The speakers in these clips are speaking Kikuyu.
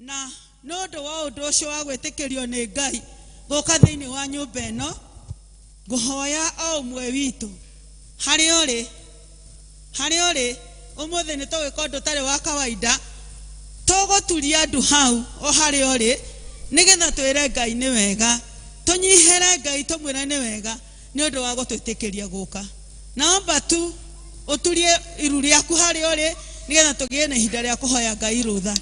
Na nĩ ũndũ wa ũndũ ũcio wa gwĩtĩkĩrio nĩ Ngai gũka thĩinĩ wa nyũmba ĩno, ngũhoya o ũmwe witũ harĩa ũrĩ, harĩa ũrĩ ũmũthĩ nĩ tũgwĩka ũndũ ũtarĩ wa kawaida, tũgũturia ndu hau o harĩa ũrĩ, nĩgetha twĩre Ngai nĩ wega, tũnyihĩre Ngai tũmwĩre nĩ wega nĩ ũndũ wa gũtwĩtĩkĩria gũka. Naomba tu ũturie iru rĩaku harĩa ũrĩ nĩgetha tũgĩe na ihinda rĩa kũhoya Ngai rũtha.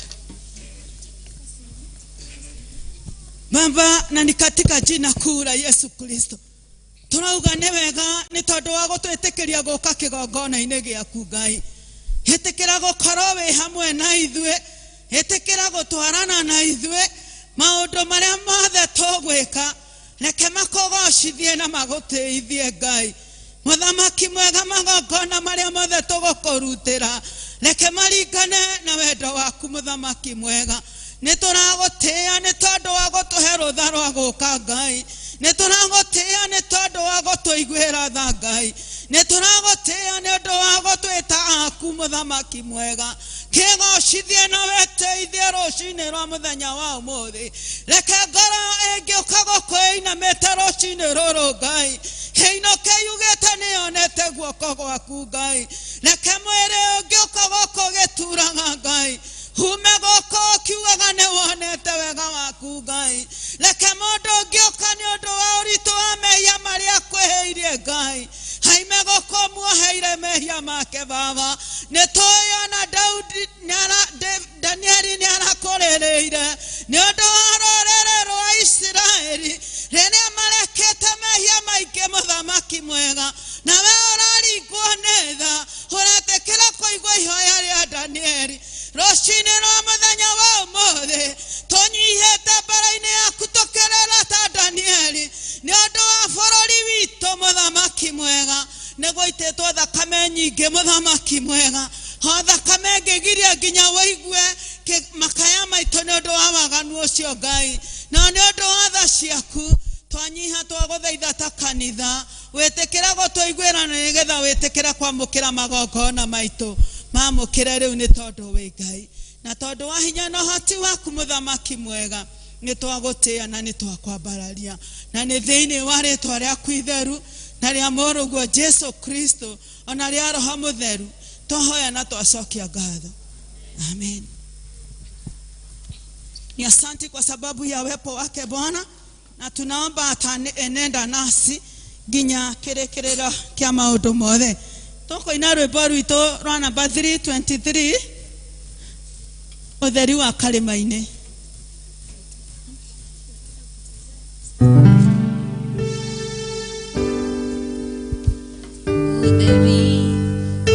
Baba, na ni katika jina kuu la Yesu Kristo turauga nĩ wega nĩ tondũ wa gũtwĩtĩkĩria gũka kĩgongona-inĩ gĩaku Ngai. Ĩtĩkĩra gũkorwo wĩ hamwe na ithuĩ, ĩtĩkĩra gũtwarana na ithuĩ maũndũ marĩa mothe tũgwĩka, reke makũgocithie na magũtĩithie Ngai. Mũthamaki mwega, magongona marĩa mothe tũgũkũrutĩra reke maringane na wendo waku. Mũthamaki mwega, nĩ tũragũtĩĩa nĩ tondũ wa gũtũhe rũtha rwa gũka Ngai, nĩ tũragũtĩĩa nĩ tondũ wa gũtũiguĩra tha Ngai, nĩ tũragũtĩĩa nĩ ũndũ wa gũtwĩta aku. Mũthamaki mwega, kĩgocithie na wĩtĩithie rũcinĩ rwa mũthenya wa ũmũthĩ. Reke ngoro ĩngĩũka gũkũ ĩinamĩte rũcinĩ rũrũ Ngai, ĩinũke yugĩte nĩ yonete guoko gwaku Ngai. Reke mwĩrĩ ũngĩũka gũkũ gĩturaga Ngai, ume gũkũ ũkiugaga nĩ wonete wega waku Ngai. Reke mũndũ ũngĩũka nĩ ũndũ wa ũritũ wa mehia marĩa akwĩhĩirie Ngai, aime gũkũ muoheire mehia make. Baba, nĩ tũĩ ona Daudi Danieli nĩ arakũrĩrĩire nĩ ũndũ wa rũrĩrĩ rwa Isiraeli rĩrĩa marekĩte mehia maingĩ. Mũthamaki mwega, nawe ũraringwo nĩ tha, ũretĩkĩra kũigua ihoya rĩa Danieli rũcinĩ rwa mũthenya wa ũmũthĩ. Tũnyihĩte mbere-inĩ yaku tũkĩrĩra ta Danieli nĩ ũndũ wa bũrũri witũ. Mũthamaki mwega, nĩ gũitĩtwo thakame nyingĩ. Mũthamaki mwega, o thakame ĩngĩgiria nginya wĩigue makaya maitũ nĩ ũndũ wa waganu ũcio Ngai, no nĩ ũndũ wa tha ciaku twanyiha twagũthaitha ta kanitha wĩtĩkĩra gũtũiguĩra na nĩgetha wĩtĩkĩre kwamũkĩra magongona maitũ. Mamũkĩre rĩu nĩ tondũ wĩ Ngai na tondũ wa hinya na ũhoti waku. Mũthamaki mwega, nĩ twagũtĩĩa na nĩ twakwambararia, na nĩ thĩinĩ wa rĩtwa rĩaku itheru na rĩa mũrũguo Jesu Kristo ona rĩa Roho Mũtheru twahoya na twacokia ngatho, amen. Ni asanti kwa sababu ya uwepo wake Bwana, na tunaomba ataenenda nasi nginya kĩrĩkĩrĩro kĩa maũndũ mothe. Tũkũina rwĩmbo rwitũ rwa namba 323, ũtheri wa karĩma-inĩ. Ũtheri,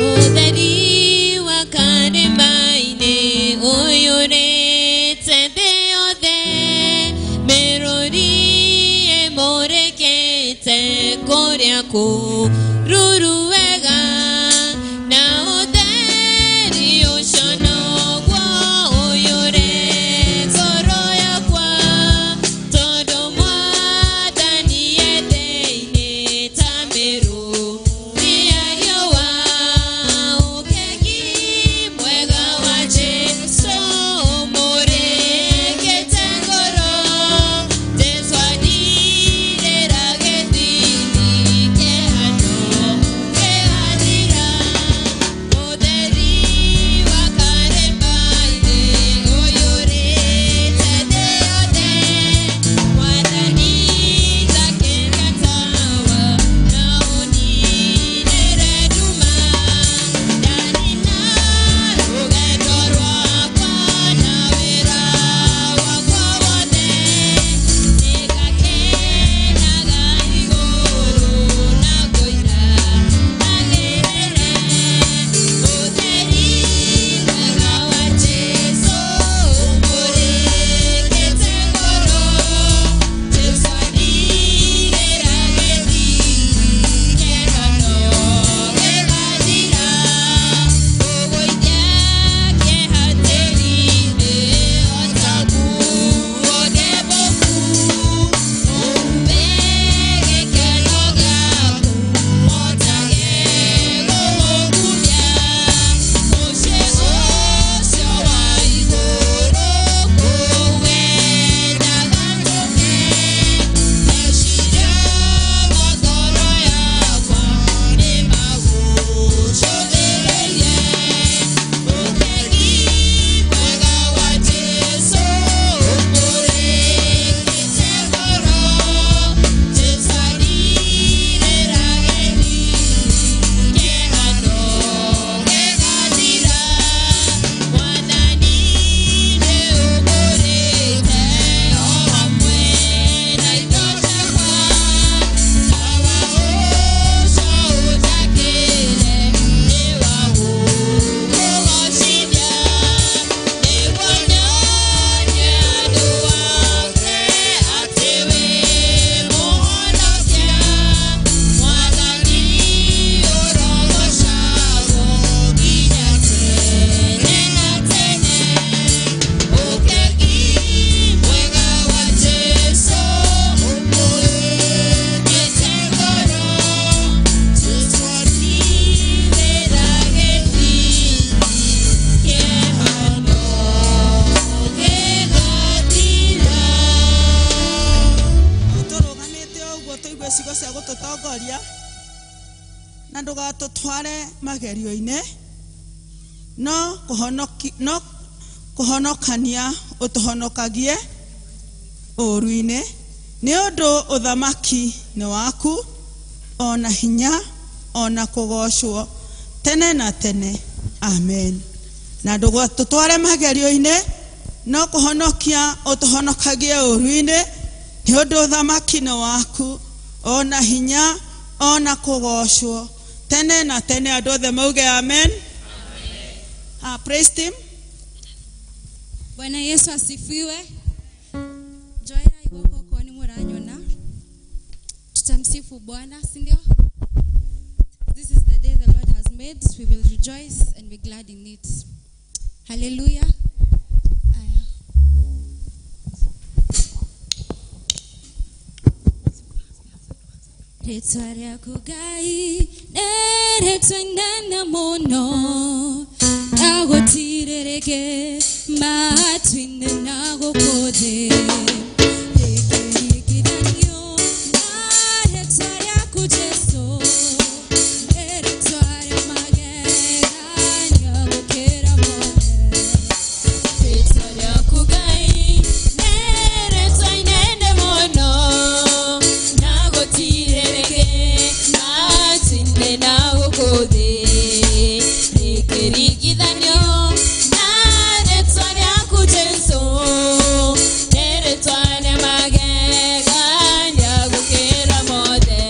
ũtheri wa karĩma-inĩ ũiyũrĩte thĩ yothe, mĩrũri ĩmũrĩkĩte kũrĩa kũruru wega, na ũtheri ũcio noguo ũiyũre ngoro yakwa, tondũ Mwathani e thĩinĩ ta mĩrũri ya riũa. Ũkengi mwega wa Jesũ ũmũrĩkĩte ngoro, Jesũ andirĩra gĩthithi kĩhano. Tũigue ciugo cia gũtũtongoria na ndũgatũtware magerio-inĩ no kũhonoki no kũhonokania ũtũhonokagie ũũru-inĩ nĩ ũndũ ũthamaki nĩ waku ona hinya ona kũgocwo tene na tene amen na ndũgatũtware magerio-inĩ no kũhonokia ũtũhonokagie ũũru-inĩ nĩ ũndũ ũthamaki nĩ waku ona hinya ona kũgocwo tene na tene andũ othe mauge amen. Ah, praise team. Bwana Yesu asifiwe. Joera igoko kwa ni muranyona. Tutamsifu Bwana, si ndio? This is the day the Lord has made. We will rejoice and be glad in it. Hallelujah. Aya. Rĩtwa rĩaku Ngai nĩ rĩtwa inene mũno na gũtirĩ rĩngĩ matu-inĩ na gũkũ thĩ rĩkĩringithanio na rĩtwa rĩaku Jesũ nĩ rĩtwa rĩa magegania gũkĩra mothe. Rĩtwa rĩaku Ngai nĩ rĩtwa inene mũno na gũtirĩ rĩngĩ matu-inĩ na gũkũ thĩ rĩkĩringithanio na rĩtwa rĩaku Jesũ nĩ rĩtwa rĩa magegania gũkĩra mothe.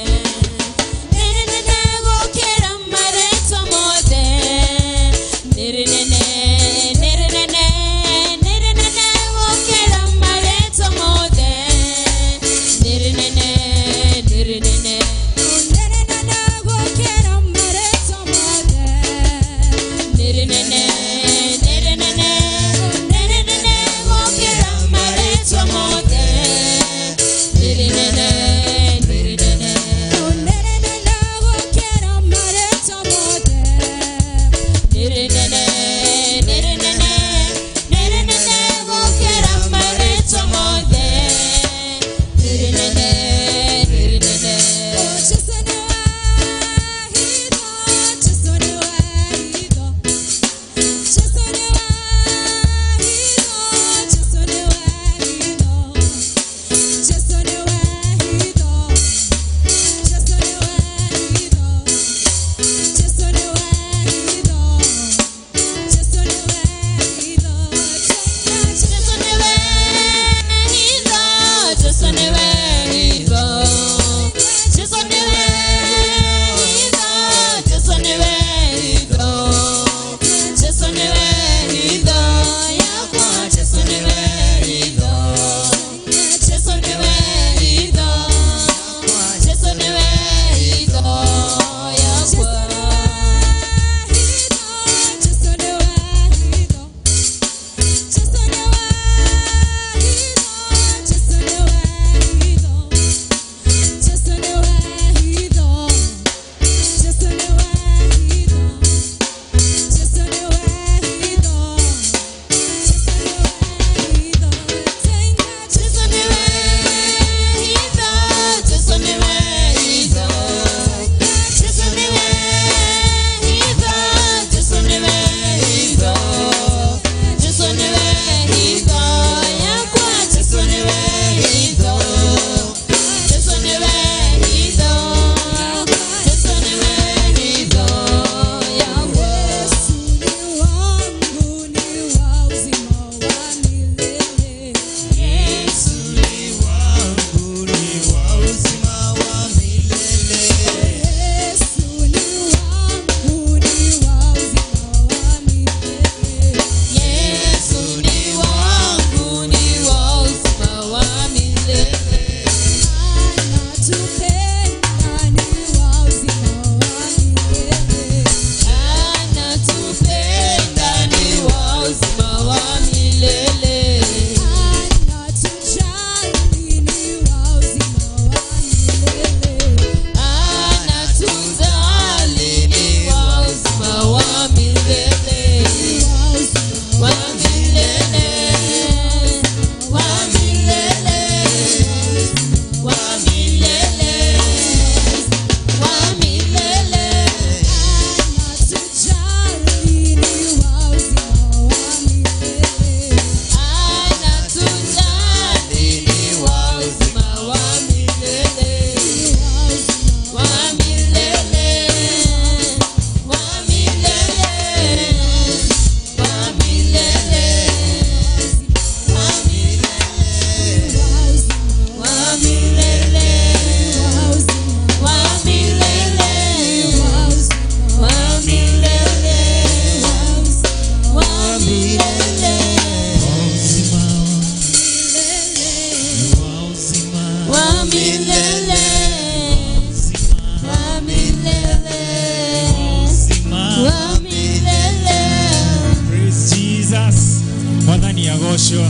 Kũgocwo.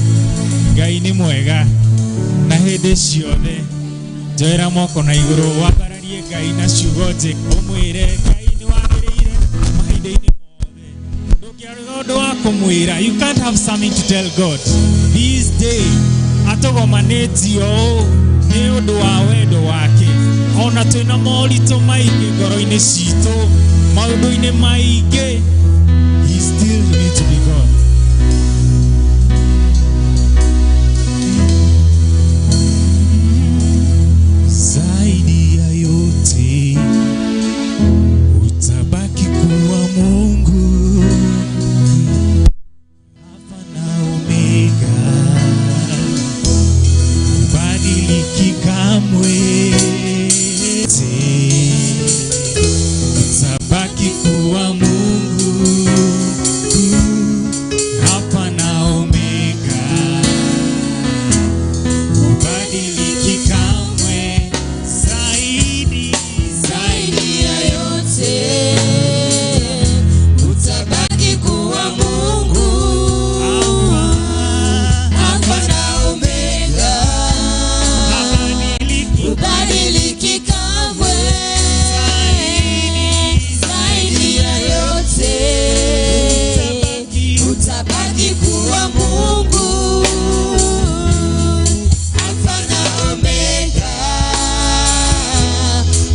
Ngai nĩ mwega na hĩndĩ ciothe. Njoera moko na igũrũ wambararie Ngai na ciugo njega, ũmwĩre Ngai nĩ wagĩrĩire mahinda-inĩ mothe. Ndũngĩaga ũndũ wa kũmwĩra. You can't have something to tell God. This day atũgomanĩtio ũũ nĩ ũndũ wa wendo wake. Ona twĩna moritũ maingĩ ngoro-inĩ citũ, maũndũ-inĩ maingĩ, he still need to be God. Zaidi ya yote utabaki kuwa Mungu, Alfa na Omega, hubadiliki kamwe. Utabaki kuwa Mungu, Alfa na Omega, hubadiliki kamwe. Zaidi, Zaidi ya yote utabaki kuwa Mungu, Alfa na Omega, habadiliki hubadiliki kamwe. Zaidi ya yote utabaki kuwa Mungu, Alfa na Omega,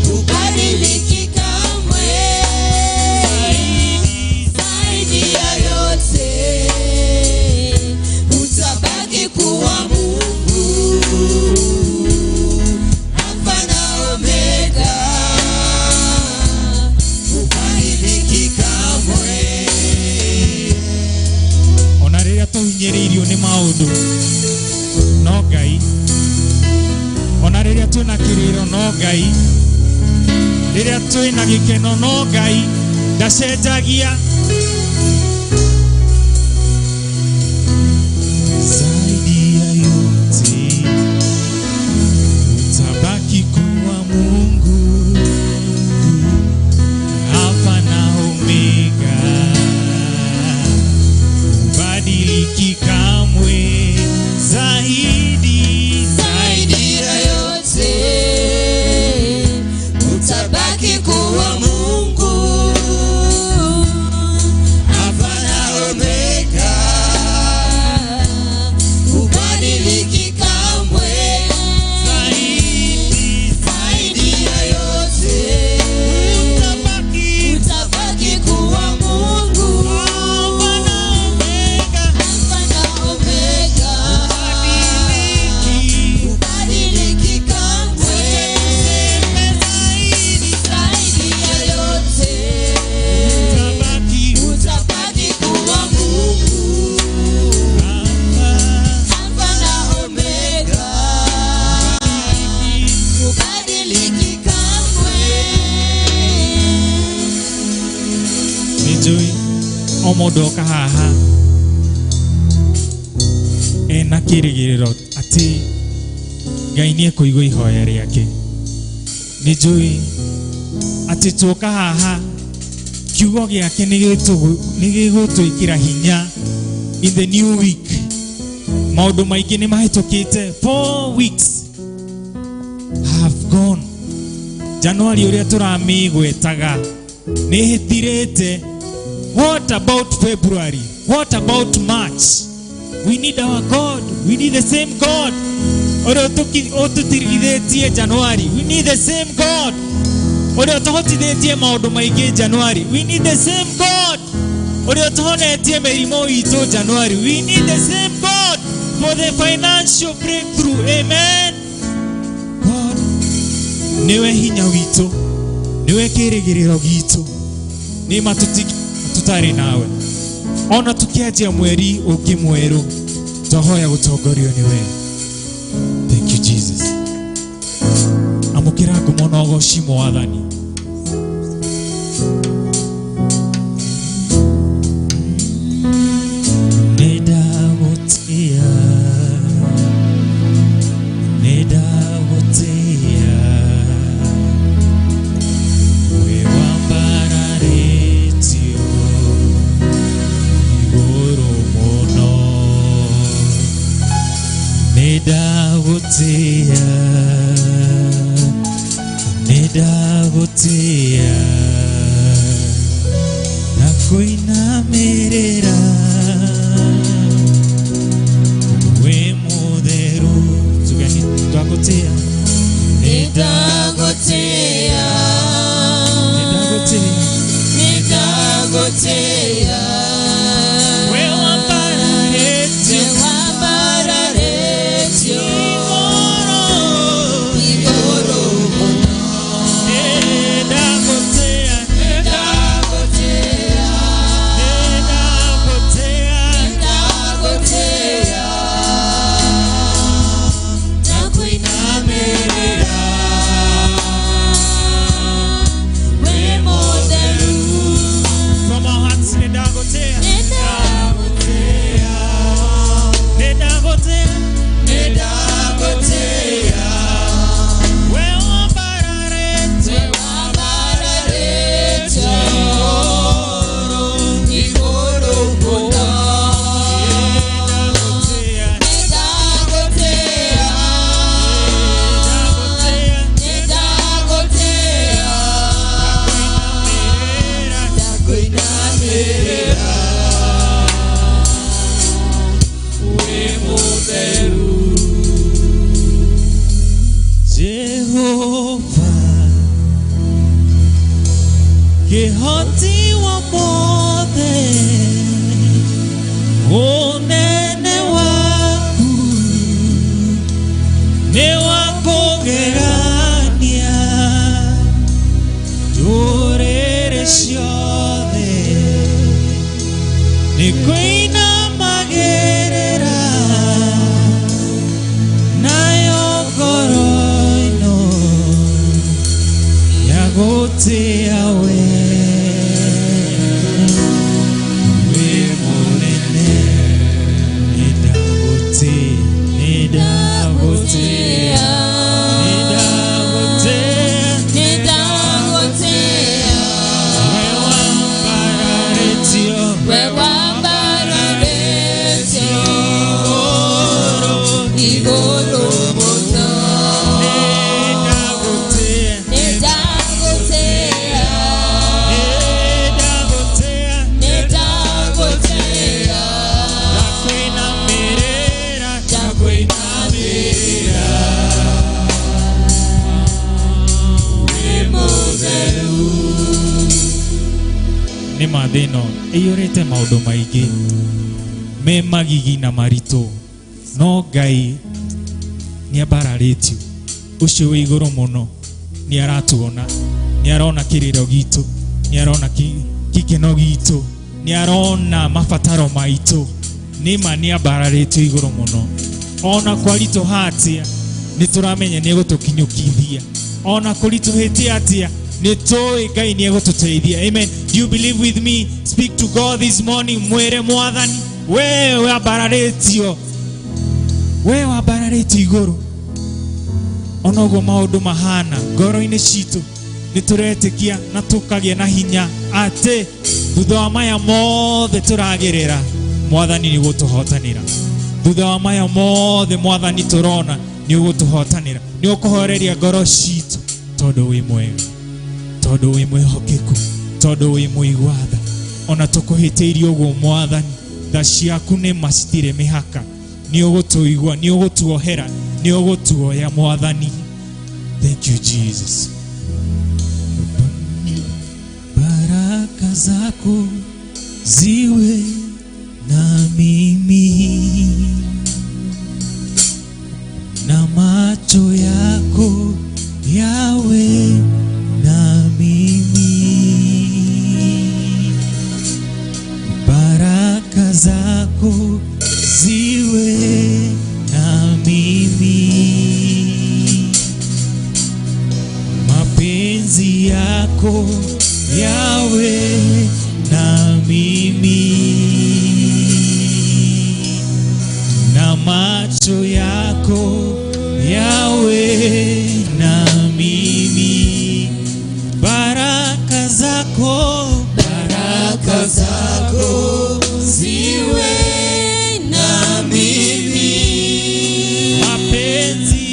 hubadiliki kamwe. Zaidi ya yote utabaki kuwa Mungu, Alfa na Omega, hubadiliki kamwe. Ona rĩrĩa tũhinyĩrĩirio nĩ maũndũ, no Ngai. Ona rĩrĩa twĩna kĩrĩro, no Ngai. Rĩrĩa twĩna gĩkeno, no Ngai. Ndacenjagia. Zaidi ya yote utabaki kuwa Mungu, Alfa na Omega, hubadiliki kamwe. Zaidi, Zaidi ya yote utabaki kuwa Mungu, Alfa na Omega, hubadiliki kamwe. Zaidi, Zaidi ya yote utabaki utabaki kuwa Mungu, Alfa na Omega, Alfa na Omega, hubadiliki. hubadiliki kamwe. Tuseme zaidi, Zaidi ya yote utabaki utabaki kuwa Mungu, Alfa, Alfa na Omega, hubadiliki kamwe. Nĩ njũĩ o mũndũ oka haha ena kĩrĩgĩrĩro atĩ Ngai nĩ ekũigua ihoya rĩake. Nĩ njũĩ atĩ tuoka haha kiugo gĩake nĩ gĩgũtwĩkĩra hinya in the new week. Maũndũ maingĩ nĩ mahĩtũkĩte. 4 weeks have gone. January ũrĩa tũramĩgwetaga nĩ ĩthirĩte. What about February? What about March? We need our God. We need the same God ũrĩa ũtũtirithĩtie January. We need the same God ũrĩa ũtũhotithĩtie maũndũ maingĩ January. We need the same God ũrĩa ũtũhonetie mĩrimũ itũ January. We need the same God for the financial breakthrough. Amen. God nĩwe hinya witũ, nĩwe kĩrĩgĩrĩro gitũ. Nĩ ma tũtarĩ nawe. Ona tũkĩanjia mweri ũngĩ mwerũ, twahoya gũtongorio nĩwe. Thank you, Jesus. Amũkĩra ngumo na ũgoci, Mwathani. Nĩndagũtĩĩa, nĩndagũtĩĩa, wĩ wambararĩtio igũrũ mũno. Nĩndagũtĩĩa, nĩndagũtĩĩa na kũinamĩrĩra wĩ mũtheru. Tuge nĩndagũtĩĩa, Nĩndagũtĩĩa, nĩndagũtĩĩa, nĩndagũtĩĩa, wĩ wambararĩtio wambararĩtio igũrũ. Igũrũ mũno. Nĩndagũtĩĩa, Nĩndagũtĩĩa, nĩndagũtĩĩa, nĩndagũtĩĩa, na kũinamĩrĩra wĩ mũtheru. From our hearts, nĩndagũtĩĩa, Nĩndagũtĩĩa, nĩndagũtĩĩa, nĩndagũtĩĩa, wĩ wambararĩtio wĩ wambararĩtio igũrũ mũno. Nĩndagũtĩĩa, Nĩndagũtĩĩa, nĩndagũtĩĩa, nĩndagũtĩĩa, kũinamĩrĩra kũinamĩrĩra wĩ mũtheru. Jehova kĩhoti wa mothe, ũnene waku nĩ wa kũgerania, ndũrĩrĩ ciothe nĩ kũinamagĩrĩra, nayo ngoro ĩno yagũtĩĩa we, wĩ mũnene. Nĩndagũtĩĩa, nĩndagũtĩĩa, nĩndagũtĩĩa, Nĩndagũtĩĩa, wĩ wambararĩtio wĩ wambararĩtio igũrũ. Igũrũ mũno. Nĩndagũtĩĩa, Nĩndagũtĩĩa, nĩndagũtĩĩa, nĩndagũtĩĩa, ndakwinamĩrĩra, ndakwinamĩrĩra wĩ mũtheru. Nĩ ma thĩ ĩno ĩiyũrĩte maũndũ maingĩ me magigi na maritũ, no Ngai nĩ ambararĩtio, ũcio wĩ igũrũ mũno nĩ aratuona, nĩ arona kĩrĩro gitũ, nĩ arona gĩkeno gitũ, nĩ arona mabataro maitũ. Nĩ ma nĩ ambararĩtio igũrũ mũno. Ona kwaritũha atĩa, nĩ tũramenya nĩ egũtũkinyũkithia. Ona kũritũhĩte atĩa, nĩ tũĩ Ngai nĩ egũtũteithia. Amen. Do you believe with me? Speak to God this morning. Mwĩre Mwathani, we wambararĩtio, we wambararĩtio igũrũ, ona ũguo maũndũ mahana ngoro-inĩ citũ, nĩ tũretĩkia na tũkagĩa na hinya atĩ thutha wa maya mothe tũragerera, Mwathani nĩ ũgũtũhotanĩra. Thutha wa maya mothe, Mwathani, tũrona nĩ ũgũtũhotanĩra, nĩ ũkũhoreria ngoro citũ, tondũ wĩ mwega, tondũ wĩ mwĩhokeku, tondũ wĩ mũigua tha. Ona tũkũhĩtĩirie ũguo, Mwathani, tha ciaku nĩ ma citirĩ mĩhaka. Nĩ ũgũtũigua, nĩ ũgũtuohera, nĩ ũgũtuoya, Mwathani. Thank you, Jesus. Baraka zako ziwe na mimi na macho yako yawe na mimi. Baraka zako ziwe na mimi, mapenzi yako yawe na mimi na macho yako yawe na mimi. Baraka zako, Baraka zako ziwe na mimi. Mapenzi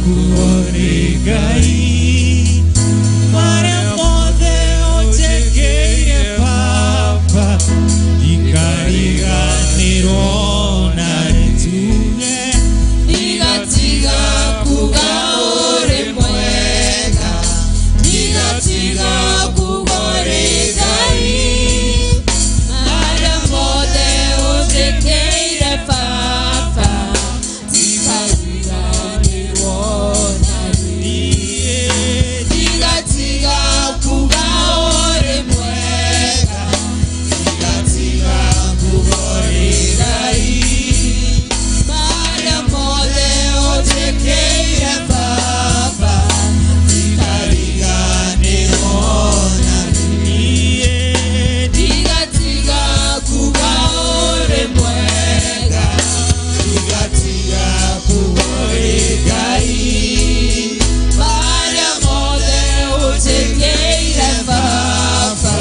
kuga ũrĩ Ngai marĩa mothe ũnjĩkĩire Baba ndikariganĩrwo na rĩtuge Ndigatiga kuga ũrĩ mwega, ndigatiga kuga ũrĩ Ngai. Marĩa mothe ũnjĩkĩire Baba, ndikariganĩrwo na rĩ. Ndigatiga kuga ũrĩ mwega, ndigatiga kuga ũrĩ Ngai. Marĩa mothe ũnjĩkĩire Baba, ndikariganĩrwo na rĩ. Ndigatiga kuga ũrĩ mwega, ndigatiga kuga ũrĩ Ngai. Marĩa mothe ũnjĩkĩire Baba,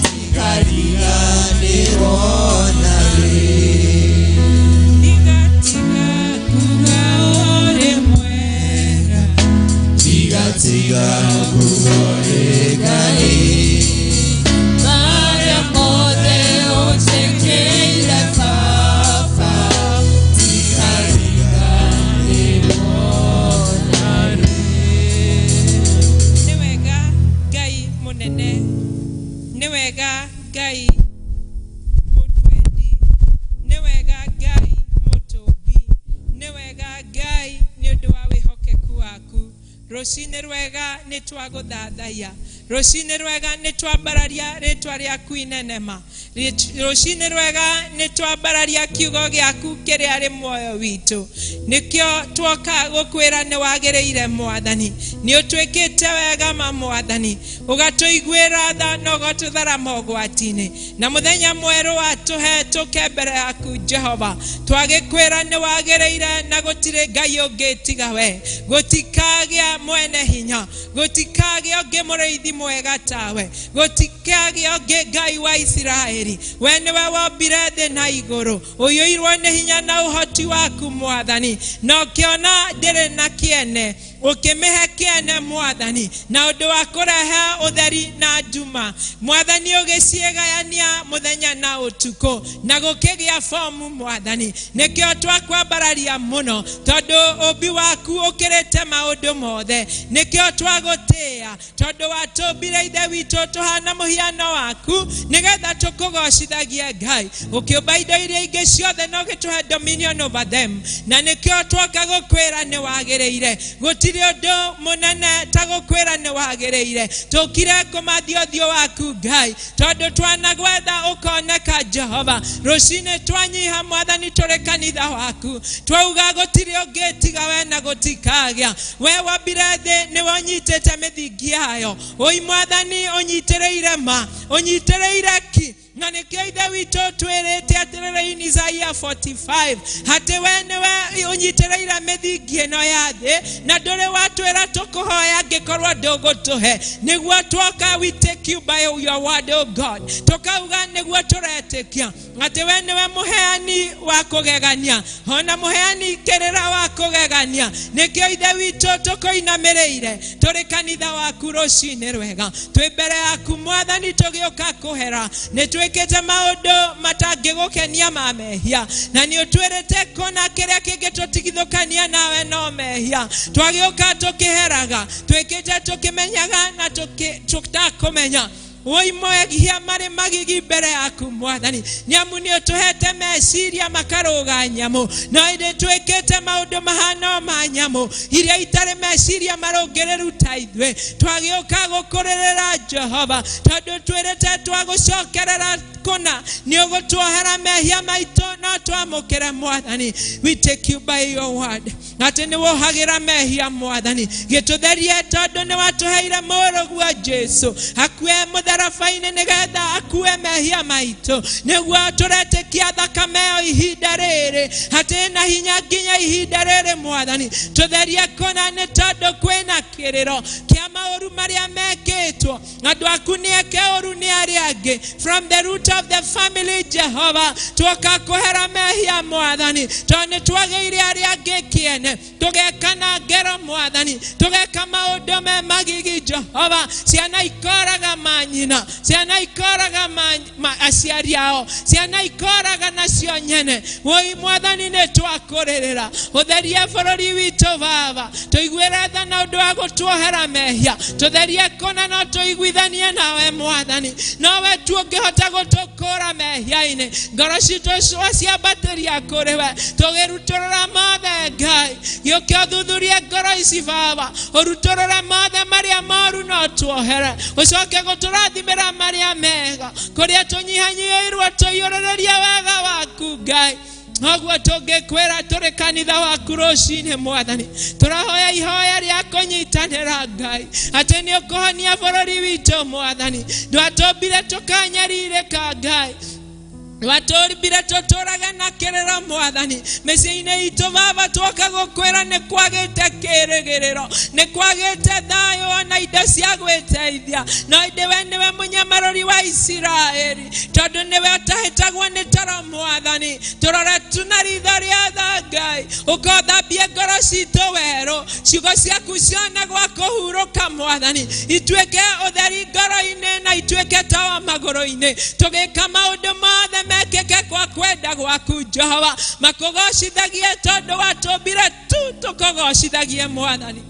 ndikariganĩrwo na rĩ. Ndigatiga kuga ũrĩ mwega Ndigatiga kuga ũrĩ Ngai. Marĩa mothe ũnjĩkĩire Baba, ndikariganĩrwo na rĩ. Nĩ wega Ngai mũnene, nĩ wega Ngai mũtwendi, nĩ wega Ngai mũtũmbi, nĩ wega Ngai nĩ ũndũ wa wĩhokeku waku. Rũcinĩ rwega nĩ twagũthathaiya, rũcinĩ rwega nĩ twambararia rĩtwa rĩaku inene ma, rũcinĩ rwega nĩ twambararia kiugo gĩaku kĩrĩa rĩ muoyo witũ. Nĩkĩo twoka gũkwĩra nĩ wagĩrĩire Mwathani, nĩ ũtwĩkĩte wega ma Mwathani, ũgatũiguĩra tha na ũgatũthara mogwati-inĩ, na mũthenya mwerũ watũhe tũke mbere yaku Jehova, twagĩkwĩra nĩ wagĩrĩire na gũtirĩ Ngai ũngĩ tiga we, gũtikagĩa mwene hinya, gũtikagĩa ũngĩ mũrĩithi mwega tawe, gũtikagĩa ũngĩ Ngai wa Isiraeli. We nĩwe wombire thĩ na igũrũ, ũiyũirwo nĩ hinya na ũhoti waku Mwathani, na ũkĩona ndĩrĩ na kĩene, ũkĩmĩhe kĩene Mwathani, na ũndũ wa kũrehe ũtheri na nduma Mwathani, ũgĩciĩgayania mũthenya na ũtukũ, na gũkĩgĩa fomu Mwathani. Nĩkĩo twakwambararia mũno, tondũ ũmbi waku ũkĩrĩte maũndũ mothe. Nĩkĩo twagũtĩĩa, tondũ watũmbire Ithe witũ tũhana mũhiano waku, nĩgetha tũkũgocithagie Ngai. Ũkĩũmba indo iria ingĩ ciothe na ũgĩtũhe dominion over them, na nĩkĩo twoka gũkwĩra nĩ wagĩrĩire. Gũtirĩ ũndũ mũnene ta gũkwĩra nĩ wagĩrĩire. Tũkire kũmathia ũthiũ waku Ngai, tondũ twanagwetha ũkoneka Jehova. Rũcinĩ twanyiha Mwathani tũrĩ kanitha waku, twauga gũtirĩ ũngĩ tiga we na gũtikagĩa. We wambire thĩ nĩwe ũnyitĩte mĩthingi yayo. Ũi Mwathani ũnyitĩrĩire ma, ũnyitĩrĩire ki, na nĩkĩo Ithe witũ twĩrĩte atĩrĩrĩ in Isaiah 45 atĩ we nĩwe ũnyitĩrĩire mĩthingi ĩno ya thĩ, na ndũrĩ watwĩra tũkũhoya angĩkorwo ndũgũtũhe. Nĩguo twoka, we take you by your word, O God, tũkauga nĩguo tũretĩkia atĩ we nĩwe mũheani wa kũgegania, ona mũheani kĩrĩra wa kũgegania. Nĩkĩo Ithe witũ tũkũinamĩrĩire tũrĩ kanitha waku rũcinĩ rwega, twĩ mbere yaku Mwathani tũgĩũka kũhera. Nĩ twĩkĩte maũndũ matangĩgũkenia ma mehia, na nĩ ũtwĩrĩte kũna kĩrĩa kĩngĩtũtigithũkania nawe no mehia. Twagĩũka tũkĩheraga, twĩkĩte tũkĩmenyaga na tũtakũmenya. Woi mehia marĩ magigi mbere yaku Mwathani, nĩ amu nĩ ũtũhete meciria makarũga nyamũ, no ĩndĩ twĩkĩte maũndũ mahana ma nyamũ iria itarĩ meciria marũngĩrĩru ta ithuĩ. Twagĩũka gũkũrĩrĩra Jehova, tondũ twĩrĩte twagũcokerera kũna nĩ ũgũtuohera mehia maitũ, no twamũkĩre Mwathani. We take you by your word atĩ nĩ wohagĩra mehia Mwathani, gĩtũtherie tondũ nĩ watũheire mũrũguo Jesu akue mũtharaba-inĩ nĩgetha akue mehia maitũ, nĩguo tũretĩkia thakame ĩyo ihinda rĩrĩ atĩ na hinya nginya ihinda rĩrĩ Mwathani. Tũtherie kũna, nĩ tondũ kwĩna kĩrĩro kĩa maũru marĩa mekĩtwo. wĩkĩtwo andũ aku nĩ eke ũru nĩ arĩa angĩ. From the root of the family, Jehova, tuoka kũhera mehia Mwathani, tondũ nĩ twagĩire arĩa angĩ kĩene, tũgeka na ngero Mwathani, tũgeka maũndũ me magigi Jehova. Ciana ikoraga manyina, ciana ikoraga aciari ao, ciana ikoraga nacio nyene. Woi Mwathani, nĩ twakũrĩrĩra ũtherie bũrũri witũ Baba, tũiguĩre tha na ũndũ wa gũtuohera mehia, tũtherie kũna no tũiguithanie nawe Mwathani, nowe tu ũngĩhota gũtũkũra mehia-inĩ. Ngoro citũ ciambatĩria kũrĩ we, tũgĩrutũrũra mothe Ngai. Gĩũke ũthuthurie ngoro ici Baba, ũrutũrũre mothe marĩa moru no tuohere, ũcoke gũtũrathimĩra marĩa mega. Kũrĩa tũnyihanyihĩirwo tũiyũrĩrĩrie wega waku Ngai. Noguo tũngĩkwĩra tũrĩ kanitha waku rũcinĩ Mwathani, tũrahoya ihoya rĩa kũnyitanĩra Ngai atĩ nĩ ũkũhonia bũrũri witũ Mwathani. Ndwatũmbire tũkanyarirĩka Ngai, watũmbire tũtũrage na kĩrĩro Mwathani. Mĩciĩ-inĩ itũ Baba, twoka gũkwĩra nĩ kwagĩte kĩrĩgĩrĩro, nĩ kwagĩte thayũ ona indo cia gwĩteithia, no ĩndĩ we nĩwe mũnyamarũri wa Isiraeli, tondũ nĩwe ũtahĩtagwo nĩ toro Mwathani. Tũrore tu na ritho rĩa tha Ngai, ũkothambie ngoro citũ werũ, ciugo ciaku cione gwa kũhurũka Mwathani, ituĩke ũtheri ngoro-inĩ na ituĩke tawa magũrũ-inĩ, tũgĩka maũndũ mothe mekĩke kwa kwenda gwaku Jehova, makũgocithagie tondũ watũmbire tu tũkũgocithagie Mwathani.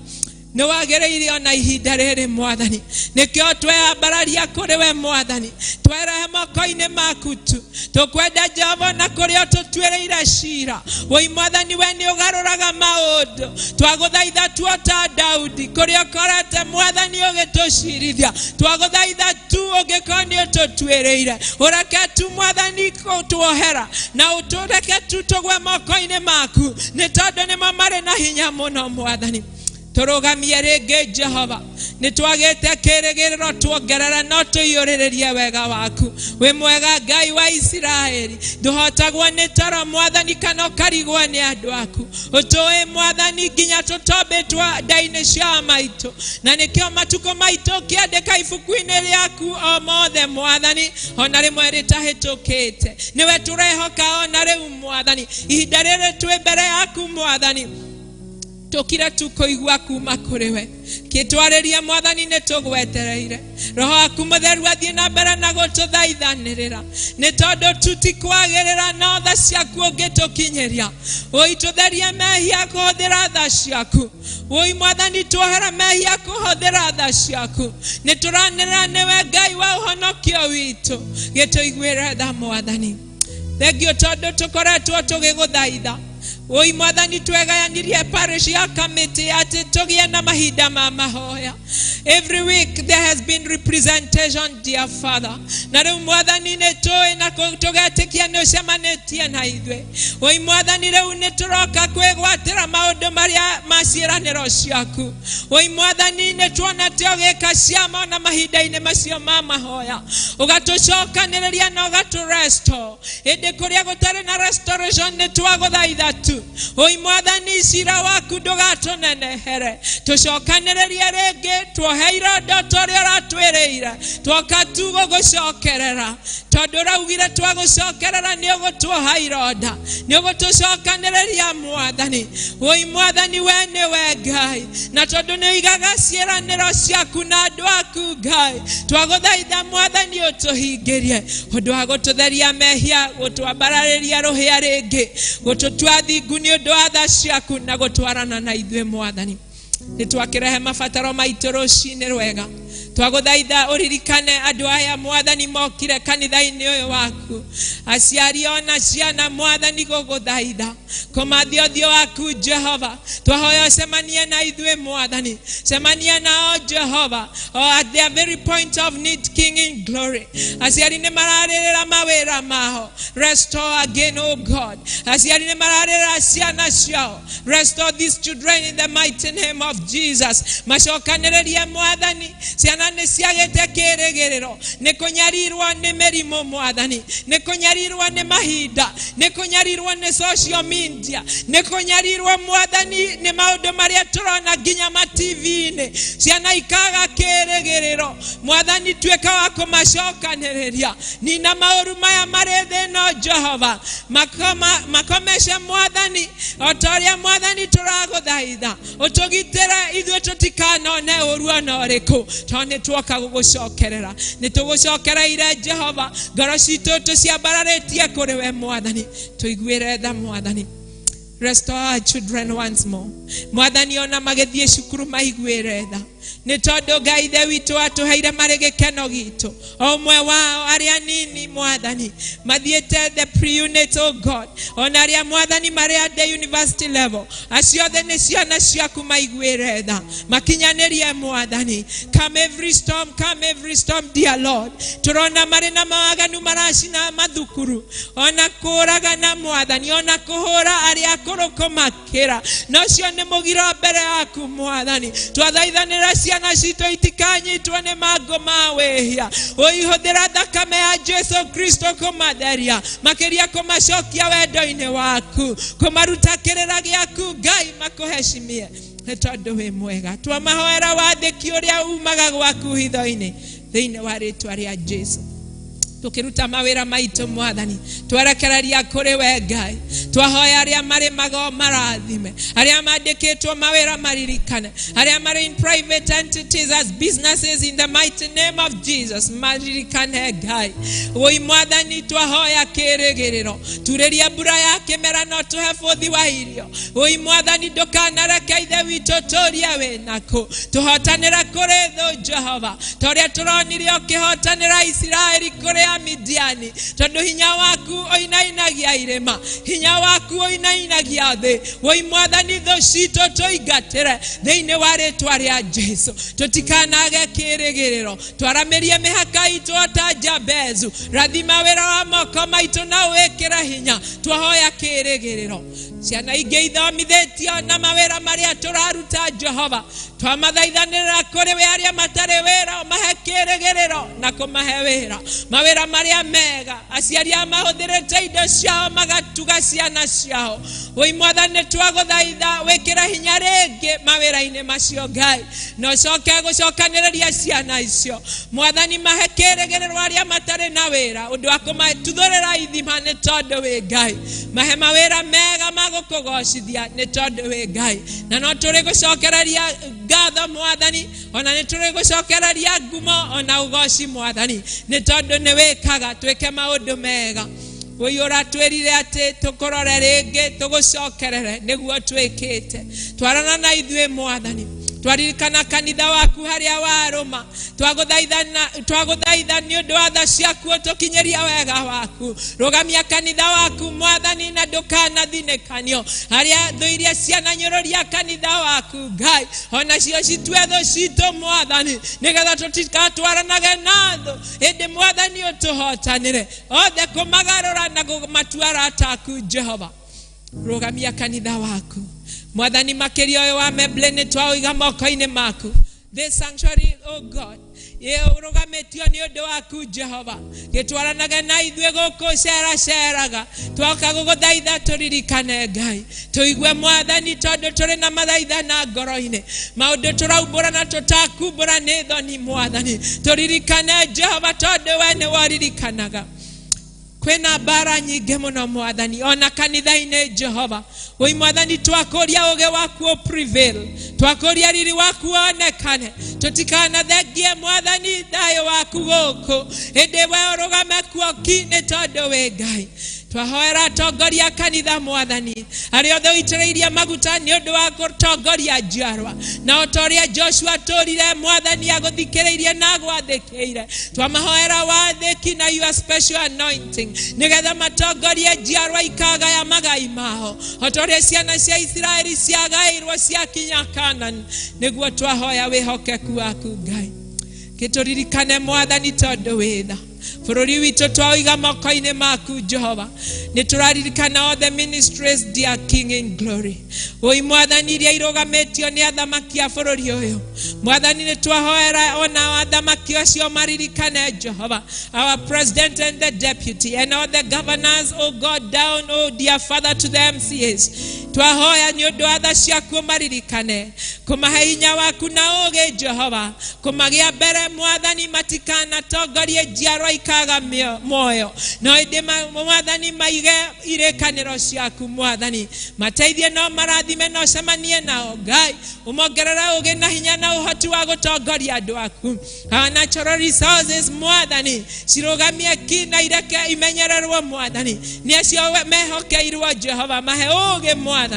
Nĩ wagĩrĩire ona ihinda rĩrĩ Mwathani, nĩkĩo tweyambararia kũrĩ we Mwathani, twerehe moko-inĩ maku tu. Tũkwenda Jehova na kũrĩa ũtũtuĩrĩire cira. Woi Mwathani, we nĩ ũgarũraga maũndũ. Twagũthaitha tu o ta Daudi, kũrĩa ũkorete Mwathani ũgĩtũcirithia, twagũthaitha tu ũngĩkorwo nĩ ũtũtuĩrĩire, ũreke tu Mwathani gũtuohera na ũtũreke tu tũgwe moko-inĩ maku, nĩ tondũ nĩmo marĩ na hinya mũno Mwathani. Tũrũgamie rĩngĩ Jehova, nĩ twagĩte kĩrĩgĩrĩro, tuongerere no tũiyũrĩrĩrie wega waku. Wĩ mwega Ngai wa Isiraeli, ndũhotagwo nĩ toro Mwathani kana ũkarigwo nĩ andũ aku. Ũtũĩ Mwathani nginya tũtombĩtwo nda-inĩ cia maitũ, na nĩkĩo matukũ maitũ ũkĩandĩka ibuku-inĩ rĩaku o mothe Mwathani, ona rĩmwe rĩtahĩtũkĩte. Nĩwe tũrehoka ona rĩu Mwathani, ihinda rĩrĩ twĩ mbere yaku Mwathani, tũkire tu kũigua kuma kũrĩ we. Kĩtwarĩrie Mwathani, nĩ tũgwetereire. Roho waku mũtheru athiĩ na mbere na gũtũthaithanĩrĩra, nĩ tondũ tutikwagĩrĩra, no tha ciaku ũngĩtũkinyĩria. Woi tũtherie mehia kũhũthĩra tha ciaku. Woi Mwathani, tuohere mehia kũhũthĩra tha ciaku. Nĩ tũranĩrĩra nĩwe Ngai wa ũhonokio witũ, gĩtũiguĩre tha Mwathani. Thengio tondũ tũkoretwo tũgĩgũthaitha. Woi Mwathani, twegayanirie parish ya committee atĩ tũgĩe na mahinda ma mahoya. Every week there has been representation, dear Father. Na rĩu Mwathani nĩ tũĩ na tũgetĩkia nĩ ũcemanĩtie na ithuĩ. Woi Mwathani, rĩu nĩ tũroka kwĩgwatĩra maũndũ marĩa ma ciĩranĩro ciaku. Woi Mwathani, nĩ tuonete ũgĩka ciama ona mahinda-inĩ macio ma mahoya, ũgatũcokanĩrĩria na ũgatũ restore. Ĩndĩ kũrĩa gũtarĩ na restoration, nĩ twagũthaitha tu. Oi Mwathani, cira waku ndũgatũnenehere, tũcokanĩrĩrie rĩngĩ, tuoheire ũndũ tũrĩa ũratwĩrĩire. Twoka tu gũgũcokerera, tondũ ũraugire twagũcokerera nĩ ũgũtuoha ironda, nĩ ũgũtũcokanĩrĩria Mwathani. Oi Mwathani, we nĩwe Ngai, na tondũ nĩ ũigaga ciĩranĩro ciaku na andũ aku Ngai, twagũthaitha Mwathani ũtũhingĩrie ũndũ wa gũtũtheria mehia, gũtwambararĩria rũhĩa rĩngĩ, gũtũtua thingu nĩ ũndũ wa tha ciaku na gũtwarana na ithuĩ Mwathani. Nĩ twakĩrehe mabataro maitũ rũcinĩ rwega. Twagũthaitha ũririkane andũ aya Mwathani mokire kanitha-inĩ ũyũ waku, aciari ona ciana Mwathani, gũgũthaitha kũmathia ũthiũ waku Jehova. Twahoya ũcemanie na ithuĩ Mwathani, cemania nao Jehova, oh, at their very point of need, King in glory. Aciari nĩ mararĩrĩra mawĩra mao, restore again, oh God. Aciari nĩ mararĩrĩra ciana ciao, restore these children in the mighty name of Jesus. Macokanĩrĩrie Mwathani, ciana nĩ ciagĩte kĩrĩgĩrĩro, nĩ kũnyarirwo nĩ mĩrimũ Mwathani, nĩ kũnyarirwo nĩ mahinda, nĩ kũnyarirwo nĩ social media, nĩ kũnyarirwo Mwathani nĩ maũndũ marĩa tũrona nginya ma TV-inĩ, ciana ikaga kĩrĩgĩrĩro. Mwathani tuĩka wa kũmacokanĩrĩria. Nina maũru maya marĩ thĩ ĩno Jehova. Makomece Mwathani o ta ũrĩa Mwathani tũragũthaitha. Ũtũgitĩre ithuĩ tũtikanone ũru ona ũrĩkũ, tondũ nĩ tuoka gũgũcokerera. Nĩ tũgũcokereire Jehova, ngoro citũ tũciambararĩtie kũrĩ we Mwathani. Tũiguĩre tha Mwathani. Restore our children once more. Mwathani ona magĩthiĩ cukuru maiguĩre tha. Nĩ tondũ Ngai Ithe witũ atũheire marĩ gĩkeno gitũ. O ũmwe wao arĩa anini Mwathani mathiĩte the pre-unit, oh God, ona arĩa Mwathani marĩ at the university level, acio othe nĩ ciana ciaku maiguĩre tha. Makinyanĩrie Mwathani. Come every storm, come every storm, dear Lord. Tũrona marĩ na mawaganu maracina mathukuru, ona kũragana Mwathani, ona kũhũra arĩa akũrũ kũmakĩra, na ũcio nĩ mũgiro mbere yaku Mwathani. Twathaithanĩra ciana citũ itikanyitwo nĩ mangũ ma wĩhia, ũihũthĩra thakame ya Jesu Kristo kũmatheria, makĩria kũmacokia wendo-inĩ waku, kũmaruta kĩrĩra gĩaku Ngai, makũhecimie nĩ tondũ wĩ mwega. Twamahoera wathĩki ũrĩa umaga gwaku hitho-inĩ, thĩinĩ wa rĩtwa rĩa Jesu. Tũkĩruta mawĩra maitũ Mwathani, twerekereria kũrĩ we Ngai. Twahoya arĩa marĩ mago marathime, arĩa mandĩkĩtwo mawĩra maririkane, arĩa marĩ in private entities as businesses, in the mighty name of Jesus maririkane Ngai. Woi Mwathani, twahoya kĩrĩgĩrĩro, turĩria mbura ya kĩmera no tũhe bũthi wa irio. Woi Mwathani, ndũkanareke Ithe witũ tũrie wĩnakũ. Tũhotanĩre kũrĩ thũ Jehova, ta ũrĩa tũronire ũkĩhotanĩra Isiraeli kũrĩ Amidiani, tondũ hinya waku ũinainagia irĩma, hinya waku ũinainagia thĩ. Woi Mwathani, thũ citũ tũingatĩre thĩinĩ wa rĩtwa rĩa Jesu. Tũtikanage kĩrĩgĩrĩro, twaramĩrie mĩhaka itũ o ta Jabezu. Rathima wĩra wa moko maitũ na ũwĩkĩre hinya. Twahoya kĩrĩgĩrĩro. Ciana ingĩ ithomithĩtio na mawĩra marĩa tũraruta Jehova, twamathaithanĩrĩra kũrĩ we. Arĩa matarĩ wĩra ũmahe kĩrĩgĩrĩro na kũmahe wĩra, mawĩra marĩa mega. Aciari a mahũthĩrĩte indo ciao magatuga ciana ciao, woi Mwathani, nĩ twagũthaitha wĩkĩre hinya rĩngĩ mawĩra-inĩ macio Ngai, na ũcoke gũcokanĩrĩria ciana icio Mwathani. Mahe kĩrĩgĩrĩro arĩa matarĩ na wĩra, ũndũ wa kũmatuthũrĩra ithima, nĩ tondũ wĩ Ngai. Mahe mawĩra mega ma gũkũgocithia, nĩ tondũ wĩ Ngai. Na no tũrĩ gũcokereria ngatho Mwathani, ona nĩ tũrĩ gũcokereria ngumo ona ũgoci Mwathani, nĩ tondũ nĩ wĩkaga twĩke maũndũ mega. Wũi ũratwĩrire atĩ tũkũrore rĩngĩ tũgũcokerere, nĩguo twĩkĩte. Twarana na ithuĩ Mwathani. Twaririkana kanitha waku harĩa warũma, twagũthaitha nĩ ũndũ wa tha ciaku ũtũkinyĩria wega waku. Rũgamia kanitha waku Mwathani, na ndũkanathinĩkanio. Harĩa thũ iria ciananyũrũria kanitha waku Ngai, onacio citue thũ citũ Mwathani, nĩgetha tũtikatwaranage na thũ, ĩndĩ Mwathani ũtũhotanĩre othe kũmagarũra na kũmatua arata aku Jehova. Rũgamia kanitha waku Mwathani, makĩria ũyũ wa Memble, nĩ twaũiga moko-inĩ maku. This sanctuary, oh God, ũrũgamĩtio nĩ ũndũ waku Jehova, gĩtwaranage na ithuĩ gũkũ ceraceraga. Twoka gũgũthaitha tũririkane Ngai, tũigue Mwathani, tondũ tũrĩ na mathaithana ngoro-inĩ, maũndũ tũraumbũra na tũtakumbũra nĩ thoni. Mwathani, tũririkane Jehova, tondũ we nĩ woririkanaga. Kwĩna mbara nyingĩ mũno Mwathani, ona kanitha-inĩ Jehova. Woi Mwathani, twakũria ũgĩ waku ũ prevail, twakũria riri waku wonekane. Tũtikanathengie Mwathani thayũ waku gũkũ, ĩndĩ we ũrũgame kuo ki, nĩ tondũ wĩ Ngai. Twahoera atongoria kanitha Mwathani, arĩa othe ũitĩrĩirie maguta nĩ ũndũ wa gũtongoria njiarwa, na o ta ũrĩa Joshua atũrire Mwathani agũthikĩrĩirie na agwathĩkĩire, twamahoera wathĩki na your special anointing, nĩgetha matongorie njiarwa ikagaya magai mao o ta ũrĩa ciana cia Isiraeli ciagaĩirwo ciakinya Kanani. Nĩguo twahoya wĩhokeku waku Ngai. Gĩtũririkane Mwathani, tondũ wĩ tha. Bũrũri witũ twaũiga moko-inĩ maku Jehova. Nĩ tũraririkana all the ministries, dear King in glory. Woi Mwathani, iria irũgamĩtio nĩ athamaki a bũrũri ũyũ, Mwathani, nĩ twahoera ona athamaki acio maririkane Jehova, our president and the deputy and all the governors, oh God, down, oh dear Father, to the MCAs. Twahoya nĩ ũndũ wa tha ciaku ũmaririkane, kũmahe hinya waku na ũũgĩ Jehova, kũmagĩa mbere Mwathani, matikanatongorie njiarwa ikaga muoyo, no ĩndĩ Mwathani maige irĩkanĩro ciaku Mwathani, mateithie no marathime no cemanie nao Ngai, ũmongerere ũũgĩ na hinya na ũhoti wa gũtongoria andũ aku. Our natural resources Mwathani cirũgamie ki na ireke imenyererwo Mwathani, nĩ acio mehokeirwo Jehova, mahe ũũgĩ Mwathani.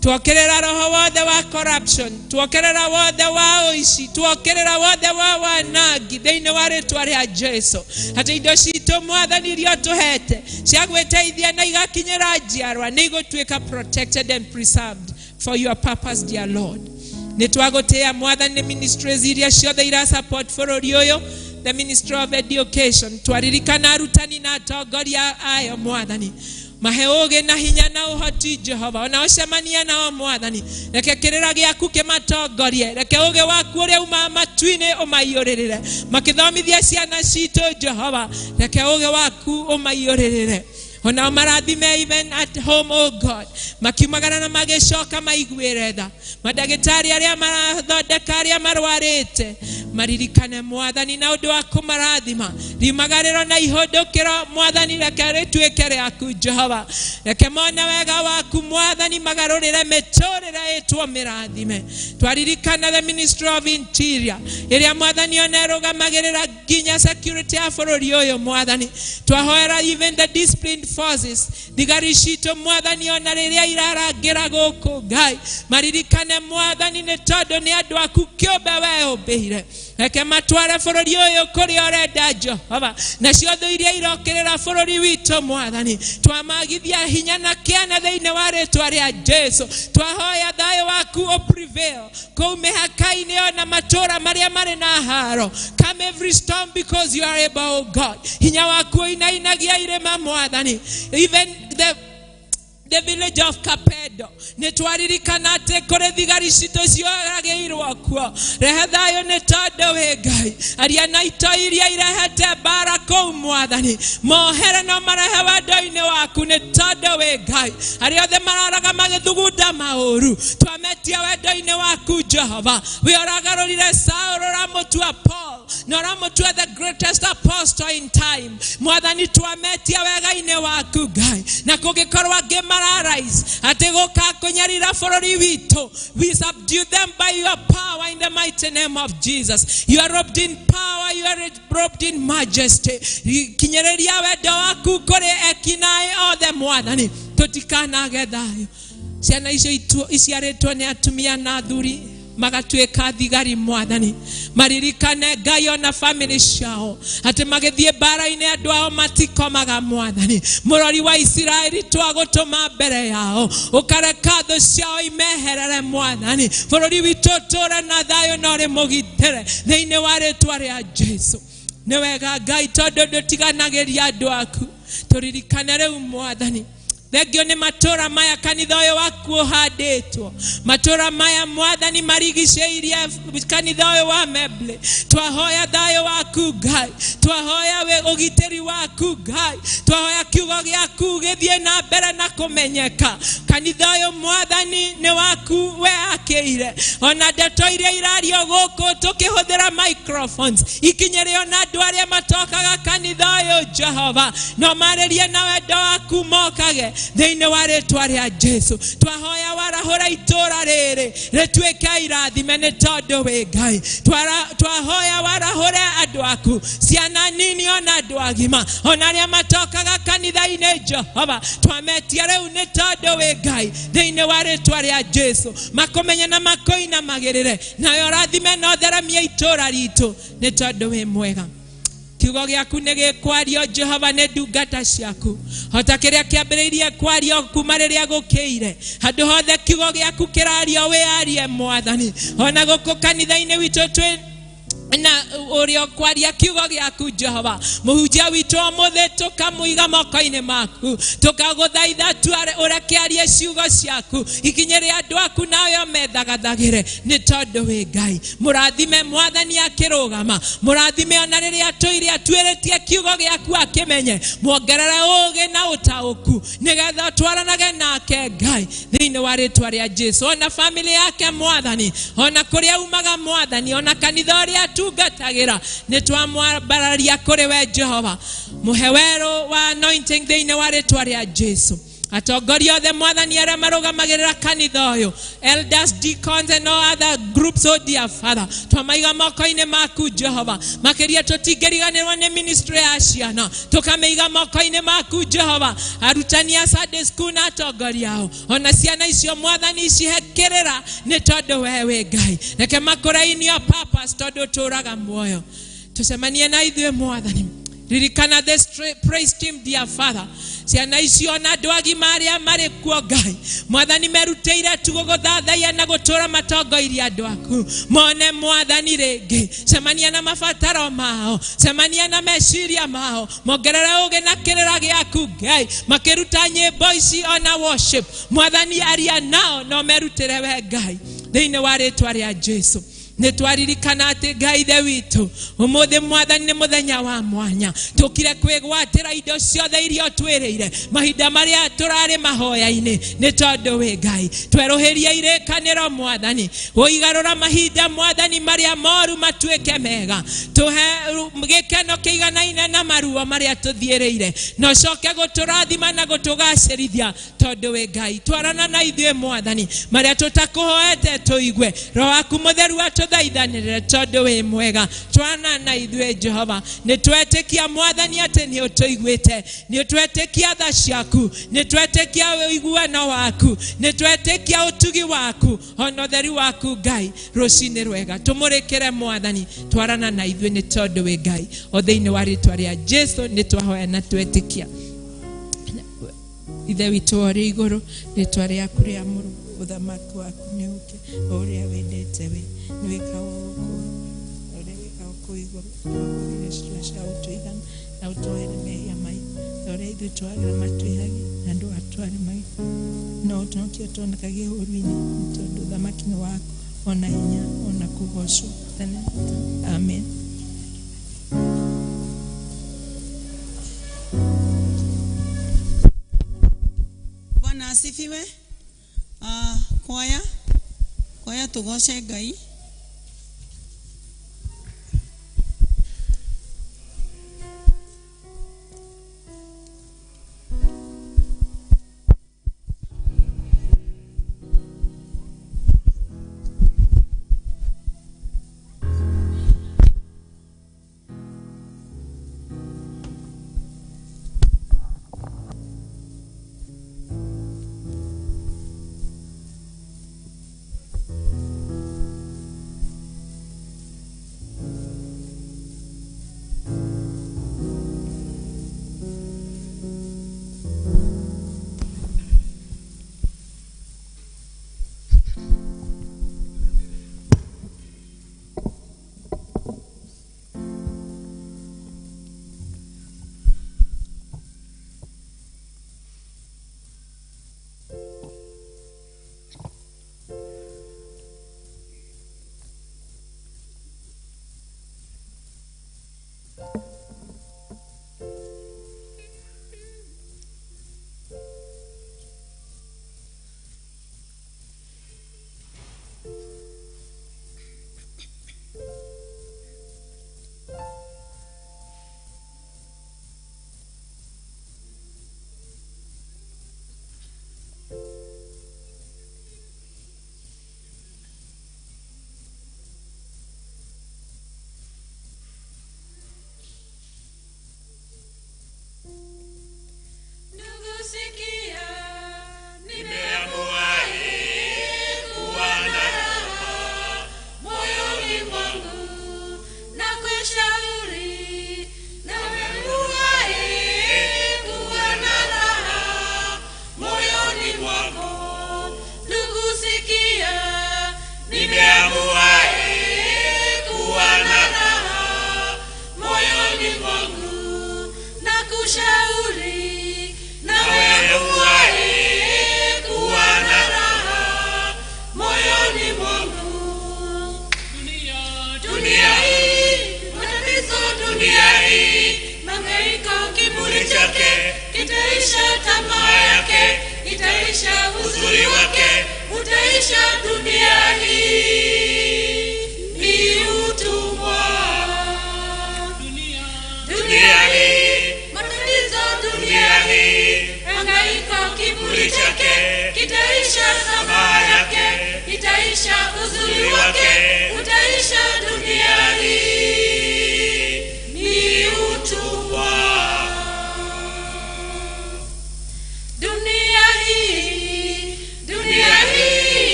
Tuokĩrĩra roho wothe wa corruption, tuokĩrĩra wothe wa ũici, tuokĩrĩra wothe wa wanangi thĩinĩ wa rĩtwa rĩa Jesu, atĩ indo citũ Mwathani iria ũtũhete cia gwĩteithia na igakinyĩra njiarwa nĩ igũtuĩka protected and preserved for your purpose, dear Lord. Nĩ twagũtĩĩa Mwathani nĩ ministries iria ciothe ira support bũrũri ũyũ, the Ministry of Education, twaririkana arutani na atongoria ayo Mwathani, mahe ũũgĩ na hinya na ũhoti Jehova, ona ũcemanie nao Mwathani, reke kĩrĩra gĩaku kĩmatongorie, reke ũũgĩ waku ũrĩa umaga matu-inĩ ũmaiyũrĩrĩre makĩthomithia ciana citũ Jehova, reke ũũgĩ waku ũmaiyũrĩrĩre, onao marathime even at home, oh God, makiumagara na magĩcoka maiguĩre tha. Mandagĩtarĩ arĩa marathondeka arĩa marwarĩte maririkane Mwathani na ũndũ wa kũmarathima, riumagarĩro na ihũndũkĩro Mwathani reke rĩtuĩke rĩaku Jehova, reke mone wega waku Mwathani, magarũrĩre mĩtũrĩre ĩtwo mĩrathime. Twaririkana the Ministry of Interior ĩrĩa Mwathani ona ĩrũgamagĩrĩra nginya security ya bũrũri ũyũ Mwathani, twahoera even the disciplined forces, thigari citũ Mwathani, ona rĩrĩa irarangĩra gũkũ Ngai, maririkane Mwathani nĩ tondũ nĩ andũ aku kĩũmbe we ũmbĩire, reke matware bũrũri ũyũ kũrĩa ũrenda Jehova, nacio thũ iria irokĩrĩra bũrũri witũ Mwathani, twamagithia hinya na kĩana thĩinĩ wa rĩtwa rĩa Jesu. Twahoya thayũ waku ũ prevail kũu mĩhaka-inĩ ona matũũra marĩa marĩ na haro. Come every storm because you are able, oh God. Hinya waku ũinainagia irĩma Mwathani, even the village of Kapedo, nĩ twaririkana atĩ kũrĩ thigari citũ cioragĩirwo kuo. Rehe thayũ nĩ tondũ wĩ Ngai. Aria na itoi iria irehete mbara kũu Mwathani, mohere no marehe wendo-inĩ waku nĩ tondũ wĩ Ngai. Arĩa othe mararaga magĩthugunda maũru, twametia wendo-inĩ waku Jehova. We ũragarũrire Saul ũramũtua Paul na ũramũtua the greatest apostle in time Mwathani, twametia wega-inĩ waku Ngai, na kũngĩkorwo angĩ mararise atĩ gũka kũnyarira bũrũri witũ, we subdue them by your power in the mighty name of Jesus. You are robed in power, you are robed in majesty. Kinyĩrĩria wendo waku kũrĩ ekinaĩ othe Mwathani, tũtikanage thayũ. Ciana icio iciarĩtwo nĩ atumia na athuri magatuĩka thigari Mwathani, maririkane Ngai ona famĩlĩ ciao atĩ magĩthiĩ mbara-inĩ andũ ao matikomaga Mwathani. Mũrori wa Isiraeli, twagũtũma mbere yao, ũkareka thũ ciao imeherere Mwathani, bũrũri witũ ũtũũre na thayũ na ũrĩ mũgitĩre thĩinĩ wa rĩtwa rĩa Jesu. Nĩ wega Ngai tondũ ndũtiganagĩria andũ aku. Tũririkane rĩu Mwathani, thengio nĩ matũra maya kanitha ũyũ waku ũhandĩtwo, matũra maya Mwathani marigicĩirie kanitha ũyũ wa Membley, twahoya thayũ waku Ngai, twahoya ũgitĩri waku Ngai, twahoya kiugo gĩaku gĩthiĩ na mbere na kũmenyeka. Kanitha ũyũ Mwathani nĩ waku we akĩire, ona ndeto iria irario gũkũ tũkĩhũthĩra microphones ikinyĩre ona andũ arĩa matokaga kanitha ũyũ Jehova, no marĩrie na wendo waku mokage thĩinĩ wa rĩtwa rĩa Jesu. Twahoya warahũra itũra rĩrĩ rĩtuĩke irathime nĩ tondũ wĩ Ngai. Twahoya warahũre andũ aku, ciana nini ona andũ agima, ona arĩa matokaga kanitha-inĩ Jehova, twametia rĩu nĩ tondũ wĩ Ngai thĩinĩ wa rĩtwa rĩa Jesu, makũmenye na makũinamagĩrĩre, nawe ũrathime na ũtheremie itũra ritũ nĩ tondũ wĩ mwega. Kiugo gĩaku nĩ gĩkwario Jehova nĩ ndungata ciaku, hota kĩrĩa kĩambĩrĩirie kwario kuma rĩrĩa gũkĩire, handũ hothe kiugo gĩaku kĩrario wĩarie Mwathani, ona gũkũ kanitha-inĩ witũ twĩ na ũrĩa ũkwaria kiugo gĩaku Jehova, mũhunjia witũ ũmũthĩ tũkamũiga moko-inĩ maku, tũkagũthaitha ũreke arie ciugo ciaku ikinyĩre andũ aku, nawe ũmethagathagĩre nĩ tondũ wĩ Ngai. Mũrathime Mwathani akĩrũgama, mũrathime ona rĩrĩa atũire atuĩrĩtie. Kiugo gĩaku akĩmenye, muongerere ũũgĩ na ũtaũku nĩgetha twaranage nake Ngai thĩinĩ wa rĩtwa rĩa Jesu. Ona family yake Mwathani, ona kũrĩa umaga Mwathani, ona kanitha ũrĩa atungatagĩra, nĩ twamwambararia kũrĩ we Jehova. Mũhe werũ wa anointing thĩinĩ wa rĩtwa rĩa Jesu. Atongoria othe Mwathani arĩa marũgamagĩrĩra kanitha ũyũ, elders, deacons and all other groups, oh dear Father, twamaiga moko-inĩ maku Jehova. Makĩria tũtingĩriganĩrwo nĩ ministry ya ciana, tũkamĩiga moko-inĩ maku Jehova. Arutani a Sunday school na atongoria ao, ona ciana icio Mwathani cihe kĩrĩra, nĩ tondũ we wĩ Ngai. Reke makũre in your purpose, tondũ ũtũũraga muoyo. Tucemanie na ithuĩ Mwathani. Ririkana this praise team, dear Father. Ciana icio na andũ agima arĩa marĩ kuo Ngai Mwathani, merutĩire tu gũgũthathaiya na gũtũũra matongoirie andũ aku mone Mwathani rĩngĩ. Cemania na mabataro mao, cemania na meciria mao, mongerere ũũgĩ na kĩrĩra gĩaku Ngai, makĩruta nyĩmbo ici ona worship. Mwathani aria nao no merutĩre we Ngai thĩinĩ wa rĩtwa rĩa Jesu. Nĩ twaririkana atĩ Ngai ithe witũ, ũmũthĩ Mwathani nĩ mũthenya wa mwanya, tũkire kwĩgwatĩra indo ciothe iria ũtwĩrĩire mahinda marĩa tũrarĩ mahoya-inĩ, nĩ tondũ wĩ Ngai. Twerũhĩrie irĩkanĩro Mwathani, ũigarũra mahinda Mwathani marĩa moru matuĩke mega, tũhe gĩkeno kĩiganaine na maruo marĩa tũthiĩrĩire, na ũcoke gũtũrathima na gũtũgacĩrithia, tondũ wĩ Ngai. Twarana na ithuĩ Mwathani, marĩa tũtakũhoete tũigue, Roho waku mũtheru atũthaithanĩrĩre, tondũ wĩ mwega. Twarana na ithuĩ Jehova, nĩ twetĩkia Mwathani atĩ nĩ ũtũiguĩte, nĩ twetĩkia tha ciaku, nĩ twetĩkia ũiguano waku, nĩ twetĩkia ũtugi waku, ona ũtheri waku Ngai. Rũcinĩ rwega tũmũrĩkĩre Mwathani, twarana na ithuĩ, nĩ tondũ wĩ Ngai. O thĩinĩ wa rĩtwa rĩa Jesu nĩ twahoya na twetĩkia. Ithe witũ ũrĩ igũrũ, rĩtwa rĩaku rĩamũrwo, ũthamaki waku nĩ ũke, o ũrĩa wendete we nĩ wĩkagwo gũkũ, ũrĩa wĩkagwo kũu igũrũ. Tũhe irio ciitũ cia gũtũigana, na ũtuohere mehia maitũ ta ũrĩa ithuĩ tuohagĩra matwĩhagia, na ndũgatware maitũ no ũtũhonokie tuonekagie ũũru-inĩ, nĩ tondũ ũthamaki nĩ waku, ona hinya, ona kũgocwo tene na tene. Amen. Bwana asifiwe. Kwaya, kwaya tugoce Ngai.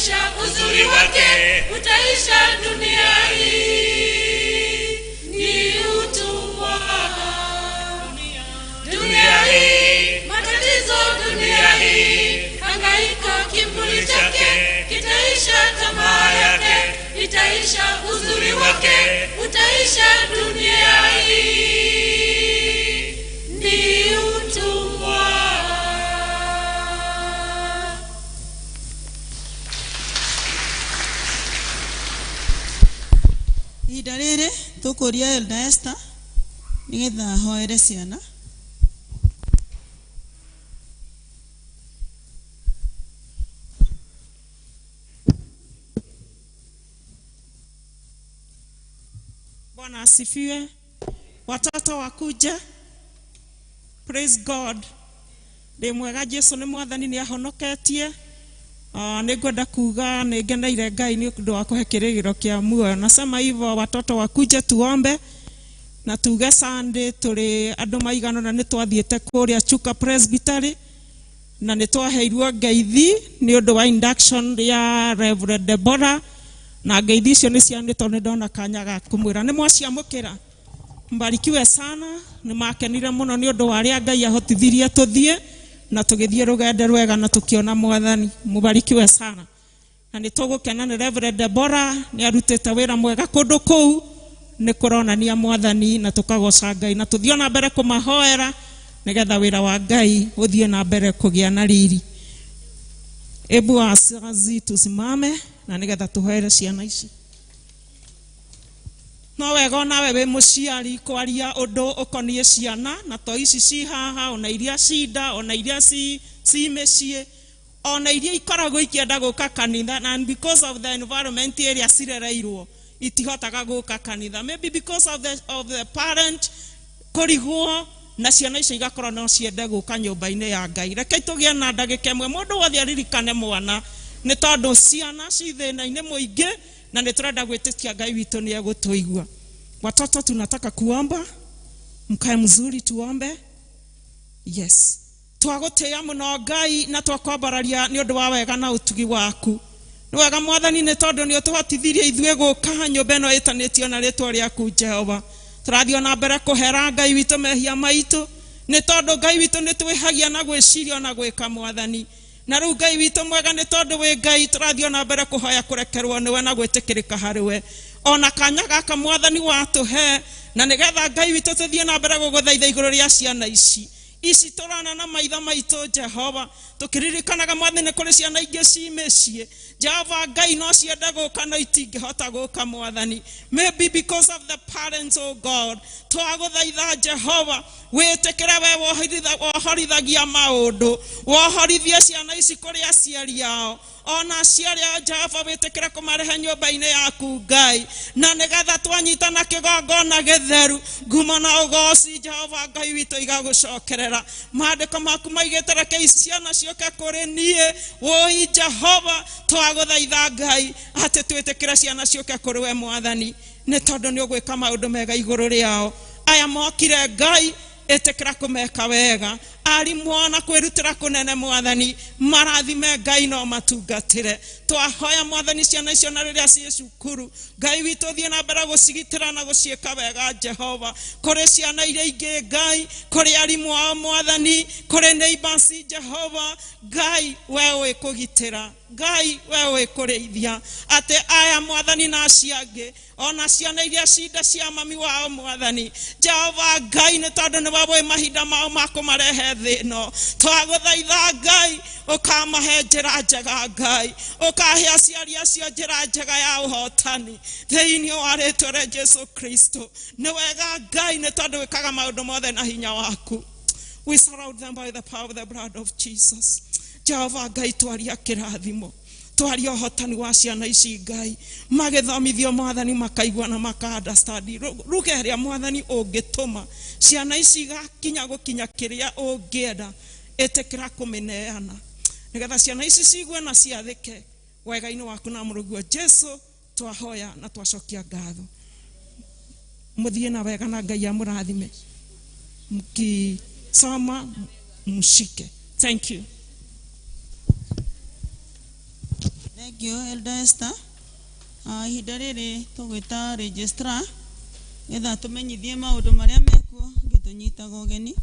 itaisha uzuri wake utaisha dunia hii ni utumwa dunia hii matatizo dunia hii hangaiko kivuli chake kitaisha tamaa yake itaisha uzuri wake utaisha dunia hii ni utumwa. Ihinda rĩrĩ tũkũria Elda Esther nĩgetha ahoere ciana. Bwana asifiwe. Watoto wakuje. Praise God. Ndĩ mwega Jesu nĩ mwathani nĩ ahonoketie. Nĩ ngwenda kuga nĩ ngeneire Ngai nĩ ũndũ wa kũhe kĩrĩgĩro kĩa muoyo. Nasema hivyo watoto wakuje tuombe na tuge Sunday tũrĩ andũ maigana na nĩ twathiĩte kũrĩa Chuka Presbytery na nĩ twaheirwo ngeithi nĩ ũndũ wa induction ya Reverend Deborah na ngeithi icio nĩ cia nĩ tondũ nĩ ndona kanya ga kũmwĩra nĩ mwaciamũkĩra. Mbarikiwe sana, nĩ makenire mũno nĩ ũndũ wa arĩa Ngai ahotithirie tũthiĩ na tũgĩthiĩ rũgendo rwega na tũkĩona mwathani. Mũbarikiwe sana. Na nĩ tũgũkena nĩ Reverend Deborah nĩ arutĩte wĩra mwega kũndũ kũu, nĩ kũronania mwathani na tũkagoca Ngai na tũthiĩ na mbere kũmahoera nĩgetha wĩra wa Ngai ũthiĩ na mbere kũgĩa na riri. Ebu wazazi tusimame na nĩgetha tũhoere ciana ici. No wega onawe wĩ mũciari kwaria ũndũ ũkoniĩ ciana na to ici ci haha ona iria cinda ona iria ci mĩciĩ ona iria ikoragwo ikĩenda gũka kanitha and because of the environment ĩrĩa cirereirwo itihotaga gũka kanitha, maybe because of the parent kũrigwo na ciana icio igakorwo no ciende gũka nyũmba-inĩ ya Ngai. Reke tũgĩe na ndagĩka ĩmwe mũndũ wothe aririkane mwana nĩ tondũ ciana ci thĩna-inĩ mũingĩ na nĩ tũrenda gwĩtĩkia Ngai witũ nĩ egũtũigua. Watoto tunataka kuomba, mkae mzuri tuombe. Yes. Twagũtĩĩa mũno Ngai na twakwambararia nĩ ũndũ wa wega na ũtugi waku. Nĩ wega mwathani nĩ tondũ nĩ ũtũhotithirie ithuĩ gũka nyũmba ĩno ĩtanĩtio na rĩtwa rĩaku Jehova. Tũrathiĩ na mbere kũhera Ngai witũ mehia maitũ nĩ tondũ Ngai witũ nĩ twĩhagia na gwĩciria na gwĩka mwathani. Na rĩu Ngai witũ mwega nĩ tondũ wĩ Ngai tũrathiĩ na mbere kũhoya kũrekerwo nĩwe na gwĩtĩkĩrĩka harĩwe. Ona kanya gaka mwathani watũhe na nĩgetha Ngai witũ tũthiĩ na mbere gũgũthaitha igũrũ rĩa ciana ici. Ici tũrona na maitho maitũ Jehova tũkĩririkanaga mwathani nĩ kũrĩ ciana ingĩ ci mĩciĩ Jehova Ngai no ciende gũka no itingĩhota gũka mwathani, maybe because of the parents, oh God. Twagũthaitha Jehova wĩtĩkĩre we wohorithagia maũndũ wohorithie ciana ici kũrĩ aciari ao ona aciari a Jehova wĩtĩkĩre kũmarehe nyũmba-inĩ yaku Ngai na nĩgetha twanyitana kĩgongona gĩtheru ngumo na ũgoci Jehova Ngai witũ igagũcokerera. Maandĩko maku maigĩte reke ciana ciũke kũrĩ niĩ wũi Jehova twagũthaitha Ngai atĩ twĩtĩkĩre ciana ciũke kũrĩ we mwathani nĩ tondũ nĩ ũgwĩka maũndũ mega igũrũ rĩao. Aya mokire Ngai ĩtĩkĩra kũmeka wega arimũ ona kwĩrutĩra kũnene mwathani marathime Ngai no matungatĩre. Twahoya mwathani ciana icio na rĩrĩa ciĩ cukuru Ngai witũ thiĩ na mbere gũcigitĩra na gũciĩka wega Jehova. Kũrĩ ciana iria ingĩ Ngai kũrĩ arimũ ao mwathani kũrĩ neighbors Jehova Ngai we ũĩ kũgitĩra Ngai we ũĩ kũrĩithia atĩ aya mwathani na acio angĩ ona ciana iria cinda cia mami wao mwathani Jehova Ngai nĩ tondũ nĩwe wĩ mahinda mao ma kũmarehe thĩ ĩno. Twagũthaitha Ngai ũkamahe njĩra njega Ngai ũkahe aciari acio njĩra njega ya ũhotani thĩinĩ wa rĩtwa rĩa Jesu Kristo. Nĩ wega Ngai nĩ tondũ wĩkaga maũndũ mothe na hinya waku. We surround them by the power of the blood of Jesus. Jehova Ngai twaria kĩrathimo twaria ũhotani wa ciana ici Ngai magĩthomithio mwathani makaigua na maka understand ruga ĩrĩa mwathani ũngĩtũma ciana ici igakinya gũkinya kĩrĩa ũngĩenda ĩtĩkĩra kũmĩneana nĩgetha ciana ici ciigue na ciathĩke wega-inĩ waku na mũrũguo Jesu twahoya na twacokia ngatho. Mũthiĩ na wega na Ngai amũrathime. Mkisoma mshike. Thank you. Thank you, Elder Esther. Ihinda rĩrĩ tũgwĩta registrar getha tũmenyithie maũndũ marĩa mekuo ngĩtũnyitaga ũgeni.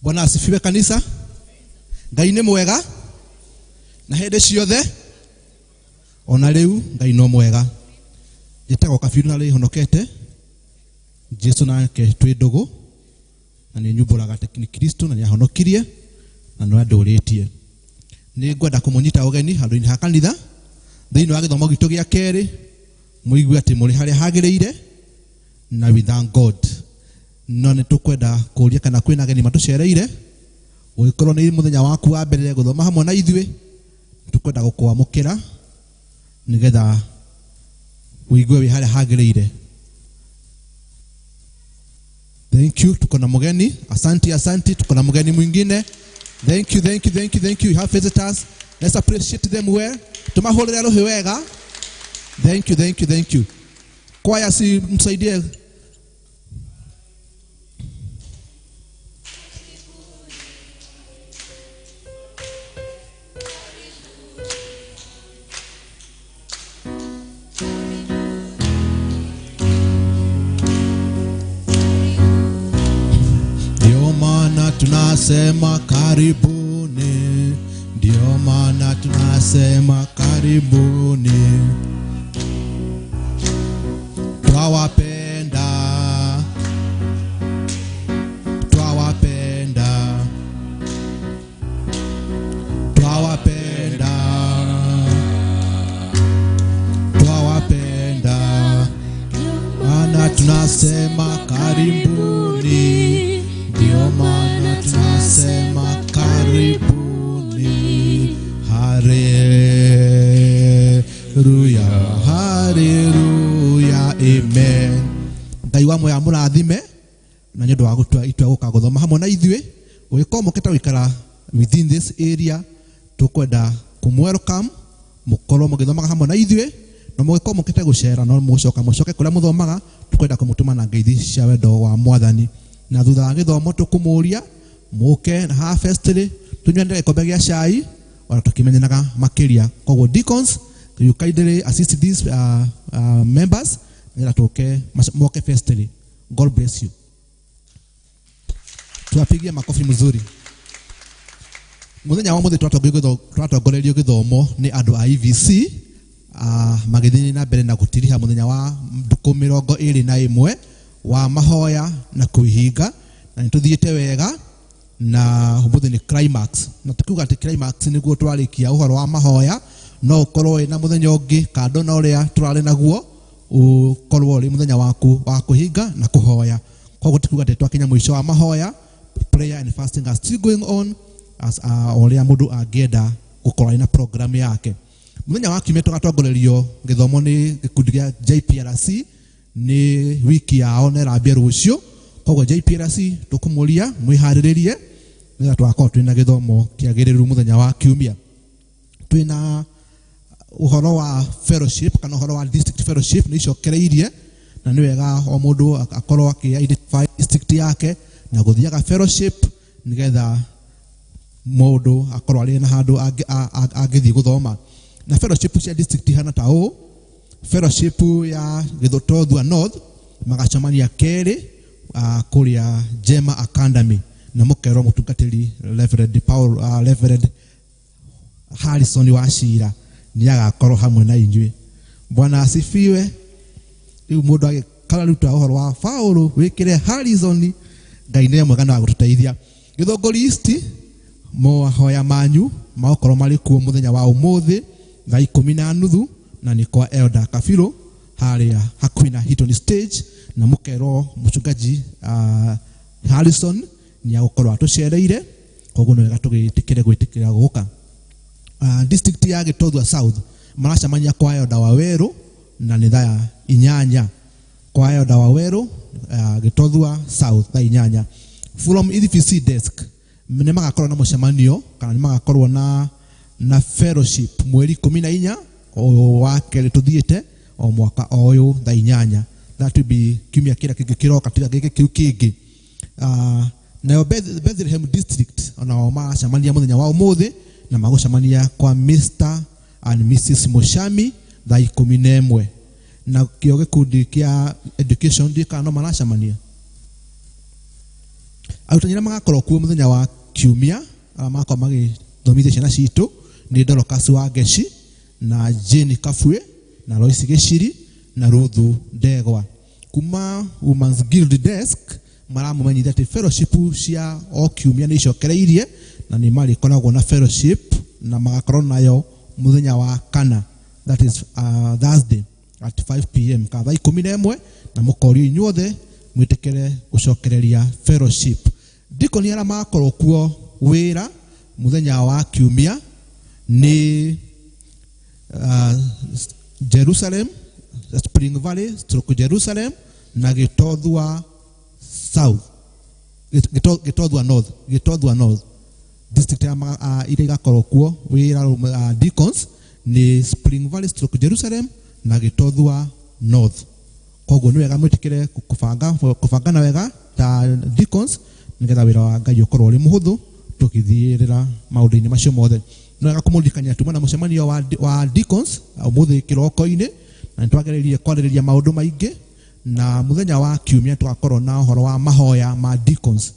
Bwana asifiwe kanisa. Ngai nĩ mwega na hĩndĩ ciothe, ona rĩu Ngai no mwega. Njĩtagwo Kabiru na rĩhonokete Jesu nake twĩ ndũgũ, na nĩ nyumbũraga atĩ nĩ Kristo na nĩ ahonokirie na nĩ andũrĩtie. Nĩ ngwenda kũmũnyita ũgeni handũ-inĩ ha kanitha thĩinĩ wa gĩthomo gitũ gĩa kerĩ, mũigue atĩ mũrĩ harĩa hagĩrĩire na we thank God. No nĩ tũkwenda kũria kana kwĩna ageni matũcereire, ũngĩkorwo nĩ mũthenya waku wa mbere gũthoma hamwe na ithuĩ, tũkwenda gũkwamũkĩra nĩgetha ũigue wĩ harĩa hagĩrĩire. Thank you. Tuko na mgeni. Asante, asante. Tuko na mgeni mwingine. Thank you, thank you, thank you, thank you. We have visitors. Let's appreciate them well. Tumahũrĩre rũhĩ wega. Thank you, thank you, thank you. Kwaya si msaidie. Ndio maana tunasema karibuni, ndio maana tunasema karibuni. Twawapenda, twawapenda, twawapenda, twawapenda. Maana tunasema karibuni, ndio maana tunasema karibuni. Haleluya, haleluya, amen. Ngai wa moya mũrathime na nĩ ũndũ wa gũtua itua gũka gũthoma hamwe na ithuĩ. Ũgĩkorwo mũkĩte gũikara within this area, tũkwenda kũmwelcome mũkorwo mũgĩthomaga hamwe na ithuĩ, na mũgĩkorwo mũkĩte gũcera no mũgũcoka mũcoke kũrĩa mũthomaga, tũkwenda kũmũtũma na ngeithi cia wendo wa Mwathani. Na thutha wa gĩthomo tũkũmũria mũke na haha festly tũnyuanĩre gĩkombe gĩa cai ona tũkĩmenyanaga makĩria. Koguo deacons, you kindly assist these members nĩgetha tũke moke festly. God bless you. Tuwapigie makofi mzuri. Muthenya wa muthi twatongorerio gĩthomo nĩ andũ a EVC, magĩthiĩ na mbere na gũtiriha mũthenya wa ndukũ 21 wa mahoya na kwĩhinga, na nĩ tũthiĩte wega na ũmũthĩ nĩ climax. Na tukiuga atĩ climax nĩguo twarĩkia ũhoro wa mahoya, no ũkorwo wĩna mũthenya ũngĩ kando na ũrĩa tũrarĩ naguo, ũkorwo ũrĩ mũthenya waku wa kwĩhinga na kũhoya. Koguo tukiuga atĩ twakinya mũico wa mahoya, prayer and fasting are still going on as ũrĩa mũndũ angĩenda gũkorwo arĩ na program yake. Mũthenya wa kiumia tũgatongorerio gĩthomo nĩ gĩkundi gĩa JPRC, nĩ wiki yao na ĩrambia rũciũ. Koguo JPRC tũkũmũria mwĩharĩrĩrie nĩgetha tũgakorwo twĩna gĩthomo kĩagĩrĩru mũthenya wa kiumia. Twĩna ũhoro wa fellowship kana ũhoro wa district fellowship nĩ icokereirie, na nĩ wega o mũndũ akorwo akĩ identify district yake na gũthiaga fellowship nĩgetha mũndũ akorwo arĩ na handũ angĩthiĩ gũthoma. Na fellowship cia district ihana ta ũũ: fellowship ya Gĩthotothua North magacemania kerĩ kũrĩa Jema Academy, na mũkerwo mũtungatĩri Reverend Paul, Reverend Harrison wa Cira nĩ agakorwo hamwe na inyuĩ. Bwana asifiwe. Rĩu mũndũ agĩkararuta ũhoro wa Paul wĩkĩre Harrison, Ngai nĩ mwega na wa gũtũteithia. Gĩthũngũri East, mahoya manyu magũkorwo marĩ kuo mũthenya wa ũmũthĩ thaa 10:30, na nĩ kwa Elder Kabiru harĩa hakuhĩ na Hilton Stage, na mũkerwo mũchungaji Harrison nĩ agũkorwo atũcereire, koguo nĩ wega tũgĩtĩkĩre gwĩtĩkĩra gũka. District ya Gĩtothua South maracemania kwa Elder Wawerũ na nĩ thaa 8 kwa Elder Wawerũ, Gĩtothua South thaa 8. From EVC desk nĩ magakorwo na mũcemanio kana nĩ magakorwo na na fellowship mweri 14 o wa kerĩ tũthiĩte o mwaka o ũyũ thaa 8. That will be kiumia kĩrĩa kĩngĩ kĩroka, tiga gĩkĩ kĩu kĩngĩ. Nayo Bethlehem district onao maracemania mũthenya wa ũmũthĩ na magũcemania kwa Mr and Mrs Mushami thaa 11. Na kĩo gĩkundi kĩa education ndiũĩ kana no maracemania. Arutani arĩa magakorwo kuo mũthenya wa kiumia arĩa magakorwo magĩthomithia ciana citũ nĩ Dorcas Wangeci na Jane Kabue na Lois Gĩciri na Ruthu Ndegwa. Kuma Women's Guild Desk maramũmenyithia atĩ fellowship cia o kiumia nĩ icokereirie na nĩ marĩkoragwo na fellowship na magakorwo nayo mũthenya wa kana, that is Thursday at 5 p.m. ka thaa 11, na mũkorio inyuothe mwĩtĩkĩre gũcokereria fellowship. Dikoni arĩa magakorwo kuo wĩra mũthenya wa kiumia nĩ Jerusalem, Spring Valley stroke Jerusalem na Gĩtothua South, Gĩtothua North, Gĩtothua North district ya iria igakorwo kuo wĩra deacons nĩ Spring Valley stroke Jerusalem na Gĩtothua North. Koguo nĩ wega mwĩtĩkĩre kũbangana wega ta deacons nĩgetha wĩra wa Ngai ũkorwo ũrĩ mũhũthũ tũgĩthiĩrĩra maũndũ-inĩ macio mothe. Nĩ wega kũmũririkania tuma na mũcemanio wa deacons ũmũthĩ kĩroko-inĩ, na nĩ twagĩrĩire kwarĩrĩria maũndũ maingĩ, na mũthenya wa kiumia tũgakorwo na ũhoro wa mahoya ma deacons.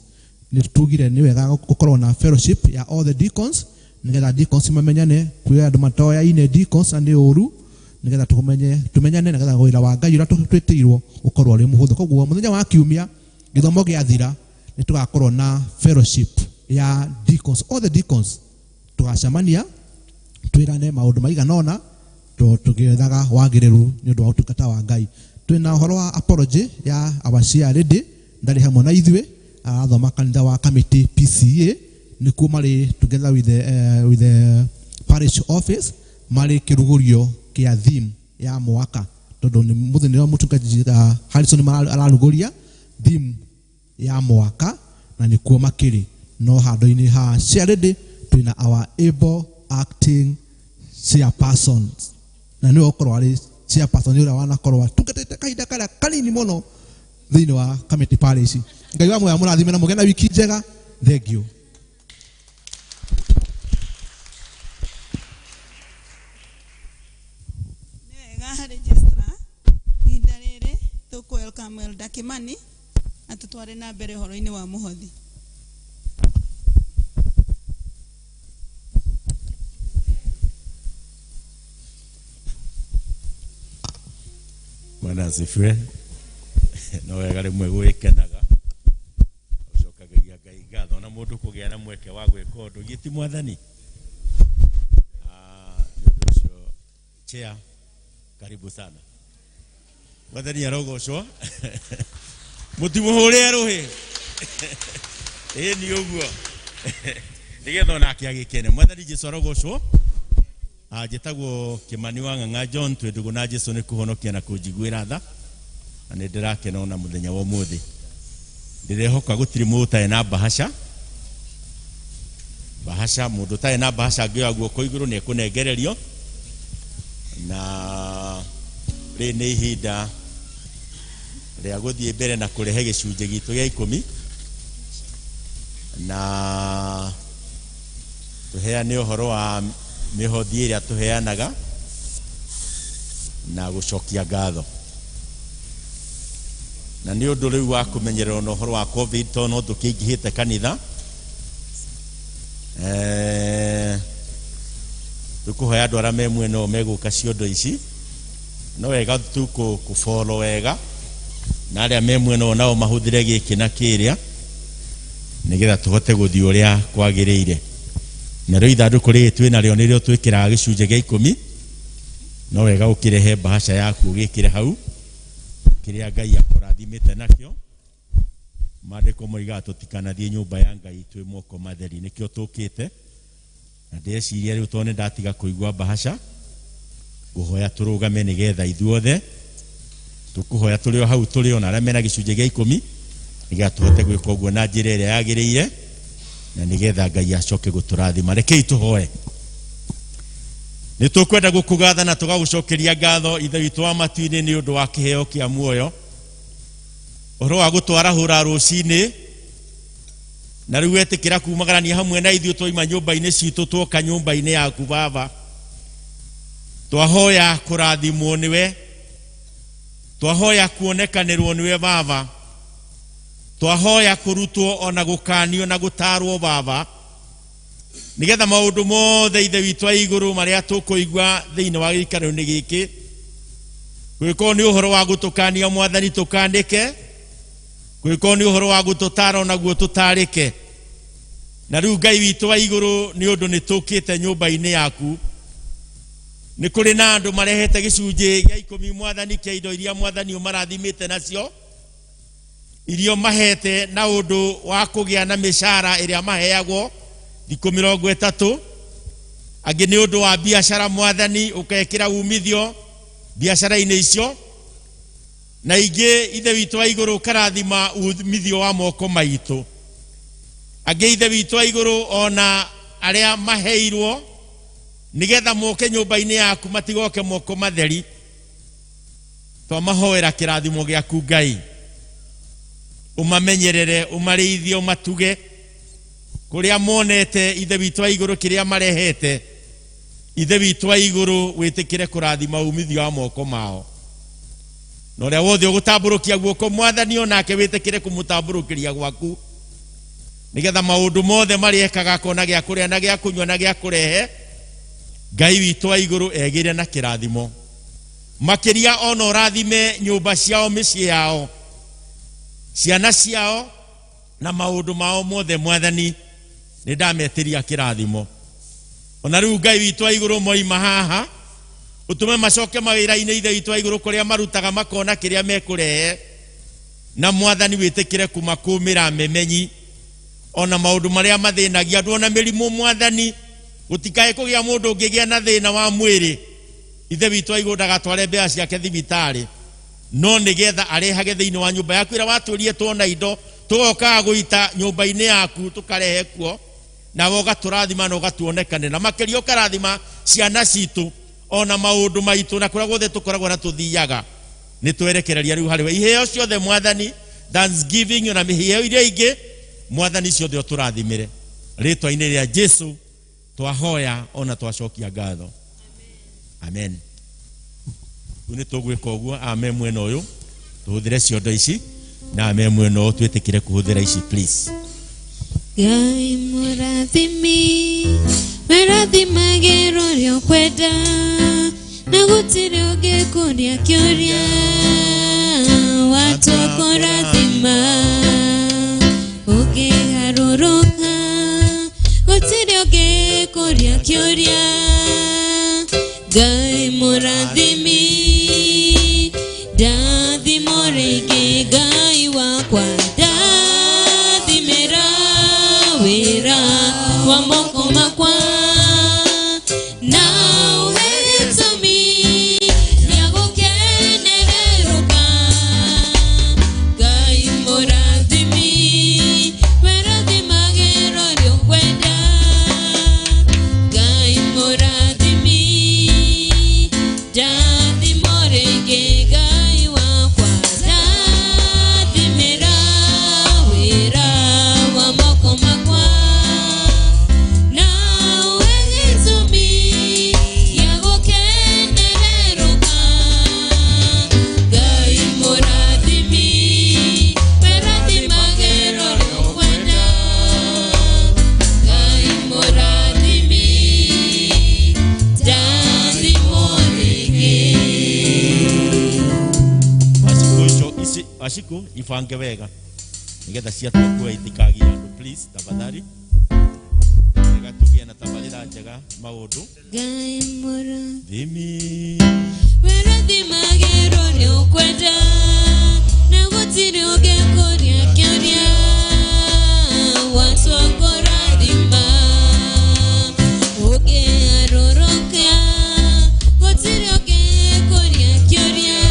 Nĩ tugire nĩ wega gũkorwo na fellowship ya all the deacons nĩgetha deacons mamenyane. Kwĩ andũ matoyaine deacons na nĩ ũru, nĩgetha tũmenye tumenyane nĩgetha wĩra wa Ngai ũrĩa twĩtĩirwo ũkorwo ũrĩ mũhũthũ. Koguo mũthenya wa kiumia gĩthomo gĩathira nĩ tũgakorwo na fellowship ya deacons, all the deacons tũgacemania twĩrane maũndũ maigana ũna tũgĩethaga wagĩrĩru nĩ ũndũ wa ũtungata wa Ngai. Twĩna ũhoro wa apology ya our chair lady, ndarĩ hamwe na ithuĩ, arathoma kanitha wa committee PCA nĩkuo marĩ together with the parish office marĩ kĩrugũrio kĩa theme ya mwaka, tondũ nĩ mũthenya wa mũtungatĩri Harrison ararugũria theme ya mwaka na nĩkuo makĩrĩ. No handũ-inĩ ha chair lady twĩna our able acting chairpersons, na nĩwe ũkorwo arĩ chairperson ũrĩa wanakorwo atungatĩte kahinda karĩa kanini mũno thĩinĩ wa committee parish. Ngai wa muoyo amũrathime na mũgĩe na wiki njega. Thank you. Nĩ wega registrar, ihinda rĩrĩ tũkũ welcome Elder Kimani atũtware na mbere ũhoro-inĩ wa mũhothi. Bwana asifiwe. No wega rĩmwe gwĩkenaga ũcokagĩria Ngai ngatho na mũndũ kũgĩa na mweke wa gwĩka ũndũ githĩ ti mwathani. Ah, nĩ ũndũ ũcio chair, karibu sana. Mwathani arogocwo. Mũtimũhũre rũhĩ ĩĩ nĩ ũguo nĩgetha onake agĩkene. Mwathani Jesu arogocwo. Ah, njĩtagwo Kĩmani wa Ng'ang'a John, twĩ ndũgũ na Jesu nĩ kũhonokia na kũnjiguĩra tha, na nĩ ndĩrakena ona mũthenya wa ũmũthĩ. Ndĩrehoka gũtirĩ mũndũ ũtarĩ na bahasha. Bahasha, mũndũ ũtarĩ na bahasha angĩoya guoko igũrũ nĩ ekũnengererio. Na rĩrĩ nĩ ihinda rĩa gũthiĩ mbere na kũrehe gĩcunjĩ gitũ gĩa 10 na tũheane ũhoro wa mĩhothi ĩrĩa tũheanaga na gũcokia ngatho, na nĩ ũndũ rĩu wa kũmenyererwo na ũhoro wa COVID tondũ no tũkĩingĩhĩte kanitha. Tũkũhoya andũ arĩa me mwena ũyũ megũka ciondo ici no wega tu kũboro wega, na arĩa me mwena ũyũ nao mahũthĩre gĩkĩ na kĩrĩa nĩgetha tũhote gũthiĩ ũrĩa kwagĩrĩire. Narĩo ithandũkũ rĩrĩ twĩ narĩo nĩrĩo twĩkĩraga gĩcunjĩ gĩa 10. No wega ũkĩrehe bahasha yaku ũgĩkĩre hau kĩrĩa Ngai akũrathimĩte nakĩo. Maandĩko moigaga tũtikanathiĩ nyũmba ya Ngai twĩ moko matheri, nĩkĩo tũkĩte. Na ndĩreciria rĩu tondũ nĩ ndatiga kũigua bahasha, ngũhoya tũrũgame nĩgetha ithuothe tũkũhoya tũrĩ o hau tũrĩ ona arĩa mena gĩcunjĩ gĩa 10 nĩgetha tũhote gwĩka ũguo na njĩra ĩrĩa yagĩrĩire na nĩgetha Ngai acoke gũtũrathima. Rekei tũhoe. Nĩ tũkwenda gũkũgatha na tũgagũcokeria ngatho Ithe witũ wa matu-inĩ nĩ ũndũ wa kĩheo kĩa muoyo, ũhoro wa gũtwarahũra rũcinĩ na rĩu wetĩkĩra kumagarania hamwe na ithuĩ twaima nyũmba-inĩ citũ twoka nyũmba-inĩ yaku Baba. Twahoya kũrathimwo nĩwe, twahoya kuonekanĩrwo nĩwe Baba, twahoya kũrutwo ona gũkanio na gũtarwo Baba, nĩgetha maũndũ mothe Ithe witũ wa igũrũ marĩa tũkũigua thĩinĩ wa gĩikaro-inĩ gĩkĩ, kũngĩkorwo nĩ ũhoro wa gũtũkania Mwathani tũkanĩke, kũngĩkorwo nĩ ũhoro wa gũtũtara onaguo tũtarĩke. Na rĩu Ngai witũ wa igũrũ, nĩ ũndũ nĩ tũkĩte nyũmba-inĩ yaku, nĩ kũrĩ na andũ marehete gĩcunjĩ gĩa ikũmi Mwathani kĩa indo iria Mwathani ũmarathimĩte nacio, irio mahete na ũndũ wa kũgĩa na mĩcara ĩrĩa maheagwo thikũ 30, angĩ nĩ ũndũ wa biacara Mwathani ũkekĩra umithio biacara-inĩ icio, na ingĩ Ithe witũ wa igũrũ ũkarathima umithio wa moko maitũ, angĩ Ithe witũ wa igũrũ ona arĩa maheirwo nĩgetha moke nyũmba-inĩ yaku matigoke moko matheri. Twamahoera kĩrathimo gĩaku Ngai, ũmamenyerere, ũmarĩithie, ũmatuge kũrĩa monete Ithe witũ wa igũrũ kĩrĩa marehete. Ithe witũ wa igũrũ wĩtĩkĩre kũrathima umithio wa moko mao, na ũrĩa wothe ũgũtambũrũkia guoko Mwathani onake wĩtĩkĩre kũmũtambũrũkĩria gwaku, nĩgetha maũndũ mothe marĩa ekaga akona gĩa kũrĩa na gĩa kũnyua na gĩa kũrehe, Ngai witũ wa igũrũ egĩre na kĩrathimo makĩria, ona ũrathime nyũmba ciao, mĩciĩ yao, ciana ciao na maũndũ mao mothe. Mwathani nĩ ndametĩria kĩrathimo. Ona rĩu Ngai witũ wa igũrũ moima haha ũtũme macoke mawĩra-inĩ Ithe witũ wa igũrũ kũrĩa marutaga makona kĩrĩa mekũrehe, na Mwathani wĩtĩkĩre kũmakũmĩra memenyi ona maũndũ marĩa mathĩnagia andũ ona mĩrimũ. Mwathani gũtikae kũgĩa mũndũ ũngĩgĩa na thĩna wa mwĩrĩ, Ithe witũ wa igũrũ ndagatware mbeca ciake thibitarĩ, no nĩgetha arehage thĩinĩ wa nyũmba yaku ĩrĩa watwĩrire tuona indo tũgokaga gũita nyũmba-inĩ yaku tũkarehe kuo, nawe ũgatũrathima na ũgatuonekanĩra makĩria, ũkarathima ciana citũ ona maũndũ maitũ na kũrĩa guothe tũkoragwo na tũthiaga. Nĩ twerekereria rĩu harĩ we iheo ciothe Mwathani, thanksgiving ona iheo iria ingĩ Mwathani ciothe ũtũrathimĩre rĩtwa-inĩ rĩa Jesu twahoya ona twacokia ngatho, amen. Rĩu nĩ tũgwĩka ũguo, ame mwena ũyũ tũhũthĩre ciondo ici na ame mwena ũyũ twĩtĩkĩre kũhũthĩra ici, please. Ngai mũrathimi, wĩrathimagĩra ũrĩa ũkwenda, na gũtirĩ ũngĩkũria kĩũria watua kũrathima. Ũngĩgarũrũka gũtirĩ ũngĩkũria kĩũria. Ngai mũrathimi, ndathimo rĩngĩ. Ngai wakwa, ndathimĩra wĩra wa moko makwa, na ũhe gĩtũmi gĩa gũkenererũka. Ngai mũrathimi, wĩrathimagĩra ũrĩa ũkwenda. Ngai mũrathimi, ndathimo rĩngĩ. Ngai wakwa, ndathimĩra wĩra wa moko makwa, na ũhe gĩtũmi gĩa gũkenererũka. Ngai mũrathimi, wĩrathimagĩra ũrĩa ũkwenda. Ngai mũrathimi, ndathimwo rĩngĩ. Wacikũ icio ici wacikũ ibange wega nigetha ciatua kuoya itikagie andũ, please, tafadhali, wega tũgĩe na tabarĩra njega maũndũ. Ngai mũrathimi, Thimi wĩrathimagĩra ũrĩa ũkwenda, na gũtirĩ ũngĩkũria kĩũria watua kũrathima. Ũngĩgarũrũka gũtirĩ ũngĩkũria kĩũria.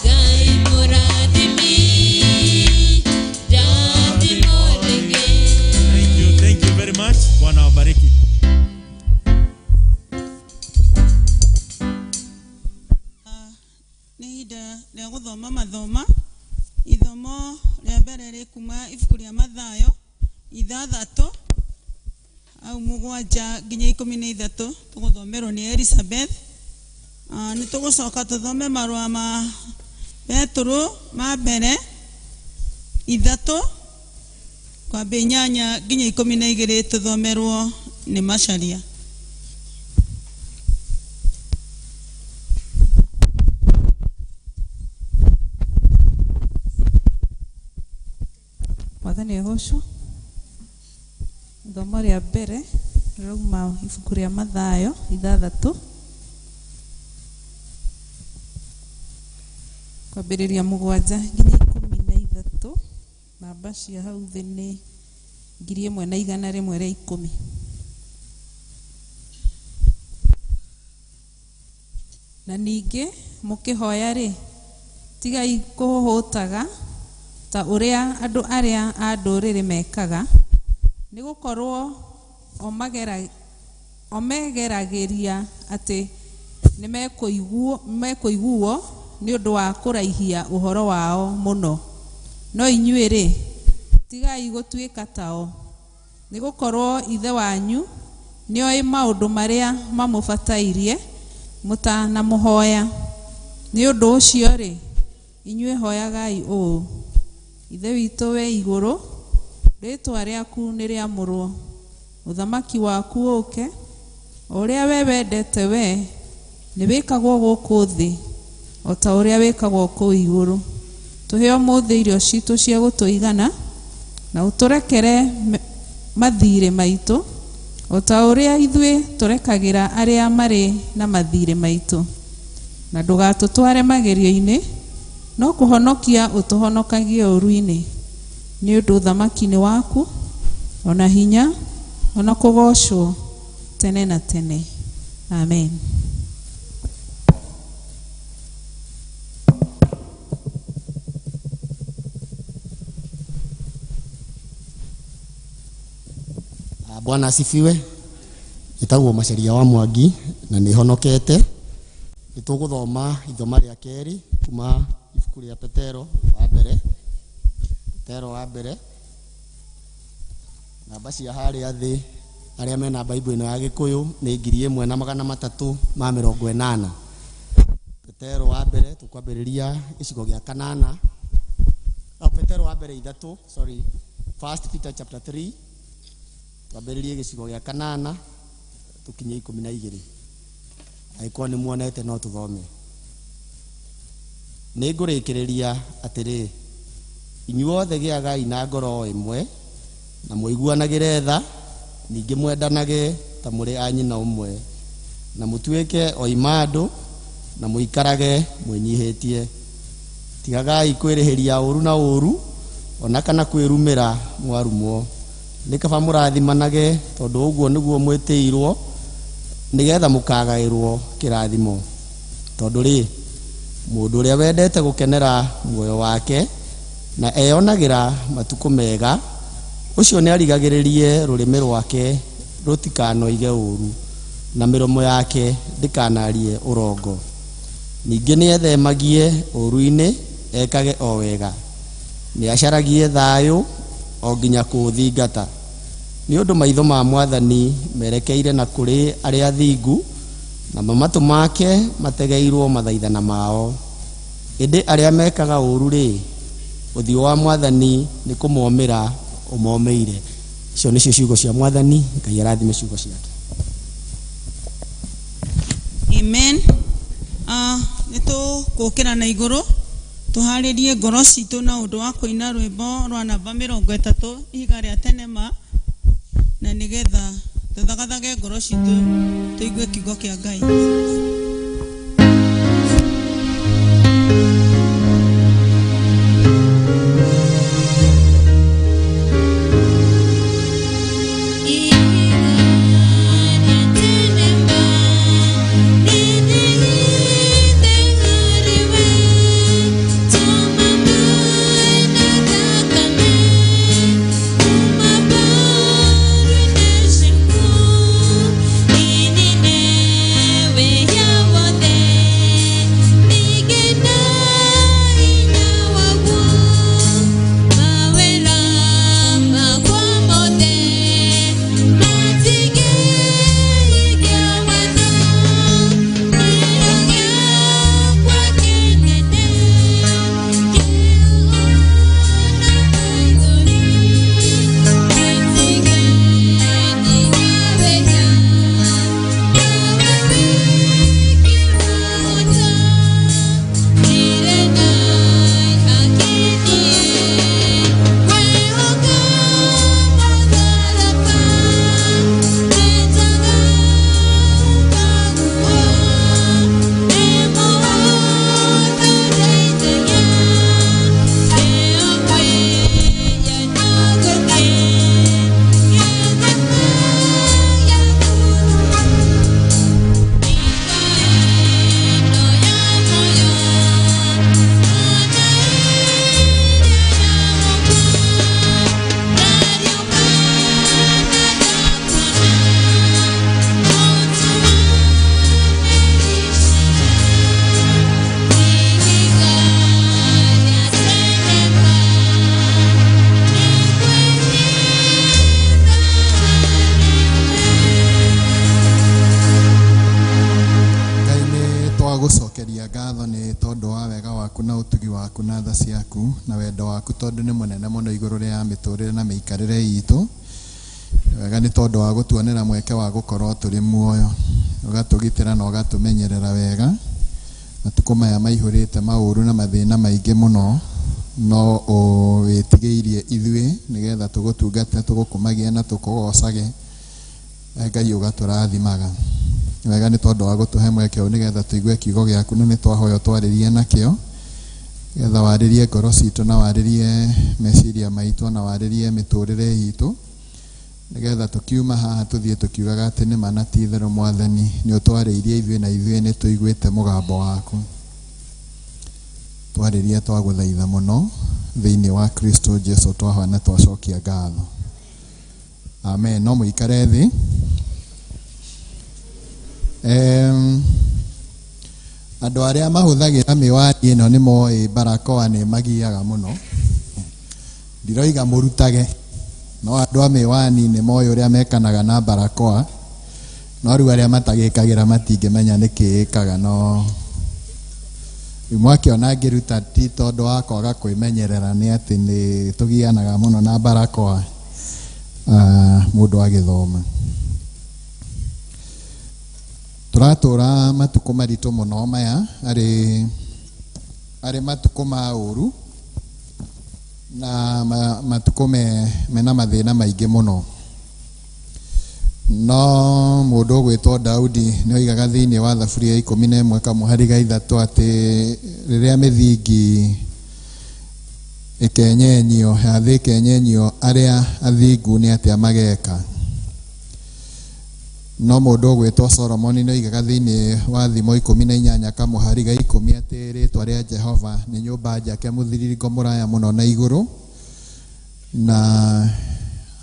Ngai mũrathimi, ndathimwo rĩngĩ. Thank you, thank you very much. Bwana wabariki. Nĩ ihinda rĩa gũthoma mathoma. Ithomo rĩa mbere rĩ kuma ibuku rĩa Mathayo 6 au 7 nginya 13, tũgũthomerwo nĩ Elizabeth. Nĩ tũgũcoka tũthome marũa ma Petũrũ ma mbere 3 kwambia 8 nginya 12, tũthomerwo nĩ Macharia. Mwathani agocwo. Ithomo rĩa mbere rĩrauma ibuku rĩa Mathayo 6 kwambĩrĩria 7 nginya 13. Namba cia hau thĩ nĩ 1110. Na ningĩ mũkĩhoya-rĩ, tigai kũhũhũtaga ta ũrĩa andũ arĩa a ndũrĩrĩ mekaga, nĩ gũkorwo o megeragĩria atĩ nĩ mekũiguo nĩ ũndũ wa kũraihia ũhoro wao mũno. No inyuĩ-rĩ, tigai gũtuĩka tao, nĩ gũkorwo Ithe wanyu nĩoĩ maũndũ marĩa mamũbatairie mũtanamũhoya. Nĩ ũndũ ũcio-rĩ, inyuĩ hoyagai ũũ: Ithe witũ wĩ igũrũ, rĩĩtwa rĩaku nĩ rĩamũrwo, ũthamaki waku ũũke, o ũrĩa we wendete we nĩ wĩkagwo gũkũ thĩ o ta ũrĩa wĩkagwo kũu igũrũ. Tũhe ũmũthĩ irio citũ cia gũtũigana, na ũtũrekere mathiirĩ maitũ, o ta ũrĩa ithuĩ tũrekagĩra arĩa marĩ na mathiirĩ maitũ. Na ndũgatũtware magerio-inĩ, no kũhonokia ũtũhonokagie ũũru-inĩ. Nĩ ũndũ ũthamaki nĩ waku, o na hinya, o na kũgoocwo tene na tene. Amen. Bwana asifiwe. Njĩtagwo Macharia wa Mwangi na nĩ honokete. Nĩ tũgũthoma ithoma rĩa kerĩ kuma ibuku rĩa Petero wa mbere. Petero wa mbere. Namba cia harĩa thĩ arĩa mena Bible ĩno ya Gĩkũyũ nĩ 1380. Petero wa mbere tũkwambĩrĩria gĩcigo gĩa 8. Oh, Petero wa mbere 3, sorry. First Peter chapter 3. Twambĩrĩrie gĩcigo gĩa 8 tũkinye 12. Angĩkorwo nĩ muonete no tũthome. Nĩ ngũrĩkĩrĩria atĩrĩ, inyuothe gĩagai na ngoro ĩmwe na mũiguanagĩre tha, ningĩ mwendanage ta mũrĩ a nyina ũmwe, na mũtuĩke oima andũ na mũikarage mwĩnyihĩtie. Tigagai kwĩrĩhĩria ũũru na ũũru, ona kana kwĩrumĩra mwarumwo. Nĩ kaba mũrathimanage, tondũ ũguo nĩguo mwĩtĩirwo, nĩgetha mũkagaĩrwo kĩrathimo. Tondũ rĩ, mũndũ ũrĩa wendete gũkenera muoyo wake na eyonagĩra matukũ mega, ũcio nĩarigagĩrĩrie rũrĩmĩ rwake rũtikanoige ũũru, na mĩromo yake ndĩkanarie ũrongo. Ningĩ nĩethemagie ũũru-inĩ, ekage o wega. Nĩacaragie thayũ o nginya kũũthingata. Nĩ ũndũ maitho ma Mwathani merekeire na kũrĩ arĩa athingu, namo matũ make mategeirwo mathaithana mao. Ĩndĩ arĩa mekaga ũũru-rĩ, ũthiũ wa Mwathani nĩ kũmomĩra ũmomĩire. Icio nĩcio ciugo cia Mwathani. Ngai arathime ciugo ciake. Amen. Nĩ tũgũkĩra na igũrũ tũharĩrie ngoro citũ na ũndũ wa kũina rwĩmbo rwa namba 30 ihiga rĩa tene ma, na nĩgetha tũthagathage ngoro citũ tũigue kiugo kĩa Ngai. We nĩ tondũ wa wega waku na ũtugi waku na tha ciaku na wendo waku tondũ nĩ mũnene mũno igũrũ rĩa mĩtũrĩre na mĩikarĩre itũ. Nĩ wega nĩ tondũ wa gũtuonera mweke wa gũkorwo tũrĩ muoyo, ũgatũgitĩra na ũgatũmenyerera wega. Matukũ maya maihũrĩte maũru na mathĩna maingĩ mũno, no ũwĩtigĩirie ithuĩ nĩgetha tũgũtungate, tũgũkumagie na tũkũgocage. Ngai ũgatũrathimaga. Nĩ wega nĩ tondũ wa gũtũhe mweke ũyũ nĩgetha tũigue kiugo gĩaku na nĩ twahoya ũtwarĩrie nakĩo, nĩgetha warĩrie ngoro citũ na warĩrie meciria maitũ na warĩrie mĩtũrĩre itũ, nĩgetha tũkiuma haha tũthiĩ tũkiugaga atĩ nĩ ma na ti itherũ Mwathani nĩ ũtwarĩirie ithuĩ na ithuĩ nĩ tũiguĩte mũgambo waku. Twarĩrie twagũthaitha mũno thĩinĩ wa Kristo Jesu twahoya na twacokia ngatho. Amen. No mũikare thĩ. Andũ arĩa mahũthagĩra mĩwani ĩno nĩ moĩ barakoa nĩ magiaga mũno. Ndiroiga mũrutage, no andũ a mĩwani nĩ moĩ ũrĩa mekanaga na barakoa, no rĩu arĩa matagĩkagĩra matingĩmenya nĩkĩ ĩkaga. No rĩu mwakĩona ngĩruta ti tondũ wa kwaga kwĩmenyerera, nĩ atĩ nĩ tũgianaga mũno na barakoa mũndũ agĩthoma. Tũratũra matukũ maritũ mũno maya, arĩ matukũ ma ũru na matukũ mena mathĩna maingĩ mũno. No mũndũ ũgwĩtwo Daudi nĩ oigaga thĩinĩ wa Thaburi ya 11 kamũhari ga 3 atĩ rĩrĩa mĩthingi ĩkenyenyio, ya thĩ ĩkenyenyio, arĩa athingu nĩ atĩa mageka. No mũndũ ũgwĩtwo Solomoni nĩ oigaga thĩinĩ wa Thimo 18 kamũhari ga 10 atĩ rĩtwa rĩa Jehova nĩ nyũmba njake mũthiringo mũraya mũno na igũrũ, na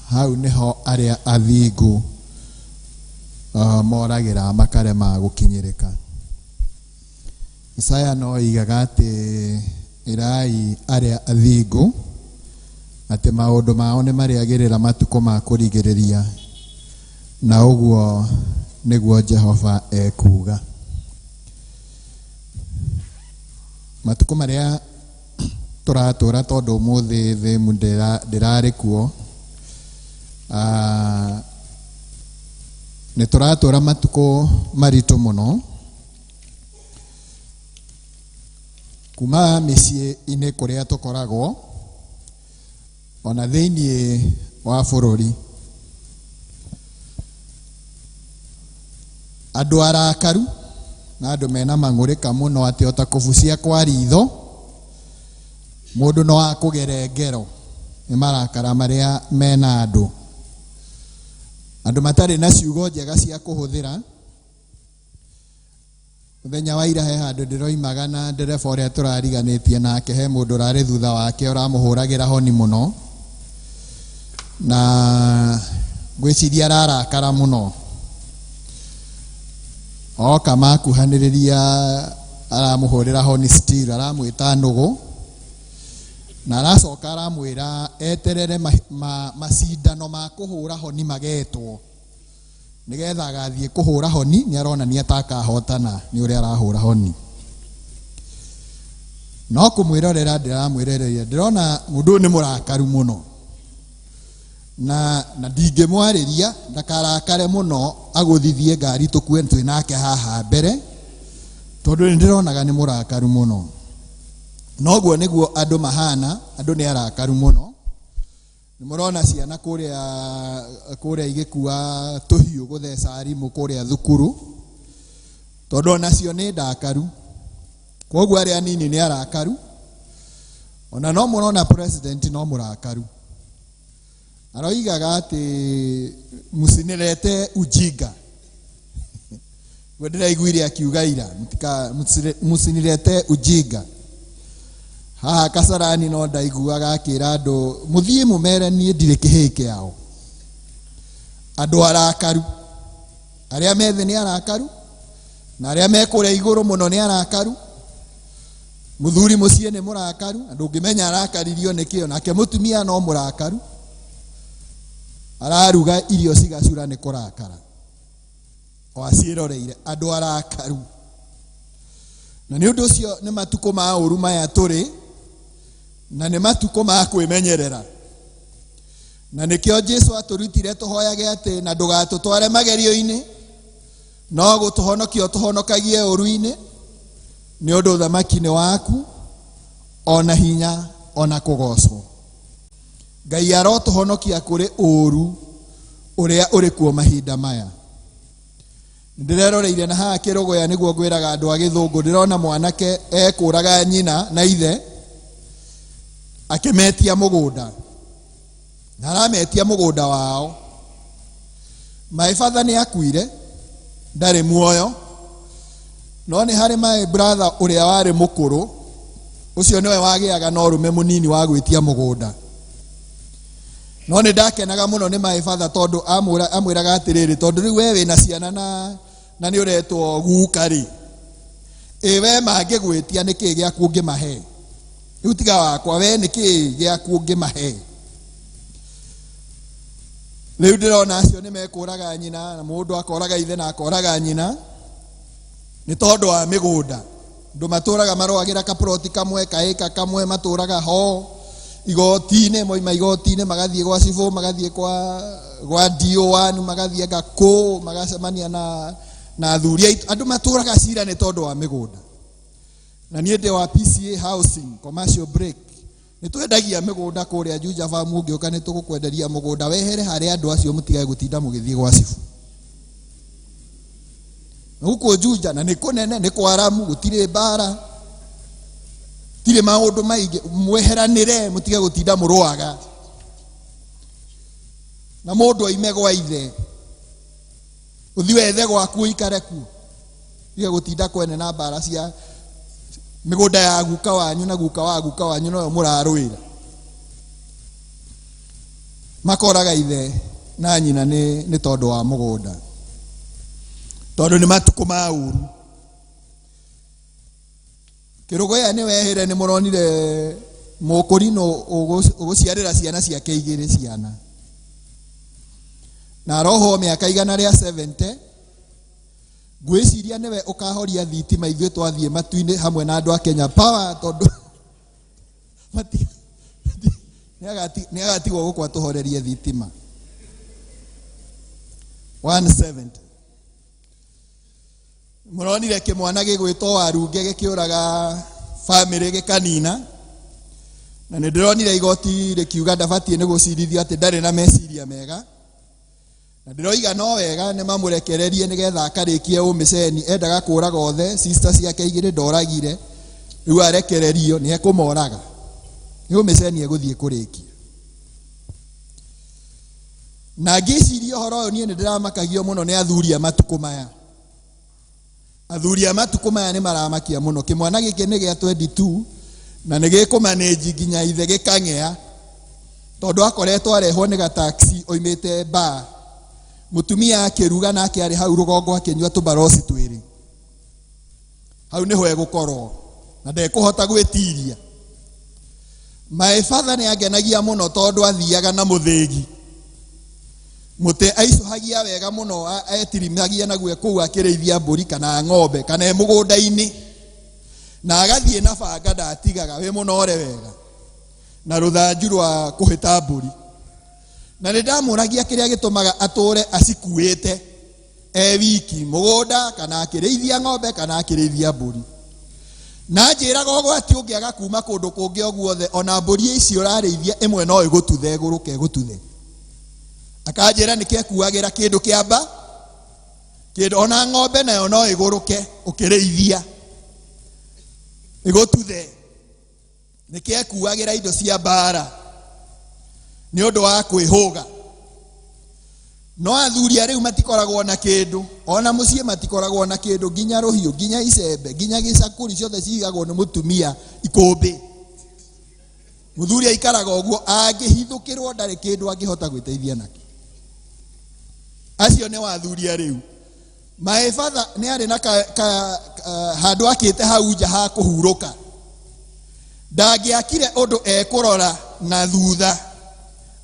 hau nĩho arĩa athingu moragĩra makarema gũkinyĩrĩka. Isaya no oigaga atĩ ĩrai arĩa athingu atĩ maũndũ mao nĩ marĩagĩrĩra matukũ ma kũrigĩrĩria, na ũguo nĩguo Jehova ekuuga. Matukũ marĩa tũratũra, tondũ ũmũthĩ thĩmu ndĩrarĩ kuo, nĩ tũratũra matukũ maritũ mũno. Kuma mĩciĩ-inĩ kũrĩa tũkoragwo, ona thĩinĩ wa bũrũri, andũ arakaru na andũ mena mang'ũrĩka mũno atĩ ota kũbucia kwa ritho mũndũ no akũgere ngero nĩ marakara marĩa mena andũ. Andũ matarĩ na ciugo njega cia kũhũthĩra. Mũthenya wa ira he handũ ndĩroimaga na ndereba ũrĩa tũrariganĩtie nake, he mũndũ ũrarĩ thutha wake ũramũhũragĩra honi mũno, na ngwĩciria ararakara mũno. Oka makuhanĩrĩria aramũhũrĩra honi still, aramwĩta nũgũ, na aracoka aramwĩra eterere macindano ma kũhũra honi magetwo, nĩgetha agathiĩ kũhũra honi. Nĩ aronania ta akahotana nĩ ũrĩa arahũra honi. No kũmwĩrorera ndĩramwĩroreria, ndĩrona mũndũ ũyũ nĩ mũrakaru mũno, na ndingĩmwarĩria ndakarakare mũno agũthithie ngari tũkue twĩ nake haha mbere, tondũ nĩ ndĩronaga nĩ mũrakaru mũno. Noguo nĩguo andũ mahana, andũ nĩ arakaru mũno. Nĩ mũrona ciana kũrĩa igĩkua tũhiũ gũtheca arimũ kũrĩa thukuru, tondũ onacio nĩ ndakaru. Kwoguo arĩa anini nĩ arakaru, ona no mũrona president no mũrakaru. Aroigaga atĩ msinilete ujinga. Guo ndĩraiguire akiuga ira, msinilete ujinga. Haha Kasarani no ndaiguaga akĩra andũ mũthiĩ mũmere niĩ ndirĩ kĩhĩĩ kĩao. Andũ arakaru, arĩa me thĩ nĩ arakaru, na arĩa me kũrĩa igũrũ mũno nĩ arakaru. Mũthuri mũciĩ nĩ mũrakaru, na ndũngĩmenya arakaririo nĩkĩ, nake mũtumia no mũrakaru, araruga irio cigacura nĩ kũrakara, o aciĩroreire. Andũ arakaru. Na nĩ ũndũ ũcio nĩ matukũ ma ũru maya tũrĩ, na nĩ matukũ ma kwĩmenyerera. Na nĩkĩo Jesu atũrutire tũhoyage atĩ na ndũgatũtware magerio-inĩ, no gũtũhonokia ũtũhonokagie ũru-inĩ, nĩ ũndũ ũthamaki nĩ waku, ona hinya, ona kũgocwo. Ngai arotũhonokia kũrĩ ũru ũrĩa ũrĩ kuo mahinda maya. Ndĩreroreire na haha kĩrũgũya nĩguo ngwĩraga andũ a gĩthũngũ, ndĩrona mwanake ekũraga nyina na ithe akĩmetia mũgũnda, na arametia mũgũnda wao. My father nĩ akuire, ndarĩ muoyo, no nĩ harĩ my brother ũrĩa warĩ mũkũrũ, ũcio nĩwe wagĩaga na ũrũme mũnini wa gwĩtia mũgũnda. No nĩ ndakenaga mũno nĩ my father tondũ amwĩraga atĩrĩrĩ, tondũ rĩu we wĩna ciana na nĩ ũretwo guka rĩ, ĩ we mangĩgwĩtia nĩ kĩĩ gĩaku ũngĩmahe? Rĩu tiga wakwa, we nĩ kĩĩ gĩaku ũngĩmahe? Rĩu ndĩrona acio nĩ mekũraga nyina, na mũndũ akoraga ithe na akoraga nyina nĩ tondũ wa mĩgũnda. Andũ matũraga marũagĩra kaproti kamwe, kaĩka kamwe, matũraga ho igoti-inĩ, moima igoti-inĩ magathiĩ gwa cibũ, magathiĩ kwa DO1, magathiĩ anga kũ, magacemania na athuri aitũ. Andũ matũraga cira nĩ tondũ wa mĩgũnda. Na niĩ ndĩ wa PCA Housing Commercial Break. Nĩ twendagia mĩgũnda kũrĩa Juja Farm, ũngĩũka nĩ tũgũkwenderia mũgũnda wehere harĩa andũ acio mũtigage gũtinda mũgĩthiĩ gwa cibũ. Gũkũ Juja na nĩ kũnene, nĩ kwaramu, gũtirĩ mbara, tirĩ maũndũ maingĩ, mweheranĩre mũtige gũtinda mũrũaga. Na mũndũ oime gwa ithe, ũthiĩ wethe gwaku ũikare kuo, tige gũtinda kwene na mbara cia mĩgũnda ya guka wanyu na guka wa guka wanyu noyo mũrarũĩra. Makoraga ithe na nyina nĩ tondũ wa mũgũnda, tondũ nĩ matukũ ma ũru. Kĩrũgũya nĩ wehĩre, nĩ mũronire mũkũrinũ ũgũciarĩra ciana ciake igĩrĩ ciana, na arohwo mĩaka igana rĩa 70. Ngwĩciria nĩwe ũkahoria thitima ithuĩ twathiĩ matu-inĩ hamwe na andũ a Kenya Power, tondũ nĩ agatigwo gũkũ atũhorerie thitima. 170. Mũronire kĩmwana gĩgwĩtwo Warunge gĩkĩũraga bamĩrĩ gĩkanina, na nĩ ndĩronire igoti rĩkiuga ndabatiĩ nĩ gũcirithio atĩ ndarĩ na meciria mega, na ndĩroiga no wega nĩ mamũrekererie nĩgetha akarĩkie ũmĩceni. Endaga kũraga othe, sister ciake igĩrĩ ndoragire, rĩu arekererio nĩ ekũmoraga, nĩ ũmĩceni egũthiĩ kũrĩkia. Na ngĩciria ũhoro ũyũ, niĩ nĩ ndĩramakagio mũno nĩ athuri a matukũ maya. Athuri a matukũ maya nĩ maramakia mũno. Kĩmwana gĩkĩ nĩ gĩa 22 na nĩ gĩkũmanĩnji nginya ithe gĩkang'ea, tondũ akoretwo arehwo nĩ gataxi oimĩte bar, mũtumia akĩruga nake arĩ hau rũgongo akĩnyua tũbaroci twĩrĩ. Hau nĩho egũkorwo na ndekũhota gwĩtiria. My father nĩ angenagia mũno tondũ athiaga na mũthĩgi, mũtĩ aicũhagia wega mũno, etirimagia naguo kũu akĩrĩithia mbũri kana ng'ombe kana e mũgũnda-inĩ, na agathiĩ na banga ndatigaga, wĩ mũnore wega, na rũthanju rwa kũhĩta mbũri. Na nĩ ndamũragia kĩrĩa gĩtũmaga atũre acikuĩte e wiki mũgũnda kana akĩrĩithia ng'ombe kana akĩrĩithia mbũri. Na njĩraga ũgwati ũngĩaga kuma kũndũ kũngĩ o guothe, ona mbũri ici ũrarĩithia ĩmwe no ĩgũtuthe, ĩgũrũke ĩgũtuthe. Akanjĩra nĩkĩo ekuagĩra kĩndũ kĩa mba, kĩndũ ona ng'ombe nayo no ĩgũrũke ũkĩrĩithia ĩgũtuthe. Nĩkĩo ekuagĩra indo cia mbara nĩ ũndũ wa kwĩhũga. No athuri a rĩu matikoragwo na kĩndũ, ona mũciĩ matikoragwo na kĩndũ, nginya rũhiũ, nginya icembe, nginya gĩcakũri, ciothe cigagwo nĩ mũtumia ikũmbĩ. Mũthuri aikaraga ũguo, angĩhithũkĩrwo ndarĩ kĩndũ angĩhota gwĩteithia nakĩo. Acio nĩ athuri a rĩu. My father nĩ arĩ na handũ akĩte hau nja ha kũhurũka, ndangĩakire ũndũ ekũrora na thutha,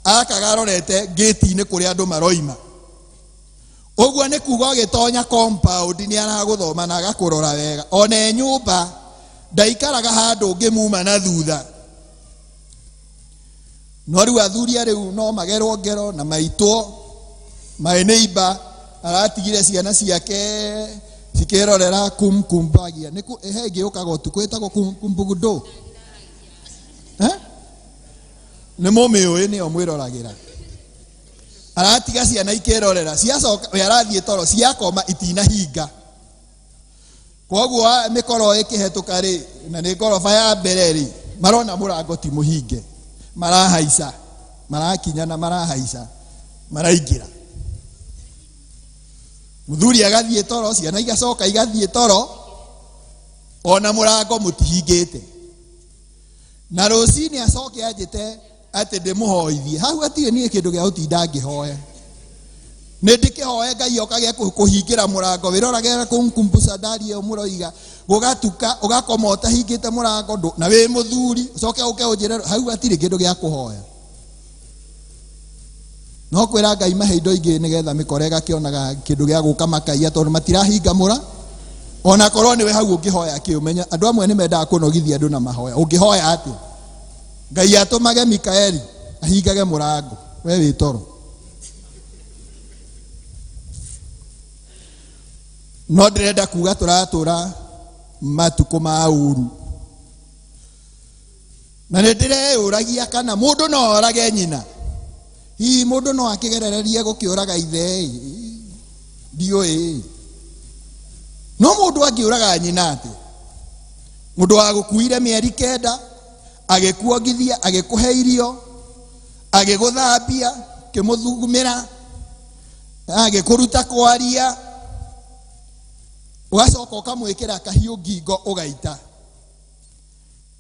akaga arorete ngĩti-inĩ kũrĩa andũ maroima. Ũguo nĩ kuga ũgĩtonya compound nĩ aragũthoma na agakũrora wega. Ona e nyũmba ndaikaraga handũ ũngĩmuma na thutha. No rĩu athuri a rĩu no magerwo ngero na maitwo maĩ nĩ imba aratigire ciana ciake cikĩrorera kumkumbagia nĩ kũ- he ĩngĩ yũkaga ũtukũ ĩtagwo kumbugundo. Eh? Nĩ mũmĩũĩ nĩyo mwĩroragĩra. Aratiga ciana ikĩrorera ciacoka we arathiĩ toro ciakoma itinahinga. Koguo mĩkoro ĩkĩhetũka rĩ na nĩ ngoroba ya mbere rĩ marona mũrango ti mũhinge marahaica marakinya na marahaica maraingĩra. Mũthuri agathiĩ toro ciana igacoka igathiĩ toro ona mũrango mũtihingĩte. Na rũcinĩ acoke anjĩte atĩ ndĩmũhoithie hau hatirĩ niĩ kĩndũ gĩa gũtinda ngĩhoya. Nĩ ndĩkĩhoe Ngai okage kũhingĩra mũrango wĩroragĩra kũmkumbuca ndari ĩyo mũroiga gũgatuka ũgakoma ũtahingĩte mũrango na wĩ mũthuri ũcoke ũke ũnjĩre hau hatirĩ kĩndũ gĩa kũhoya. No kwĩra Ngai mahe indo ingĩ nĩgetha mĩkora ĩgakĩonaga kĩndũ gĩa gũka makaiya tondũ matirahinga mũra. Ona korwo nĩwe hau ũngĩhoya kĩ ũmenya andũ amwe nĩ mendaga kũnogithia andũ na mahoya. Ũngĩhoya atĩa? Ngai atũmage Mikaeli ahingage mũrango we wĩ toro. No ndĩrenda kuga tũratũra matukũ ma ũru. Na nĩ ndĩreyũragia kana mũndũ no orage nyina. Hihi mũndũ no akĩgerererie gũkĩũraga ithe ĩ? Ndiũĩ. No mũndũ angĩũraga nyina atĩa? Mũndũ wagũkuire mĩeri 9 agĩkuongithia, agĩkũhe irio, agĩgũthambia, kĩmũthugumĩra, agĩkũruta kwaria, ũgacoka ũkamwĩkĩra kahiũ ngingo ũgaita.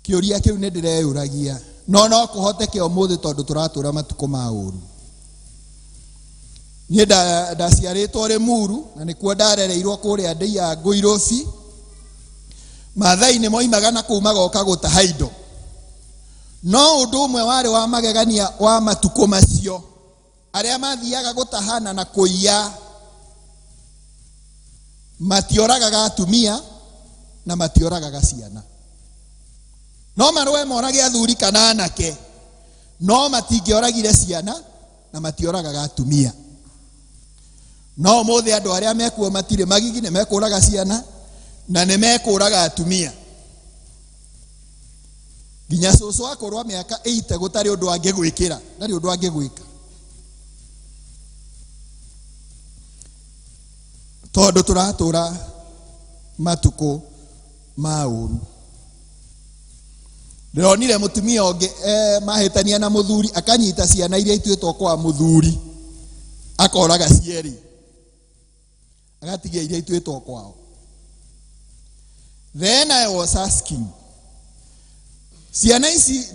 Kĩũria kĩu nĩ ndĩreyũragia, no no kũhoteke ũmũthĩ tondũ tũratũra matukũ ma ũru. Niĩ ndaciarĩtwo Rĩmuru na nĩkuo ndarereirwo kũrĩa ndĩia Ngũirũci. Maathai nĩ moimaga na kũu magoka gũtaha indo. No ũndũ ũmwe warĩ wa magegania wa matukũ macio, arĩa mathiaga gũtahana na kũiya matioragaga atumia na matioragaga ciana. No marũe morage athuri kana anake, no matingĩoragire ciana na matioragaga atumia. No ũmũthĩ andũ arĩa mekuo matirĩ magigi, nĩ mekũraga ciana na nĩ mekũraga atumia. Nginya cũcũ akorwo mĩaka 80 gũtarĩ ũndũ angĩgwĩkĩra, ndarĩ ũndũ angĩgwĩka. Tondũ tũratũra matukũ ma ũru. Ndĩronire mũtumia ũngĩ mahĩtania na mũthuri akanyita ciana iria ituĩtwo kwa mũthuri akoraga cierĩ agatigia iria ituĩtwo kwao. Then I was asking ciana ici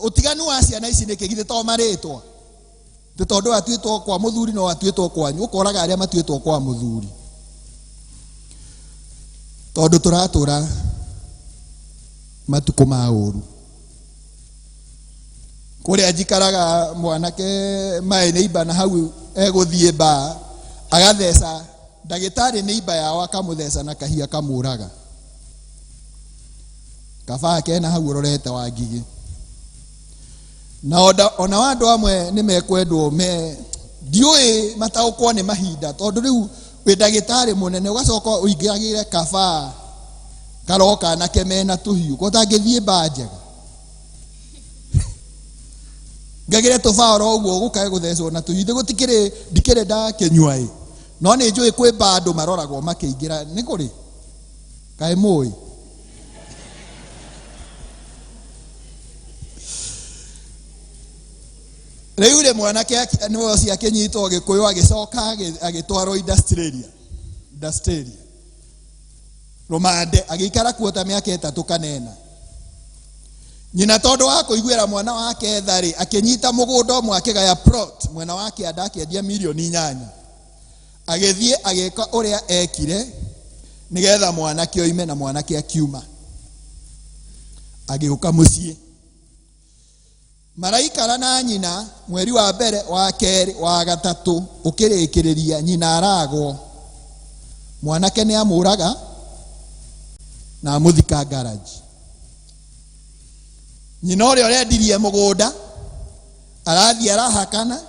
ũtiganu wa ciana ici nĩkĩ githĩ to marĩtwa? Tĩ tondũ atuĩtwo kwa mũthuri no atuĩtwo kwanyu, ũkoraga arĩa matuĩtwo kwa mũthuri. Tondũ tũratũra matukũ ma ũru. Kũrĩa njikaraga mwanake maĩ nĩ imba na hau egũthiĩ mbaa agatheca ndagĩtarĩ nĩ imba yao akamũtheca na kahiũ akamũraga. Kabaa kena hau ũrorete wa ngigĩ. Na ona andũ amwe nĩ mekwendwo me ndiũĩ mataũkwo nĩ mahinda tondũ rĩu wĩ ndagĩtarĩ mũnene ũgacoka ũingĩragĩre kabaa karoka anake mena tũhiũ ko ũtangĩthiĩ mbaa njega. Ngagĩre tũbaa oro ũguo gũkae gũthecwo na tũhiũ. Ithe gũtikĩrĩ ndikĩrĩ ndakĩnyua ĩ. No nĩ njũĩ kwĩ mbaa andũ maroragwo makĩingĩra nĩ kũrĩ? Kaĩ mũĩ? Rĩu rĩ mwanake nĩwe ũcio akĩnyitwo Gĩkũyũ agĩcoka agĩtwarwo Industrialia. Industrialia. Rũmande agĩikara kuo ta mĩaka 3 kana 4. Nyina tondũ wa kũiguĩra mwana wake tha rĩ, akĩnyita mũgũnda ũmwe akĩgaya plot mwena wa kĩanda akĩendia mirioni 8. Agĩthiĩ agĩka ũrĩa ekire nĩgetha mwanake oime na mwanake akiuma. Agĩũka mũciĩ. Maraikara na nyina mweri wa mbere, wa kerĩ, wa gatatũ, ũkĩrĩkĩrĩria nyina aragwo. Mwanake nĩ amũraga na amũthika garage. Nyina ũrĩa ũrendirie mũgũnda arathiĩ arahakana,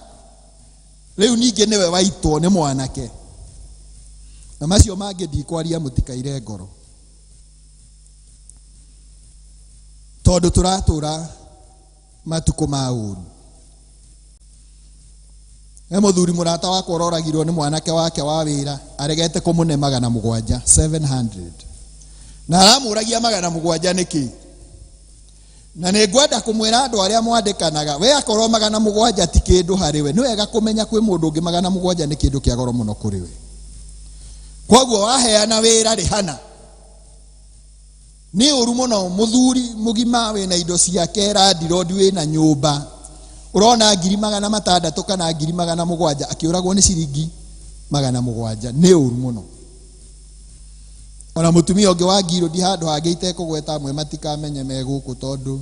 rĩu ningĩ nĩwe waitwo nĩ mwanake. Na macio mangĩ ndikwaria, mũtikaire ngoro, tondũ tũratũra matukũ ma ũru. He mũthuri mũrata wakwa ũroragirwo nĩ mwanake wake wa wĩra aregete kũmũne 700, 700, na aramũragia 700 nĩkĩ. Na nĩ ngwenda kũmwĩra andũ arĩa mwandĩkanaga, we akorwo 700 ti kĩndũ harĩ we, nĩ wega kũmenya kwĩ mũndũ ũngĩ 700 nĩ kĩndũ kĩa goro mũno kũrĩ we. Koguo waheana wĩra rĩhana nĩ ũru mũno. Mũthuri mũgima wĩna indo ciake, landlord wĩna nyũmba, ũrona 600,000 kana 700,000 akĩũragwo nĩ ciringi 700, nĩ ũru mũno. Ona mũtumia ũngĩ wa ngirũndi handũ hangĩ itekũgweta amwe matikamenye me gũkũ, tondũ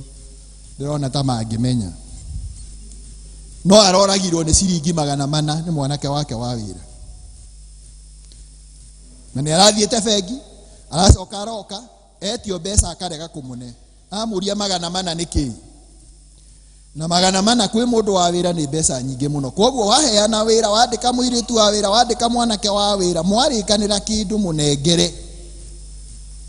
ndĩrona ta mangĩmenya, no aroragirwo nĩ ciringi 400 nĩ mwanake wake wa wĩra. Na nĩ arathiĩte bengi, aracoka aroka etio mbeca akarega kũmũne, amũria 400 nĩ kĩĩ? Na 400 kwĩ mũndũ wa wĩra nĩ mbeca nyingĩ mũno. Koguo waheana wĩra, wandĩka mũirĩtu wa wĩra, wandĩka mwanake wa wĩra, mwarĩkanĩra kĩndũ mũnengere,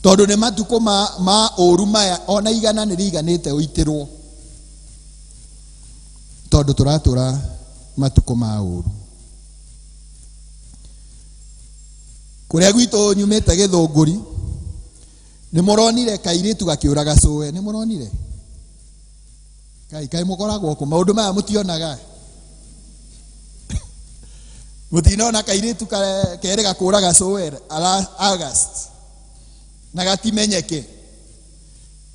tondũ nĩ matukũ ma ũru maya, ona 100 nĩ rĩiganĩte ũitĩrwo, tondũ tũratũra matukũ ma ũru. Kũrĩa gwitũ nyumĩte Gĩthũngũri, nĩ mũronire kairĩtu gakĩũraga cũwe? Nĩ mũronire? Kai kai mũkoragwo kũ? Maũndũ maya mũtionaga? Mũtinona kairĩtu kerĩ gakũraga cũwe August na gatimenyeke,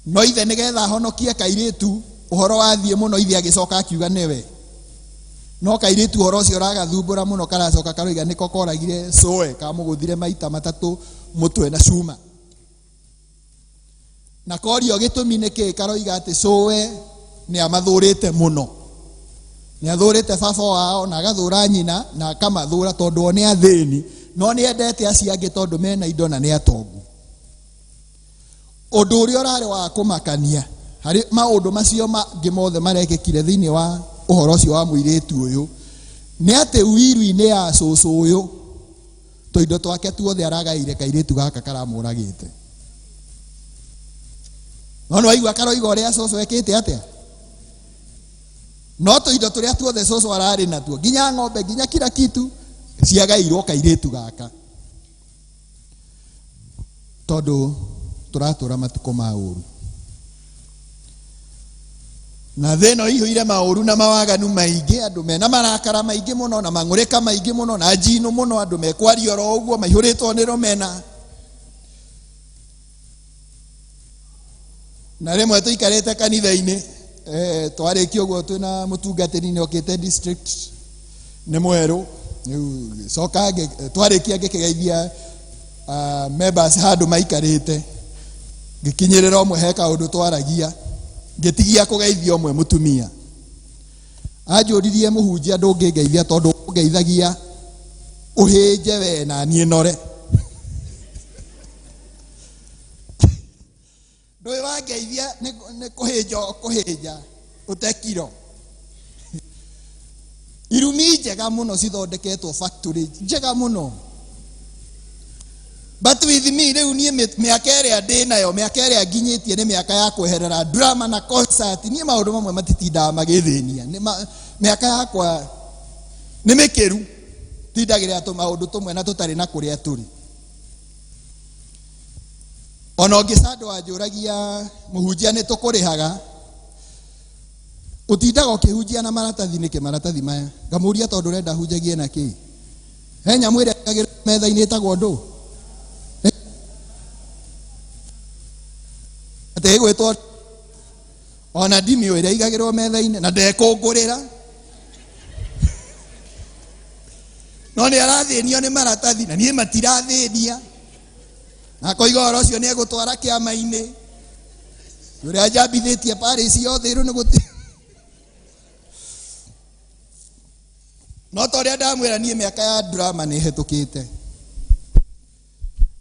no ithe nĩgetha ahonokie kairĩtu, ũhoro wathiĩ mũno, ithe agĩcoka akiuga nĩwe, no kairĩtu ũhoro ũcio ũragathumbũra mũno, karacoka karoiga nĩko koragire cũwe, kamũgũthire maita matatũ mũtwe na cuma. Na korio gĩtũmi nĩ kĩĩ, karoiga atĩ cũwe nĩ amathũrĩte mũno, nĩ athũrĩte baba wao na agathũra nyina na akamathũra tondũ o nĩ athĩni, no nĩ endete acio angĩ tondũ mena indo na nĩ atongu. Ũndũ ũrĩa ũrarĩ wa kũmakania harĩ maũndũ macio mangĩ mothe marekĩkire thĩinĩ wa ũhoro ũcio wa mũirĩtu ũyũ nĩ atĩ wiru-inĩ ya cũcũ ũyũ, tũindo twake tuothe aragaire kairĩtu gaka karamũragĩte. No nĩ waigua karoiga ũrĩa cũcũ ekĩte atĩa? No tũindo tũrĩa tuothe cũcũ ararĩ natuo, nginya ng'ombe, nginya kila kitu, ciagairwo kairĩtu gaka, tondũ tũratũra matukũ ma ũru na thĩ ĩno ĩihũire maũru na mawaganu maingĩ. Andũ mena marakara maingĩ mũno na mang'ũrĩka maingĩ mũno na njinũ mũno, andũ mekwaria oro ũguo, maihũrĩtwo nĩ rũmena. Na rĩmwe tũikarĩte kanitha-inĩ, twarĩkia ũguo, twĩna mũtungatĩri nĩ okĩte district, nĩ mwerũ rĩu, coka twarĩkia ngĩkĩgeithia members handũ maikarĩte, ngĩkinyĩrĩra ũmwe, he kaũndũ twaragia, ngĩtigia kũgeithia ũmwe. Mũtumia anjũririe, "Mũhunjia, ndũngĩngeithia tondũ ũngeithagia ũhĩnje we na niĩ nore ndũĩ wangeithia nĩ kũhĩnja ũkũhĩnja ũtekiro." Irumi njega mũno cithondeketwo factory njega mũno, but with me rĩu niĩ mĩaka ĩrĩa ndĩ nayo, mĩaka ĩrĩa nginyĩtie, nĩ mĩaka ya kweherera drama na concert. Niĩ maũndũ mamwe matitindaga magĩthĩnia. Nĩ mĩaka yakwa nĩ mĩkĩru, tindagĩrĩra tũmaũndũ tũmwe na tũtarĩ na kũrĩa tũrĩ. Ona ũngĩ sando wanjũragia, "Mũhunjia, nĩ tũkũrĩhaga, ũtindaga ũkĩhunjia na maratathi nĩkĩ, maratathi maya?" Ngamũria, "Tondũ ũrenda hunjagie na kĩ? He nyamũ ĩrĩa ĩkagĩrwo metha-inĩ ĩtagwo ndũ atĩ ĩgwĩtwo ona ndimio ĩrĩa igagĩrwo metha-inĩ na ndekũngũrĩra, no nĩ arathĩnio nĩ maratathi na niĩ matirathĩnia." Na akoiga ũhoro ũcio nĩ egũtwara kĩama-inĩ ũrĩa njambithĩtie parish yothe ĩrũ nĩ gũti. Ndamwĩra niĩ mĩaka ya drama nĩ ĩhĩtũkĩte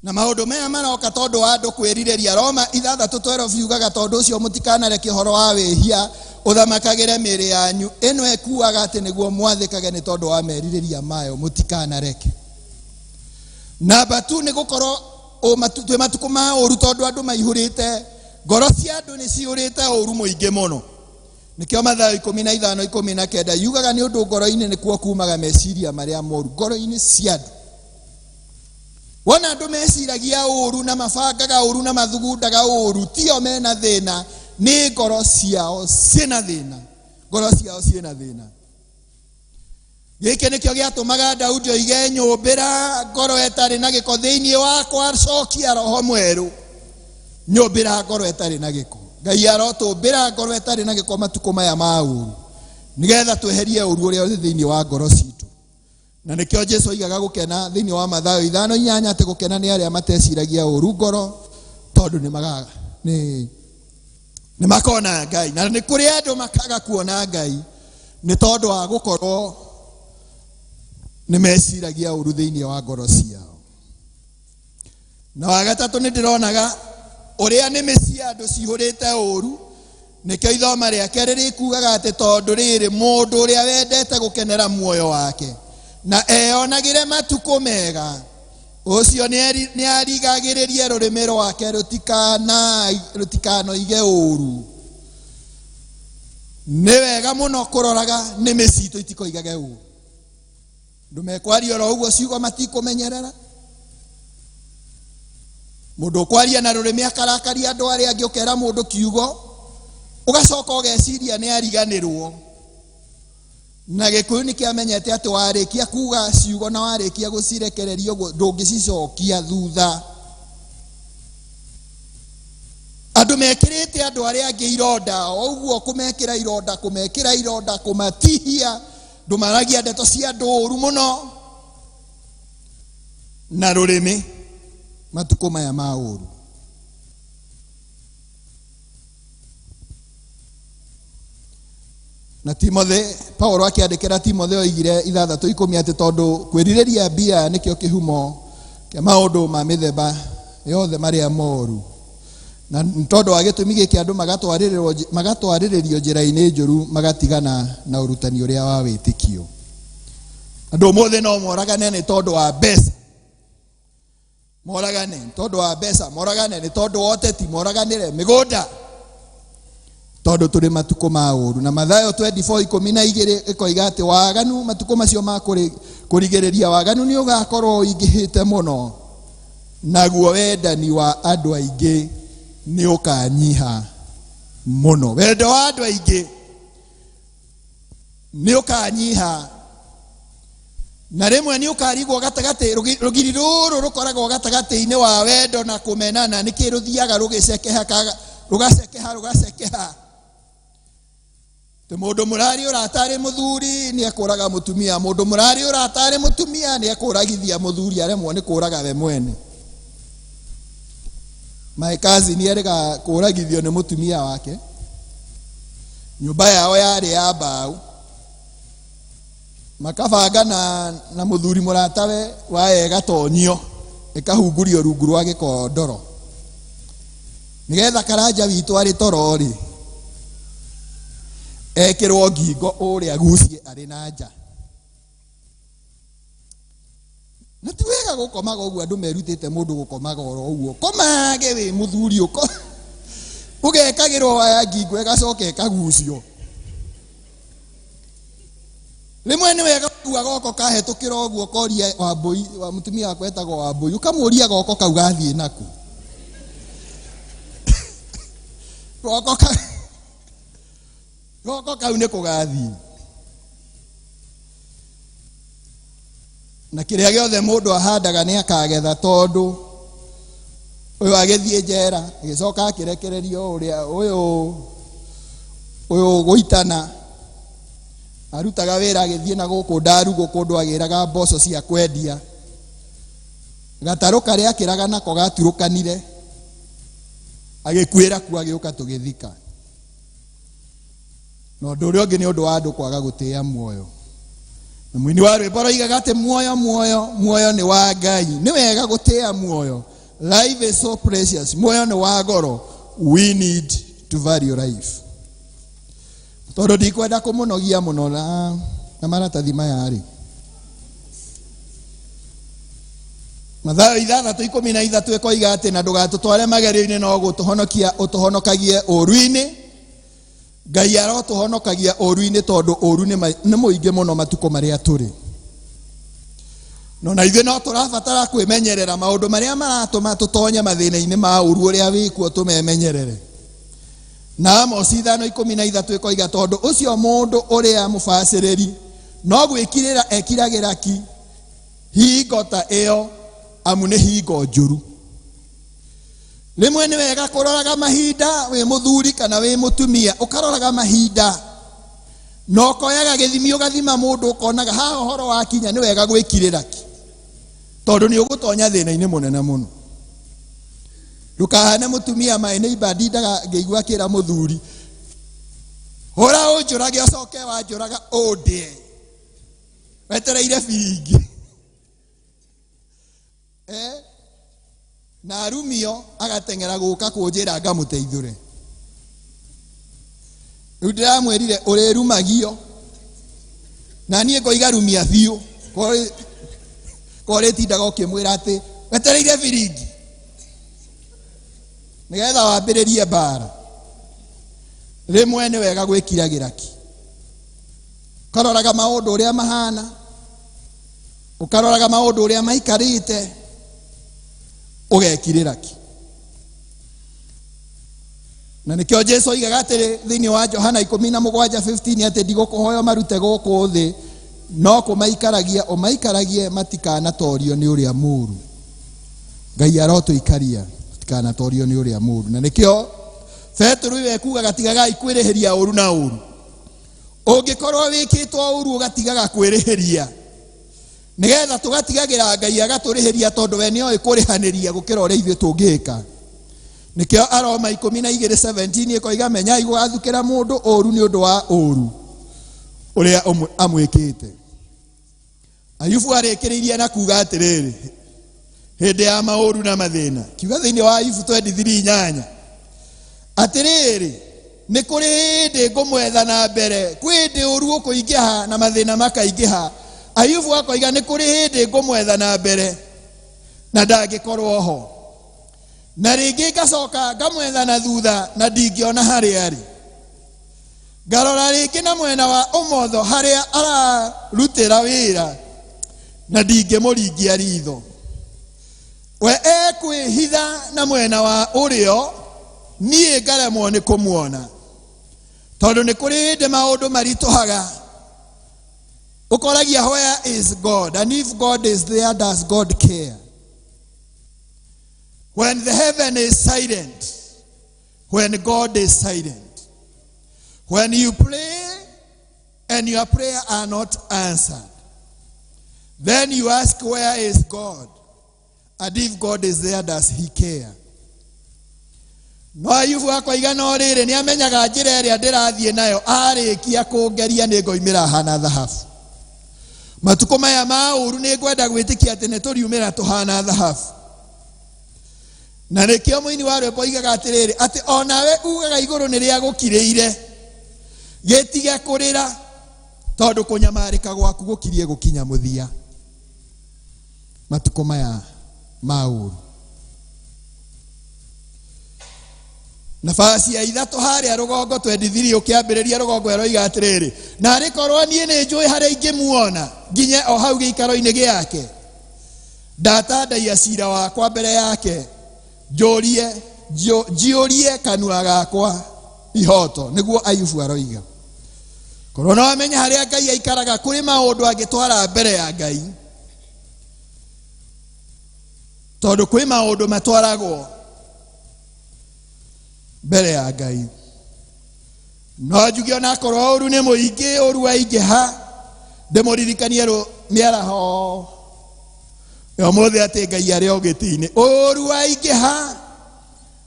na maũndũ maya maroka tondũ wa andũ kwĩrirĩria. Roma 6:12 yugaga tondũ ũcio mũtikanareke ũhoro wa wĩhia ũthamakagĩre mĩĩrĩ yanyu ĩno ĩkuaga atĩ nĩguo mwathĩkage nĩ tondũ wa merirĩria mayo, mũtikanareke. Namba 2 nĩ gũkorwo twĩ matukũ ma ũru tondũ andũ maihũrĩte ngoro cia andũ nĩ cihũrĩte ũru mũingĩ mũno. Nĩkĩo Mathayo 15:19 yugaga nĩ ũndũ ngoro-inĩ nĩkuo kumaga meciria marĩa moru, ngoro-inĩ cia andũ. Wona andũ meciragia ũru na mabangaga ũru na mathugundaga ũru, tio mena thĩna, nĩ ngoro ciao ciĩna thĩna, ngoro ciao ciĩna thĩna. Gĩkĩ nĩkĩo gĩatũmaga Daudi oige nyũmbĩra ngoro ĩtarĩ na gĩko thĩinĩ wakwa, cokia roho mwerũ. Nyũmbĩra ngoro ĩtarĩ na gĩko. Ngai arotũmbĩra ngoro ĩtarĩ na gĩko matukũ maya ma ũru, nĩgetha tweherie ũru ũrĩa ũrĩ thĩinĩ wa ngoro citũ. Na nĩkĩo Jesu oigaga gũkena thĩinĩ wa Mathayo 5:8 atĩ gũkena nĩ arĩa mateciragia ũru ngoro, tondũ nĩ makona Ngai. Na nĩ kũrĩ andũ makaga kuona Ngai nĩ tondũ wa gũkorwo nĩ meciragia ũru thĩinĩ wa ngoro ciao. Na wa gatatũ nĩ ndĩronaga ũrĩa nĩmĩ cia andũ cihũrĩte ũru, nĩkĩo ithoma rĩa kerĩ rĩkugaga atĩ tondũ rĩrĩ mũndũ ũrĩa wendete gũkenera muoyo wake na eyonagĩre matukũ mega, ũcio nĩ arigagĩrĩrie rũrĩmĩ rwake rũtikanoige ũru. Nĩ wega mũno kũroraga nĩmĩ citũ itikoigage ũru. Andũ mekwaria oro ũguo ciugo matikũmenyerera. Mũndũ ũkwaria na rũrĩmĩ akarakaria andũ arĩa angĩ, ũkera mũndũ kiugo ũgacoka ũgeciria nĩ ariganĩrwo. Na Gĩkũyũ nĩ kĩamenyete atĩ warĩkia kuga ciugo na warĩkia gũcirekereria ũguo ndũngĩcicokia thutha. Andũ mekĩrĩte andũ arĩa angĩ ironda, o ũguo kũmekĩra ironda, kũmekĩra ironda, kũmatihia, ndũmaragia ndeto cia andũ ũru mũno na rũrĩmĩ matukũ maya ma ũru. Na Timothy, Paulo akĩandĩkĩra Timothy oigire 6:10 atĩ tondũ kwĩrirĩria mbia nĩkĩo kĩhumo kĩa maũndũ ma mĩthemba yothe marĩa moru, na nĩ tondũ wa gĩtũmi gĩkĩ andũ magatwarĩrĩrio njĩra-inĩ njũru, magatigana na ũrutani ũrĩa wa wĩtĩkio. Andũ ũmũthĩ no moragane nĩ tondũ wa mbeca, moragane nĩ tondũ wa mbeca, moragane nĩ tondũ wa ũteti, moraganĩre mĩgũnda, tondũ tũrĩ matukũ ma ũru. Na Mathayo 24:12 ĩkoiga atĩ waganu matukũ macio ma kũrigĩrĩria waganu nĩ ũgakorwo ũingĩhĩte mũno, naguo wendani wa andũ aingĩ nĩ ũkanyiha mũno. Wendo wa andũ aingĩ nĩ ũkanyiha, na rĩmwe nĩ ũkarigwo gatagatĩ, rũgiri rũrũ rũkoragwo gatagatĩ-inĩ wa wendo na kũmenana. Nĩkĩ rũthiaga rũgĩcekeha, rũgacekeha, rũgacekeha? Atĩ mũndũ mũrarĩ ũrata arĩ mũthuri nĩ ekũraga mũtumia, mũndũ mũrarĩ ũrata arĩ mũtumia nĩ ekũragithia mũthuri, aremwo nĩ kũraga we mwene. My cousin erĩga kũragithio nĩ mũtumia wake. Nyũmba yao yarĩ ya mbaũ, makabanga na mũthuri mũratawe wa ĩgatonyio ĩkahungurio rungu rwa gĩkondoro nĩgetha karanja witũ arĩ toro rĩ ekĩrwo ngingo ũrĩa agucie arĩ na nja. Na ti wega gũkomaga ũguo, andũ merutĩte mũndũ gũkomaga oro ũguo, komage wĩ mũthuri ũko ũgekagĩrwo waya ngingo ĩgacoka ĩkagucio. Rĩmwe nĩ wega kua goko kahetũkĩra ũguo ũkoria Wambũi, wa mũtumia wakwa etagwo Wambũi, ũkamũria goko kau gathiĩ naku. Goko kau nĩ kũgathiĩ. Na kĩrĩa gĩothe mũndũ ahandaga nĩ akagetha, tondũ ũyũ agĩthiĩ njera agĩcoka akĩrekererio, ũrĩa ũyũ gũitana arutaga wĩra agĩthiĩ na gũkũ ndarugũ kũndũ agĩraga mboco cia kwendia, gatarũ karĩa akĩraga nako gaturũkanire agĩkuĩra kuo, agĩũka tũgĩthika. Na ũndũ ũrĩa ũngĩ nĩ ũndũ wa andũ kwaga gũtĩĩa muoyo. Na mũini wa rwĩmbo aroigaga atĩ muoyo muoyo muoyo nĩ wa Ngai. Nĩ wega gũtĩa muoyo. Life is so precious. Muoyo nĩ wa goro. We need to value life. Tondũ ndikwenda kũmũnogia mũno na, na maratathi maya rĩ. Mathayo 6:13 ĩkoiga atĩ na ndũgatũtware magerio-inĩ no gũtũhonokia ũtũhonokagie ũũru-inĩ. Ngai arotũhonokagia ũũru-inĩ tondũ ũũru nĩ ma- nĩ mũingĩ mũno matukũ marĩa tũrĩ. No na ithuĩ no tũrabatara kwĩmenyerera maũndũ marĩa maratũma tũtonye mathĩna-inĩ ma ũũru ũrĩa wĩkuo tũmemenyerere. Na Amosi 5:13 ĩkoiga tondũ ũcio mũndũ ũrĩa mũbacĩrĩri no gwĩkirĩra ekiragĩra ki hingo ta ĩyo amu nĩ hingo njũru. Rĩmwe nĩ wega kũroraga mahinda wĩ mũthuri kana wĩ mũtumia, ũkaroraga mahinda na ũkoyaga gĩthimi ũgathima mũndũ ũkonaga haha ũhoro wakinya nĩ wega gwĩkirĩra ki tondũ nĩ ũgũtonya thĩna-inĩ mũnene mũno. Ndũkahane mũtumia maĩ nĩ imba ndindaga ngĩigua akĩra mũthuri hũra ũnjũrage ũcoke wanjũraga ũndĩe wetereire biringi eh? Na arumio agateng'era gũka kũnjĩra ngamũteithũre. Rĩu ndĩramwĩrire ũrĩrumagio na niĩ ngoiga rumia biũ korĩtindaga ũkĩmwĩra atĩ wetereire biringi nĩgetha wambĩrĩrie mbara. Rĩmwe nĩ wega gwĩkiragĩra ki, ũkaroraga maũndũ ũrĩa mahana, ũkaroraga maũndũ ũrĩa maikarĩte, ũgekirĩra ki. Na nĩkĩo Jesu oigaga atĩrĩ thĩinĩ wa Johana 17:15 atĩ ndigũkũhoya marute gũkũ thĩ no kũmaikaragia ũmaikaragie matikanatorio nĩ ũrĩa mũũru. Ngai arotũikaria tũtikanatorio nĩ ũrĩa mũũru. Na nĩkĩo Petero iwe kugaga tigagai kwĩrĩhĩria ũũru na ũũru. Ũngĩkorwo wĩkĩtwo ũũru ũgatigaga kwĩrĩhĩria nĩgetha tũgatigagĩra Ngai agatũrĩhĩria tondũ we nĩoĩ kũrĩhanĩria gũkĩra ũrĩa ithuĩ tũngĩka. Nĩkĩo Aroma 12:17 ĩkoiga menyai gũgathukĩra mũndũ ũũru nĩ ũndũ wa ũũru ũrĩa amwĩkĩte. Ayubu arĩkĩrĩirie na kuga atĩrĩrĩ hĩndĩ ya maũru na mathĩna, kiuga thĩinĩ wa Ayubu 23:8 atĩrĩrĩ nĩ kũrĩ hĩndĩ ngũmwetha na mbere, kwĩ hĩndĩ ũũru ũkũingĩha na mathĩna makaingĩha. Ayubu akoiga nĩ kũrĩ hĩndĩ ngũmwetha na mbere na ndangĩkorwo ho, na rĩngĩ ngacoka ngamwetha na thutha na ndingĩona harĩa arĩ. Ngarora rĩngĩ na mwena wa ũmotho harĩa ararutĩra wĩra na ndingĩmũringia ritho. We ekwĩhitha na mwena wa ũrĩo niĩ ngaremwo nĩ kũmuona, tondũ nĩ kũrĩ hĩndĩ maũndũ maritũhaga ũkoragia where is God, and if God is there, does God care? When the heaven is silent, when God is silent, when you pray and your prayer are not answered, then you ask where is God, and if God is there, does he care? No Ayubu akoiga no rĩrĩ nĩ amenyaga njĩra ĩrĩa ndĩrathiĩ nayo, arĩkia kũngeria nĩ ngoimĩra hana thahabu. Matukũ maya ma ũũru nĩ ngwenda gwĩtĩkia atĩ nĩ tũriumĩra tũhana thahabu. Na nĩkĩo mũini wa rwĩmbo oigaga atĩrĩrĩ atĩ onawe ugaga igũrũ nĩ rĩa gũkirĩire, gĩtige kũrĩra tondũ kũnyamarĩka gwaku gũkirie gũkinya mũthia. Matukũ maya ma ũũru. Nabasi ya ithatũ harĩa rũgongo 23 ũkĩambĩrĩria rũgongo ĩroiga atĩrĩrĩ na arĩ korwo niĩ nĩ njũĩ harĩa ingĩmuona nginye o hau gĩikaro-inĩ gĩake, ndatandaia cira wakwa mbere yake, njũrie kanua gakwa ihoto. Nĩguo Ayubu aroiga. Korwo no amenye harĩa Ngai aikaraga, kũrĩ maũndũ angĩtwara mbere ya Ngai, tondũ kwĩ maũndũ matwaragwo mbere ya Ngai. No njuge onakorwo ũru nĩ mũingĩ, ũru waingĩha, ndĩmũririkanie mĩaraho ya ũmũthĩ atĩ Ngai arĩ o gĩtĩ-inĩ. Ũru waingĩha,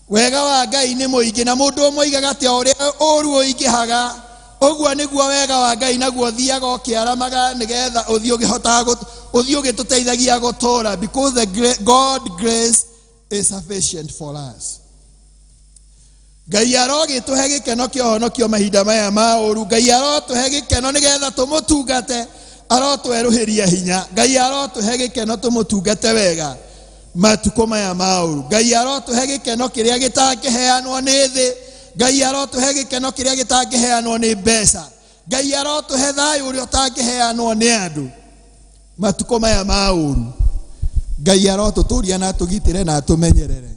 wega wa Ngai nĩ mũingĩ, na mũndũ ũmwe oigaga atĩ o ũrĩa ũru ũingĩhaga Ũguo nĩguo wega wa Ngai naguo ũthiaga ũkĩaramaga nĩgetha ũthiĩ ũkĩhotaga ũthiĩ ũgĩtũteithagia gũtũũra, because the God grace is sufficient for us. Ngai arogĩtũhe gĩkeno kĩa ũhonokio mahinda maya ma ũru. Ngai arotũhe gĩkeno nĩgetha tũmũtungate, arotwerũhĩria hinya. Ngai arotũhe gĩkeno tũmũtungate wega matukũ maya ma ũru. Ngai arotũhe gĩkeno kĩrĩa gĩtangĩheanwo nĩ thĩ. Ngai arotũhe gĩkeno kĩrĩa gĩtangĩheanwo nĩ mbeca. Ngai arotũhe thayũ ũrĩa ũtangĩheanwo nĩ andũ matukũ maya ma ũru. Ngai arotũtũria na atũgitĩre na atũmenyerere.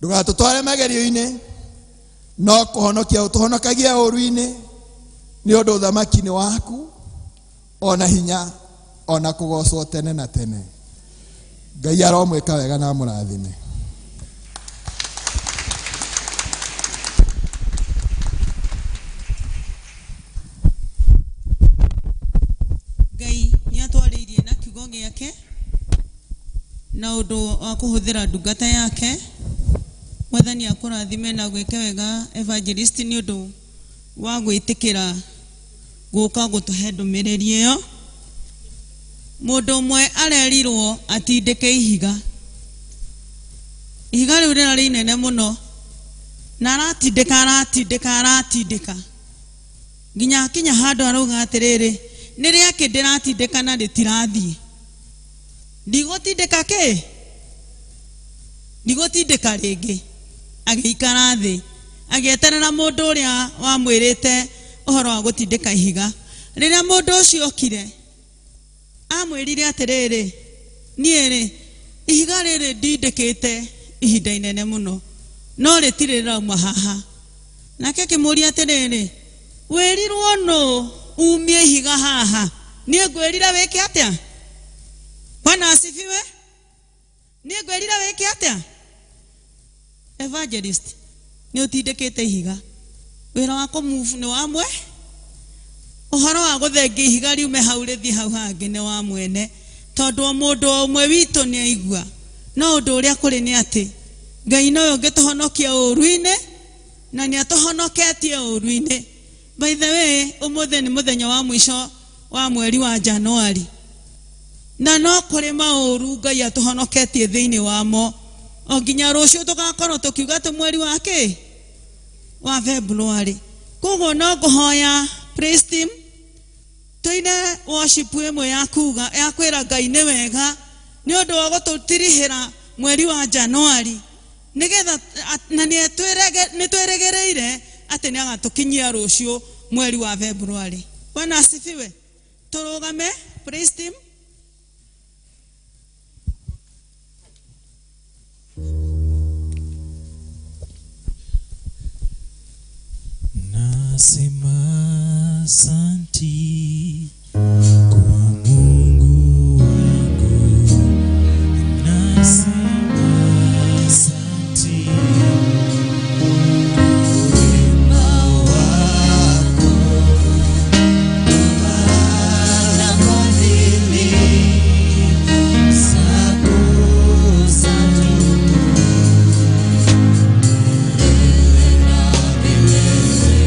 Ndũgatũtware magerio-inĩ, no kũhonokia ũtũhonokagia ũru-inĩ, nĩ ũndũ ũthamaki nĩ waku, ona hinya, ona kũgocwo tene na tene. Ngai aromwĩka wega na amũrathime. Ngai nĩ atwarĩirie na kiugo gĩake na ũndũ wa kũhũthĩra ndungata yake. Mwathani akũrathime na gwĩke wega evangelist nĩ ũndũ wa gwĩtĩkĩra gũka gũtũhe ndũmĩrĩri ĩyo. Mũndũ ũmwe arerirwo atindĩke ihiga. Ihiga rĩu rĩrarĩ inene mũno na aratindĩka aratindĩka aratindĩka nginya akinya handũ arauga atĩrĩrĩ, nĩ rĩakĩ ndĩratindĩka na rĩtirathiĩ, ndigũtindĩka kĩ, ndigũtindĩka rĩngĩ. Agĩikara thĩ agĩeterera mũndũ ũrĩa wamwĩrĩte ũhoro wa gũtindĩka ihiga. Rĩrĩa mũndũ ũcio okire amwĩrire atĩrĩrĩ, niĩ rĩ ihiga rĩrĩ ndindĩkĩte ihinda inene mũno no rĩtirĩ rĩrauma haha. Nake akĩmũria atĩrĩrĩ, wĩrirwo nũ umie ihiga haha? Niĩ ngwĩrire wĩke atĩa? Bwana asifiwe. Niĩ ngwĩrire wĩke atĩa? Evangelist, nĩ ũtindĩkĩte ihiga. Wĩra wa kũmove nĩ wa mwe, ũhoro wa gũthengia ihiga riume hau rĩthiĩ hau hangĩ nĩ wa mwene, tondũ o mũndũ o ũmwe witũ nĩ aigua. No ũndũ ũrĩa kũrĩ nĩ atĩ Ngai nowe ũngĩtũhonokia ũũru-inĩ, na nĩ atũhonoketie ũũru-inĩ. By the way, ũmũthĩ nĩ mũthenya wa mũico wa mweri wa Januari, na no kũrĩ maũru Ngai atũhonoketie thĩinĩ wamo. O nginya rũciũ tũgakorwo tũkiuga atĩ mweri wa kĩ wa February. Koguo no ngũhoya praise team tũine worship ĩmwe ya kuga ya kwĩra Ngai nĩ wega nĩ ũndũ wa gũtũtirihĩra mweri wa Januari, nĩgetha na nĩ twĩrĩgĩrĩire atĩ nĩ agatũkinyia rũciũ mweri wa February. Bwana asifiwe. Tũrũgame praise team. Nasema asanti kwa Mungu wangu, nasema asanti kwa wema wako na fadhili zako zadumu milele na milele.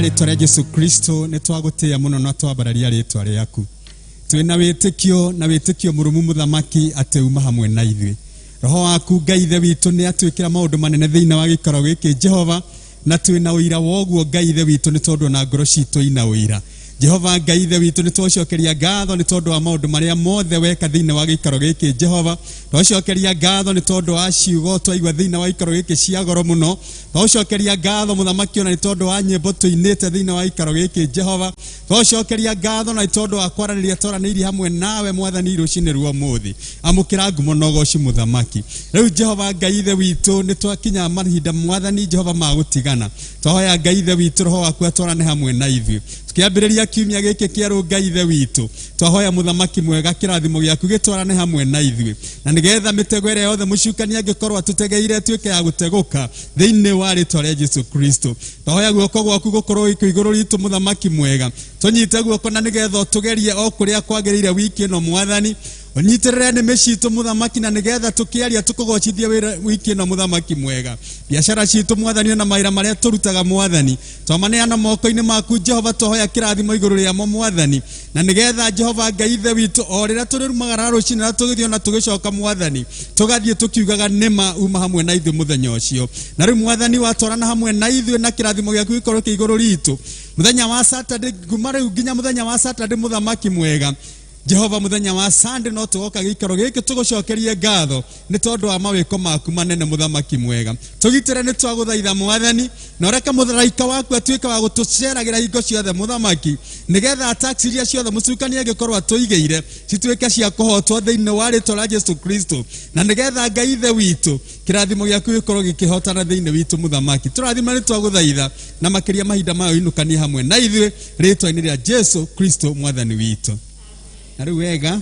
rĩtwa rĩa Jesu Kristo nĩ twagũtĩĩa mũno na twambararia rĩtwa rĩaku. Twĩna wĩtĩkio na wĩtĩkio mũrũmu mũthamaki atĩ uma hamwe na ithuĩ. Roho waku Ngai ithe witũ nĩ atwĩkĩra maũndũ manene thĩinĩ wa gĩikaro gĩkĩ Jehova, na twĩna ũira wa ũguo Ngai ithe witũ nĩ tondũ ona ngoro citũ ina ũira. Jehova Ngai ithe witũ nĩ twacokeria ngatho nĩ tondũ wa maũndũ marĩa mothe weka thĩinĩ wa gĩikaro gĩkĩ Jehova. Twacokeria ngatho nĩ tondũ wa ciugo twaigua thĩinĩ wa gĩikaro gĩkĩ cia goro mũno. Twacokeria ngatho mũthamaki ona nĩ tondũ wa nyĩmbo tũinĩte thĩinĩ wa gĩikaro gĩkĩ Jehova. Twacokeria ngatho na nĩ tondũ wa kwaranĩria twaranĩirie hamwe nawe mwathani rũcinĩ rwa ũmũthĩ. Amũkĩra ngumo na ũgoci mũthamaki. Rĩu Jehova Ngai ithe witũ nĩ twakinya mahinda mwathani Jehova ma gũtigana. Twahoya Ngai ithe witũ roho waku atwarane hamwe na ithuĩ. Tukiambĩrĩria kiumia gĩkĩ kĩerũ Ngai ithe witũ, twahoya mũthamaki mwega kĩrathimo gĩaku gĩtwarane hamwe na ithuĩ, na nĩgetha mĩtego ĩrĩa yothe mũcukani angĩkorwo atũtegeire ĩtuĩke ya gũtegũka thĩinĩ wa rĩtwa rĩa Jesu Kristo. Twahoya guoko gwaku gũkorwo gwĩ igũrũ ritũ mũthamaki mwega, tũnyite guoko na nĩgetha ũtũgerie o kũrĩa kwagĩrĩire wiki ĩno mwathani. Ũnyitĩrĩre nĩmĩ citũ mũthamaki na nĩgetha tũkĩaria tũkũgocithie wĩra wiki ĩno mũthamaki mwega. Biacara citũ mwathani ona mawĩra marĩa tũrutaga mwathani twamaneana moko-inĩ maku Jehova, twahoya kĩrathimo igũrũ rĩamo mwathani, na nĩgetha Jehova Ngai ithe witũ o rĩrĩa tũrĩrumagara rũcinĩ na tũgĩthiĩ ona tũgĩcoka mwathani tũgathiĩ tũkiugaga nĩma uma hamwe na ithuĩ mũthenya ũcio. Na rĩu mwathani watwarana hamwe na ithuĩ na kĩrathimo gĩaku gĩkorwo kĩ igũrũ ritũ mũthenya wa Saturday, kuma rĩu nginya mũthenya wa Saturday mũthamaki mwega Jehova mũthenya wa Sunday no tũgoka gĩikaro gĩkĩ tũgũcokerie ngatho nĩ tondũ wa mawĩko maku manene mũthamaki mwega. Tũgitĩre nĩ twagũthaitha mwathani, na ũreke mũraika waku atuĩke wa gũtũceragĩra hingo ciothe mũthamaki, nĩgetha attacks iria ciothe mũcukani angĩkorwo atũigĩire cituĩke cia kũhotwo thĩinĩ wa rĩtwa rĩa Jesu Kristo, na nĩgetha Ngai ithe witũ kĩrathimo gĩaku gĩkorwo gĩkĩhotana thĩinĩ witũ mũthamaki. Tũrathima nĩ twagũthaitha na makĩria mahinda maya ũinũkanie hamwe na ithuĩ rĩtwa-inĩ rĩa Jesu Kristo mwathani witũ. Na rĩu wega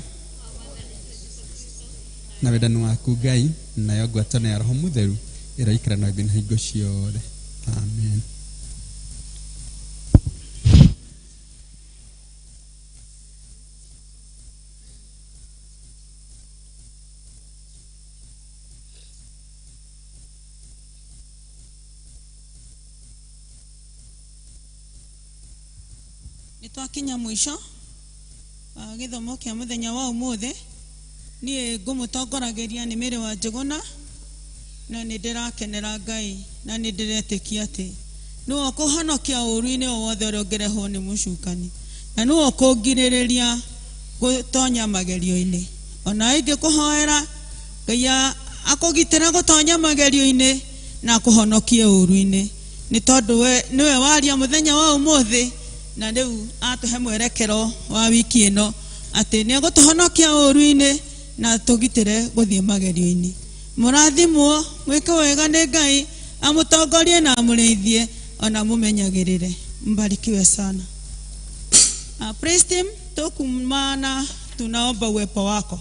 na wendani waku Ngai nayo ngwatano ya Roho Mũtheru ĩroikara na ithuĩ na hingo ciothe. Amen. Nĩ twakinya mũico wa gĩthomo kĩa mũthenya wa ũmũthĩ. Niĩ ngũmũtongoragĩria nĩ Mary wa Njũgũna, na nĩ ndĩrakenera Ngai na nĩ ndĩretĩkia atĩ nĩwe ũkũhonokia ũũru-inĩ o wothe ũrĩa ũngĩrehwo nĩ mũcukani, na nĩwe ũkũngirĩrĩria gũtonya magerio-inĩ. Ona ingĩkũhoera Ngai akũgitĩra gũtonya magerio-inĩ na akũhonokie ũũru-inĩ, nĩ tondũ we nĩwe waria mũthenya wa ũmũthĩ, na rĩu atũhe mwerekero wa wiki ĩno atĩ nĩ egũtũhonokia ũũru-inĩ na tũgitĩre gũthiĩ magerio-inĩ. Mũrathimwo, mwĩke wega nĩ Ngai amũtongorie na amũrĩithie ona amũmenyagĩrĩre. Mbarikiwe sana. Praise team, tukumana tunaomba uwepo wako.